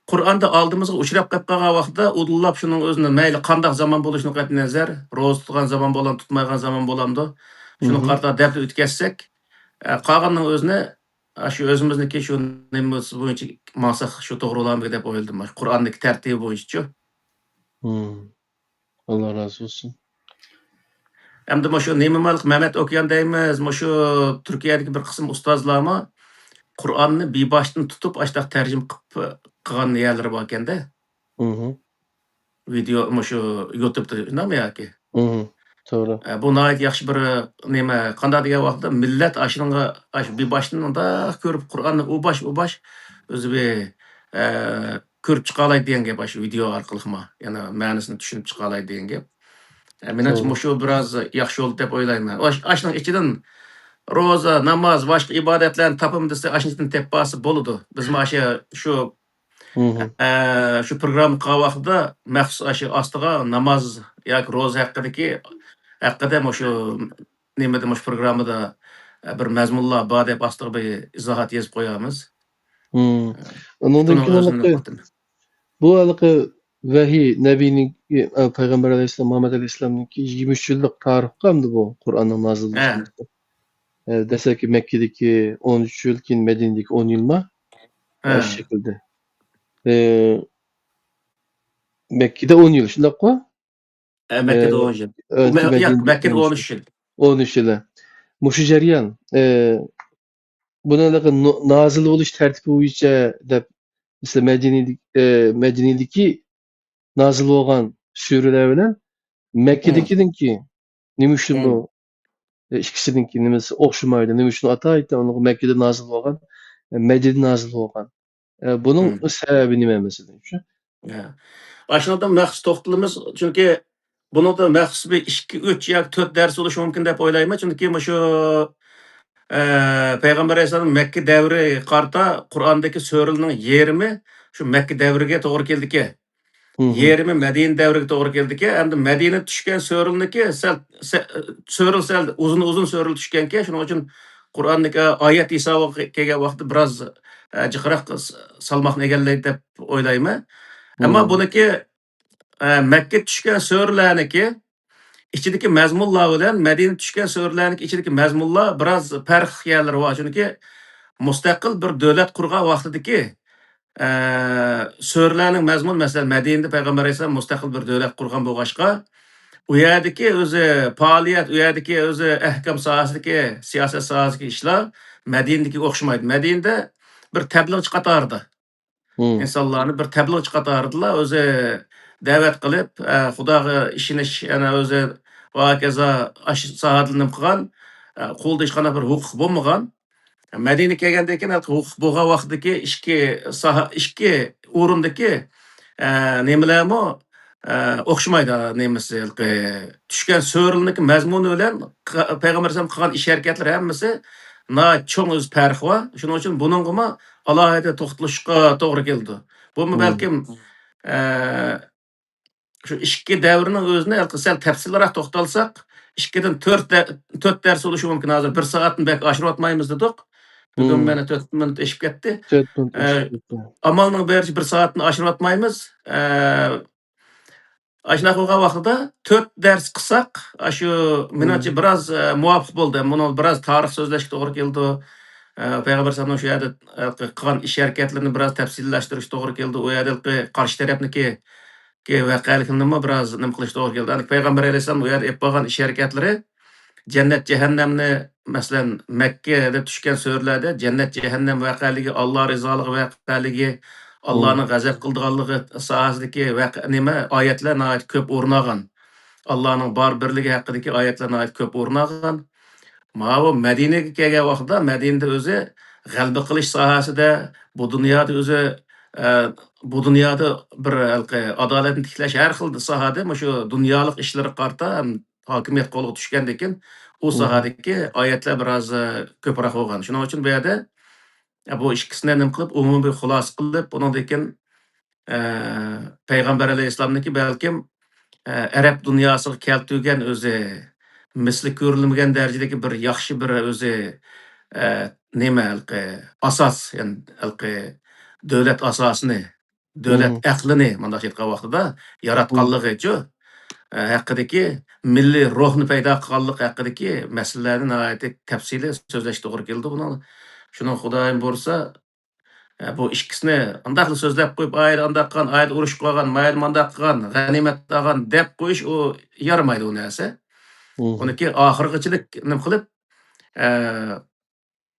قۇرئاندا ئالدىمىزغا ئۇچراپ قېلىپ قالغان ۋاقىتتا، ئۇدۇللاپ شۇنىڭ ئۆزىنى مەيلى قانداق زامان بولۇشىدىن قەتئىينەزەر، روزا تۇتقان زامان بولامدۇ، تۇتمايدىغان زامان بولامدۇ، شۇنىڭغا قارىتا دەپلا ئۆتكەزسەك، ئە، قالغاننىڭ ئۆزىنى، ئە، شۇ ئۆزىمىزنىڭكى شۇ نېمىمىز بويىچە ماڭساق شۇ توغرا بولامدۇ دەپ ئويلىدىم، مانا شۇ قۇرئاندىكى تەرتىپى بويىچە. ئاللا رازى بولسۇن. ئەمدى مۇشۇ نېمە مالىق مەمەت ئوكيان دەيمىز، مۇشۇ تۈركىيەدىكى بىر قىسىم ئۇستازلارمۇ قۇرئاننى بىباشتىن تۇتۇپ، ئاشتاق تەرجىمە قىلىپ، قىلغان يەرلىرى باركەندە. ۋىدېئو مۇشۇ يۇتۇبتا شۇنداقمۇ ياكى؟ توغرا. ئە، بۇ ناھايىتى ياخشى بىر نېمە، قانداق دېگەن ۋاقىتتا مىللەت ئاشۇنىڭغا، ئاشۇ بىباشتىن مۇنداق كۆرۈپ، قۇرئاننى ئۇ باش، ئۇ باش، ئۆزى بىر، ئە، كۆرۈپ چىقالايدۇ دېگەن گەپ، ئاشۇ ۋىدېئو ئارقىلىقمۇ. يەنە مەنىسىنى چۈشىنىپ چىقالايدۇ دېگەن گەپ. ئە، مېنىڭچە توغرا. مۇشۇ بىراز ياخشى بولدى دەپ ئويلايمەن. ئاش-، ئاشۇنىڭ ئىچىدىن روزا، ناماز، باشقا ئىبادەتلەرنى تاپىمەن دېسە، ئاشۇنىڭ ئىچىدىن تېپىپ بارسا بولىدۇ. بىزمۇ ئاشۇ شۇ ئە، شۇ پروگرامما قىلغان ۋاقتىدا مەخسۇس ئاشۇ ئاستىغا ناماز ياكى روزا ھەققىدىكى، ھەققىدە مۇشۇ نېمىدە، مۇشۇ پروگراممىدا، ئە، بىر مەزمۇنلار بار دەپ ئاستىغا بىر ئىزاھات يېزىپ قويارمىز. ئە، ئۇنىڭدىن شۇنىڭ كېيىن ئۆزىنى ھېلىقى نۇقتىنى. بۇ ھېلىقى ۋەھىي نەبىينىڭكى، ئە، پەيغەمبەر ئەلەيھىسسالام، مۇھەممەد ئەلەيھىسسالامنىڭكى يىگىرمە ئۈچ يىللىق تارىخقۇ ئەمدى بۇ قۇرئاننىڭ نازىل ھە. بولۇشى. ئە، دەسلەپكى مەككىدىكى ئون ئۈچ يىل، كېيىن مەدىنىدىكى ئون يىلما؟ ھە. ئاشۇ شەكىلدە. ئە، مەككىدە ئون يىل، شۇنداققۇ؟ ئە، مەككىدە ئە، ئون يىل. ئە، مە-، ياق، مەدىنىدە مەككىدە ئون ئۈچ يىل. ئون ئۈچ يىل. مۇشۇ جەريان، ئە، بۇنىڭ نو-، نازىل بولۇش تەرتىپى بويىچە دەپ، مەسىلەن، مەدىنىدىكى، ئە، مەدىنىدىكى نازىل بولغان سۈرىلەر بىلەن مەككىدىكىنىڭكى نېمە ئۈچۈن بۇ، ئە، ئىككىسىنىڭكى نېمىسى ئوخشىمايدۇ؟ نېمە ئۈچۈن ئاتايىتى ئۇنىڭغا مەككىدە نازىل بولغان، ئە، مەدىنىدە نازىل بولغان؟ ئە، بۇنىڭ سەۋەبى نېمە مەسىلەن شۇ؟ ھە. ئاشۇنىڭدا مەخسۇس توختىلىمىز، چۈنكى بۇنىڭدا مەخسۇس بىر ئىككى، ئۈچ ياكى تۆت دەرس بولۇشى مۇمكىن دەپ ئويلايمەن. چۈنكى مۇشۇ، ئە، پەيغەمبەر ئەلەيھىسسالام مەككە دەۋرى قارىتا قۇرئاندىكى سۈرىلەرنىڭ يېرىمى شۇ مەككە دەۋرىگە توغرا كېلىدىكەن. يېرىمى مەدىنە دەۋرىگە توغرا كېلىدىكەن. ئەمدى مەدىنە چۈشكەن سۈرىلەرنىڭكى سەل، سە-، سۈرىلەر سەل ئۇزۇن، ئۇزۇن سۈرىلەر چۈشكەنكەن. شۇنىڭ ئۈچۈن قۇرئاندىكى ئايەت ھېسابىغا كەلگەن ۋاقىتتا بىراز، ئە، جىقراق س-، سالماقنى ئىگىلەيدۇ دەپ ئويلايمەن. ئەمما بۇنىڭكى، ئە، مەككە چۈشكەن سۈرىلەرنىڭكى ئىچىدىكى مەزمۇنلار بىلەن مەدىنە چۈشكەن سۈرىلەرنىڭكى ئىچىدىكى مەزمۇنلار بىراز پەرقلىق يەرلىرى بار. چۈنكى مۇستەقىل بىر دۆلەت قۇرغان ۋاقتىدىكى، ئە، سۈرىلەرنىڭ مەزمۇنى، مەسىلەن، مەدىنىدە پەيغەمبەر ئەلەيھىسسالام مۇستەقىل بىر دۆلەت قۇرغان بولغاچقا، ئۇ يەردىكى ئۆزى پائالىيەت، ئۇ يەردىكى ئۆزى ئەھكام ساھەسىدىكى، سىياسەت ساھەسىدىكى ئىشلار مەدىنىدىكىگە ئوخشىمايدۇ. مەدىنىدە بىر تەبلىغچى قاتارىدا. ئىنسانلارنى بىر تەبلىغچى قاتارىدىلا ئۆزى دەۋەت قىلىپ، ئە، خۇداغا ئىشىنىش، يەنە ئۆزى ۋە ھاكازا ئاشۇ ساھەدە نېمە قىلغان، ئە، قولىدا ھېچقانداق بىر ھوقۇق بولمىغان. مەدىنىگە كەلگەندىن كېيىن ھوقۇق بولغان ۋاقتىدىكى ئىككى ساھە، ئىككى ئورۇندىكى، ئە، نېمىلەرمۇ، ئە، ئوخشىمايدۇ، نېمىسى، ھېلىقى چۈشكەن سۈرىلەرنىڭكى مەزمۇنى بىلەن ق-، پەيغەمبەر ئەلەيھىسسالام قىلغان ئىش ھەرىكەتلىرى ھەممىسى ناھايىتى چوڭ ئۆز پەرقى بار. شۇنىڭ ئۈچۈن بۇنىڭغىمۇ ئالاھىدە توختىلىشقا توغرا كېلىدۇ. بۇمۇ بەلكىم، ئە، شۇ ئىككى دەۋرنىڭ ئۆزىنى ھېلىقى سەل تەپسىلىيراق توختالساق، ئىككىدىن تۆت دە-، تۆت دەرس بولۇشى مۇمكىن. ھازىر بىر سائەتنى بەك ئاشۇرۇۋاتمايمىز دېدۇق. بۈگۈن مانا تۆت مىنۇت ئېشىپ كەتتى. تۆت مىنۇت ئە، ئېشىپ كەتتى. ئامالنىڭ بېرىچە بىر سائەتنى ئاشۇرۇۋاتمايمىز. ئە، ئاشۇنداق بولغان ۋاقتىدا تۆت دەرس قىلساق، ئاشۇ مېنىڭچە بىراز، ئە، مۇۋاپىق بولدى. بۇنىڭ بىراز تارىخ سۆزلەشكە توغرا كېلىدۇ. ئە، پەيغەمبەر ئەلەيھىسسالامنىڭ شۇ يەردە، ئە، قىلغان ئىش ھەرىكەتلىرىنى بىراز تەپسىلىيلەشتۈرۈش توغرا كېلىدۇ. ئۇ يەردىكى قارشى تەرەپنىكى، كى ۋەقەلىكلىرىنىمۇ بىراز نېمە قىلىش توغرا كېلىدۇ. ئەمدى پەيغەمبەر ئەلەيھىسسالام ئۇ يەردە ئېلىپ بارغان ئىش ھەرىكەتلىرى جەننەت، جەھەننەمنى، مەسىلەن، مەككىدە چۈشكەن سۈرىلەردە جەننەت، جەھەننەم ۋەقەلىكى، ئاللا رىزالىقى ۋەقەلىكى، ئاللانىڭ غەزەپ قىلىدىغانلىقى ساھەسىدىكى ۋەقە-، نېمە، ئايەتلەر ناھايىتى كۆپ ئورۇن ئالغان. ئاللانىڭ بار بىرلىكى ھەققىدىكى ئايەتلەر ناھايىتى كۆپ ئورۇن ئالغان. ماۋۇ مەدىنىگە كەلگەن ۋاقتىدا مەدىنىدە ئۆزى غەلىبە قىلىش ساھەسىدە، بۇ دۇنيادا ئۆزى، ئە، بۇ دۇنيادا بىر ھېلىقى ئادالەتنى تىكلەش، ھەر خىل ساھەدە مۇشۇ دۇنيالىق ئىشلىرىغا قارىتا ھەم ھاكىمىيەت قولىغا چۈشكەندىن كېيىن، ئۇ ساھەدىكى ئايەتلەر بىراز، ئە، كۆپرەك بولغان. شۇنىڭ ئۈچۈن بۇ يەردە، ئە، بۇ ئىككىسىنى نېمە قىلىپ، ئومۇمىي خۇلاسە قىلىپ، ئۇنىڭدىن كېيىن ئە، پەيغەمبەر ئەلەيھىسسالامنىڭكى بەلكىم، ئە، ئەرەب دۇنياسىغا كەلتۈرگەن ئۆزى مىسلى كۆرۈلمىگەن دەرىجىدىكى بىر ياخشى بىر ئۆزى، ئە، نېمە ھېلىقى ئاساس، يەنى ھېلىقى دۆلەت ئاساسىنى، دۆلەت ئەقلىنى مۇنداق ئېيتقان ۋاقتىدا ياراتقانلىقىچۇ، ئە، ھەققىدىكى مىللىي روھنى پەيدا قىلغانلىق ھەققىدىكى مەسىلىلەرنى ناھايىتى تەپسىلىي سۆزلەش توغرا كېلىدۇ بۇنىڭ. شۇنىڭ خۇدايىم بۇيرۇسا، ئە، بۇ ئىككىسىنى ئانداقلا سۆزلەپ قويۇپ، ئايدا ئانداق قىلغان، ئايدا ئۇرۇش قىلغان، مايدا مانداق قىلغان، غەنىيمەت ئالغان دەپ قويۇش، ئۇ يارىمايدۇ ئۇ نەرسە. ئۇنىڭكى ئاخىرغىچىلىك نېمە قىلىپ، ئە،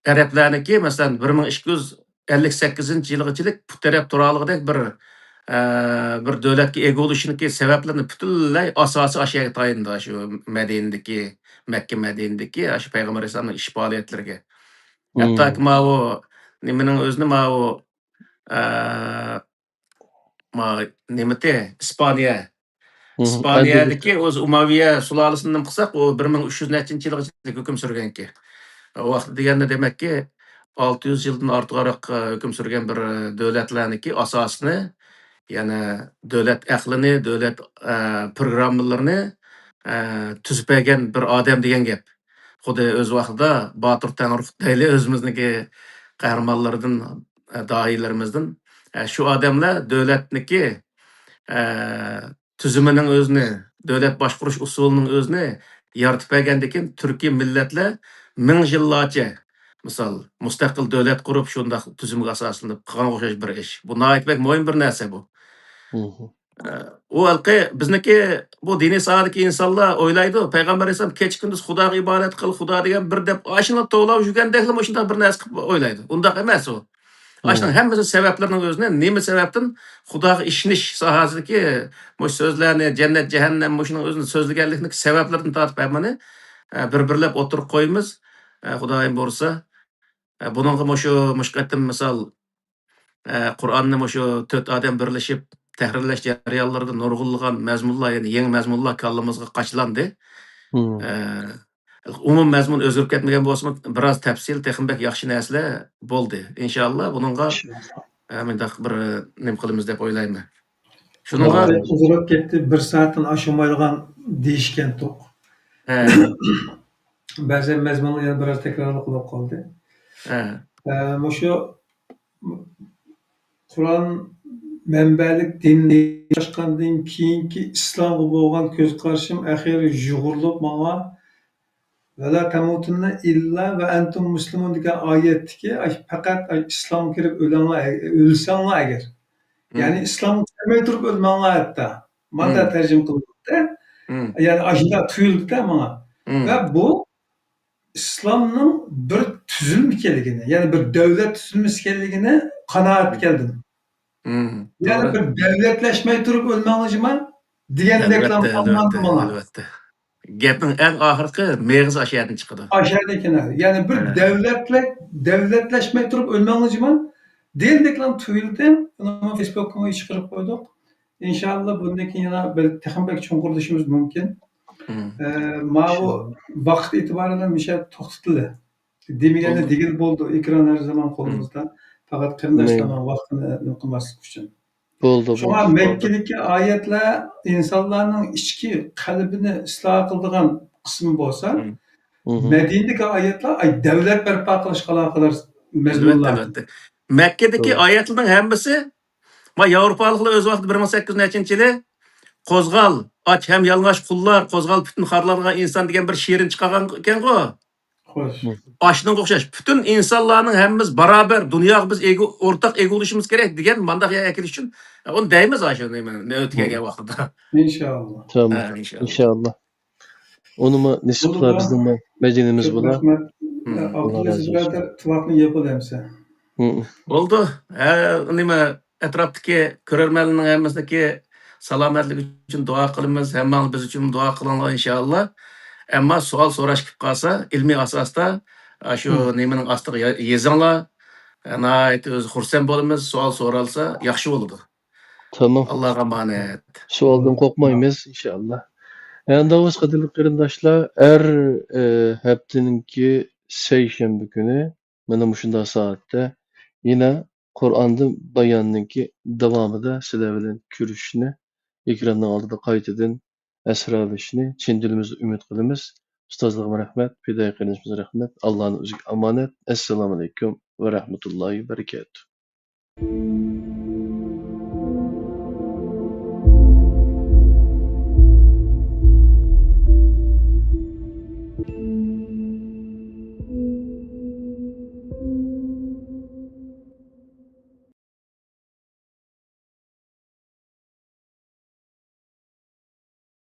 ئەرەبلەرنىڭكى، مەسىلەن، بىر مىڭ ئىككى يۈز ئەللىك سەككىزىنچى يىلغىچىلىك پۇت تىرەپ تۇرالىغۇدەك بىر، ئە، بىر دۆلەتكە ئىگە بولۇشىنىڭكى سەۋەبلىرىنى پۈتۈنلەي ئاساسى ئاشۇ يەرگە تايىنىدۇ، شۇ مەدىنىدىكى، مەككە مەدىنىدىكى، ئاشۇ پەيغەمبەر ئەلەيھىسسالامنىڭ ئىش پائالىيەتلىرىگە. ھەتتاكى ماۋۇ نېمىنىڭ ئۆزىنى ماۋۇ، ئە، ما-، نېمىتى؟ ئىسپانىيە. ئىسپانىيەدىكى ئۆزى ئۇماۋىيە سۇلالىسىنى نېمە قىلساق، ئۇ بىر مىڭ ئۈچ يۈز نەچچىنچى يىلغىچە ھۆكۈم سۈرگەنكى. ئۇ ۋاقىت دېگەندە، دېمەككى، ئالتە يۈز يىلدىن ئارتۇقراق، ئە، ھۆكۈم سۈرگەن بىر، ئە، دۆلەتلەرنىڭكى ئاساسىنى، يەنى دۆلەت ئەقلىنى، دۆلەت، ئە، پروگراممىلىرىنى، ئە، تۈزۈپ بەرگەن بىر ئادەم دېگەن گەپ. خۇددى ئۆز ۋاقتىدا باتۇر تەڭرىقۇت دەيلى، ئۆزىمىزنىڭكى قەھرىمانلىرىدىن، ئە، داھىيلىرىمىزدىن. ئە، شۇ ئادەملەر دۆلەتنىكى، ئە، تۈزۈمىنىڭ ئۆزىنى، دۆلەت باشقۇرۇش ئۇسۇلىنىڭ ئۆزىنى يارىتىپ بەرگەندىن كېيىن، تۈركىي مىللەتلەر مىڭ يىللارچە، مىسال، مۇستەقىل دۆلەت قۇرۇپ، شۇنداق تۈزۈمگە ئاساسلىنىپ قىلغانغا ئوخشاش بىر ئىش. بۇ ناھايىتى بەك مۇھىم بىر نەرسە بۇ. ئە، ئۇ ھېلىقى بىزنىڭكى بۇ دىنىي ساھەدىكى ئىنسانلار ئويلايدۇ، پەيغەمبەر ئەلەيھىسسالام كېچە-كۈندۈز خۇداغا ئىبادەت قىل، خۇدا دېگەن بىر دەپ، ئاشۇنى توۋلاپ يۈرگەندەكلا مۇشۇنداق بىر نەرسە قىلىپ ئويلايدۇ. ئۇنداق ئەمەس ئۇ. ئاشۇنىڭ ھەممىسى سەۋەبلىرىنىڭ ئۆزىنى، نېمە سەۋەبتىن خۇداغا ئىشىنىش ساھەسىدىكى مۇشۇ سۆزلەرنى، جەننەت، جەھەننەم، مۇشۇنىڭ ئۆزىنى سۆزلىگەنلىكنىڭ سەۋەبلىرىدىن تارتىپ ھەممىنى، ئە، بىر-بىرلەپ ئوتتۇرىغا قويىمىز. ئە، خۇدايىم بۇيرۇسا، ئە، بۇنىڭغا مۇشۇ، مۇشۇ قېتىم مىسال، ئە، قۇرئاننى مۇشۇ تۆت ئادەم بىرلىشىپ تەھرىرلەش جەريانلىرىدا نۇرغۇنلىغان مەزمۇنلار، يەنى يېڭى مەزمۇنلار كاللىمىزغا قاچىلاندى. ئە، ئومۇمىي مەزمۇن ئۆزگىرىپ كەتمىگەن بولسىمۇ، بىراز تەپسىل، تېخىمۇ بەك ياخشى نەرسىلەر بولدى. ئىنشاللا، بۇنىڭغا، ئە، مۇنداق بىر نېمە قىلىمىز دەپ ئويلايمەن. شۇنىڭغا ئۇزىراپ كەتتى، بىر سائەتتىن ئاشمايدىغان دېيىشكەنتۇق. ھە. بەزى مەزمۇنلار يەنە بىراز تەكرارلىق بولۇپ قالدى. ھە. ئە، مۇشۇ قۇرئان مەنبەلىك دىننى ئاچقاندىن كېيىنكى ئىسلامغا بولغان كۆز قارىشىم ئەخىرى يۇغۇرۇلۇپ ماڭا «ۋەلا تەمۇتۇننە ئىللا ۋە ئەنتۇم مۇسلىمۇن» دېگەن ئايەتتىكى، ئاي، پەقەت، ئاي، ئىسلامغا كىرىپ ئۆلەڭلار، ئۆلسەڭلار ئەگەر. يەنى ئىسلامغا كىرمەي تۇرۇپ ئۆلمەڭلار ھەتتا. ماندا تەرجىمە قىلىنغاندا، يەنى ئاشۇنداق تۇيۇلدىدا ماڭا. ۋە بۇ ئىسلامنىڭ بىر تۈزۈلمە ئىكەنلىكىنى، يەنى بىر دۆلەت تۈزۈلمىسى ئىكەنلىكىنى قانائەتكە كەلدىم. يەنى بىر دۆلەتلەشمەي تۇرۇپ ئۆلمەڭلار جۇما دېگەندەكلا ئەلۋەتتە، ئەلۋەتتە، ئەلۋەتتە. گەپنىڭ ئەڭ ئاخىرقى مېغىزى ئاشۇ يەردىن چىقىدۇ. ئاشۇ يەردىن كېلىدۇ. يەنى بىر دۆلەتلەك-، دۆلەتلەشمەي تۇرۇپ ئۆلمەڭلار جۇما دېگەندەكلا تۇيۇلدى. ئۇنى فېيسبۇكقىمۇ چىقىرىپ قويدۇق. ئىنشاللا بۇندىن كېيىن يەنە بىر تېخىمۇ بەك چوڭقۇرلىشىمىز مۇمكىن. ئە، ماۋۇ ۋاقىت ئېتىبارى بىلەن مۇشۇ يەردە توختىتىلدى. دېمىگەننى دېگىلى بولدى. ئېكران ھەر زامان قولىمىزدا. پەقەت قېرىنداشلارنىڭ ۋاقتىنى نېمە قىلماسلىق ئۈچۈن. بولدى، شۇڭا بولدى، بولدى. مەككىدىكى ئايەتلەر ئىنسانلارنىڭ ئىچكى قەلبىنى ئىسلاھ قىلىدىغان قىسمى بولسا، مەدىنىدىكى ئايەتلەر، ئاي، دۆلەت بەرپا قىلىشقا ئالاقىدار مەزمۇنلار. ئەلۋەتتە، ئەلۋەتتە. مەككىدىكى ئايەتلەرنىڭ ھەممىسى، ما، ياۋروپالىقلار ئۆز ۋاقتىدا بىر مىڭ سەككىز يۈز نەچچىنچى يىلى «قوزغال، ئاچ ھەم يالىڭاچ قۇللار، قوزغال پۈتۈن خارلانغان ئىنسان» دېگەن بىر شېئىرنى چىقارغان ئىكەنغۇ. خوش. ئاشۇنىڭغا ئوخشاش، پۈتۈن ئىنسانلارنىڭ ھەممىمىز باراۋەر، دۇنياغا بىز ئىگە، ئورتاق ئىگە بولۇشىمىز كېرەك دېگەن مانداق يەرگە ئەكېلىش ئۈچۈن، ئۇنى دەيمىز ئاشۇ نېمە، نۆۋەت كەلگەن ۋاقتىدا. ئىنشاللا. تامام. ھە، ئىنشاللا. ئىنشاللا. ئۇنىمۇ نېسىپ قىلار بىزنىڭمۇ مەدىنىمىز بولا. كۆپ رەھمەت. ئابدۇلئەزىز بۇرادەر، تۇۋاقنى يېپىۋالامسەن؟ بولدى. ھە، نېمە، ئەتراپتىكى كۆرەرمەنلەرنىڭ ھەممىسىنىڭكى سالامەتلىكى ئۈچۈن دۇئا قىلىمىز. ھەممىڭلار بىز ئۈچۈن دۇئا قىلىڭلار، ئىنشاللا. ئەمما سوئال سوراش كېلىپ قالسا، ئىلمىي ئاساستا، ئاشۇ نېمىنىڭ ئاستىغا يا-، يېزىڭلار. ناھايىتى ئۆزى خۇرسەن بولىمىز. سوئال سورالسا، ياخشى بولىدۇ. تامام. ئاللاغا ئامانەت. سوئالدىن قورقمايمىز، ئىنشائاللا. ئەنداۋۇس قەدىرلىك قېرىنداشلار، ھەر، ئە، ھەپتىنىڭكى سەيشەنبە كۈنى مانا مۇشۇنداق سائەتتە يەنە قۇرئاندىن باياننىڭكى داۋامىدا سىلەر بىلەن كۆرۈشۈشنى، ئېكراننىڭ ئالدىدا قايتىدىن ئەسرالىشىشنى چىن دىلىمىزدىن ئۈمىد قىلىمىز. ئۇستازلىرىمغا رەھمەت، پىدائىي قېرىندىشىمىزغا رەھمەت. ئاللانىڭ ئۆزىگە ئامانەت. ئەسسالامۇئەلەيكۇم ۋە رەھمەتۇللاھى ۋە بەرىكاتۇھ.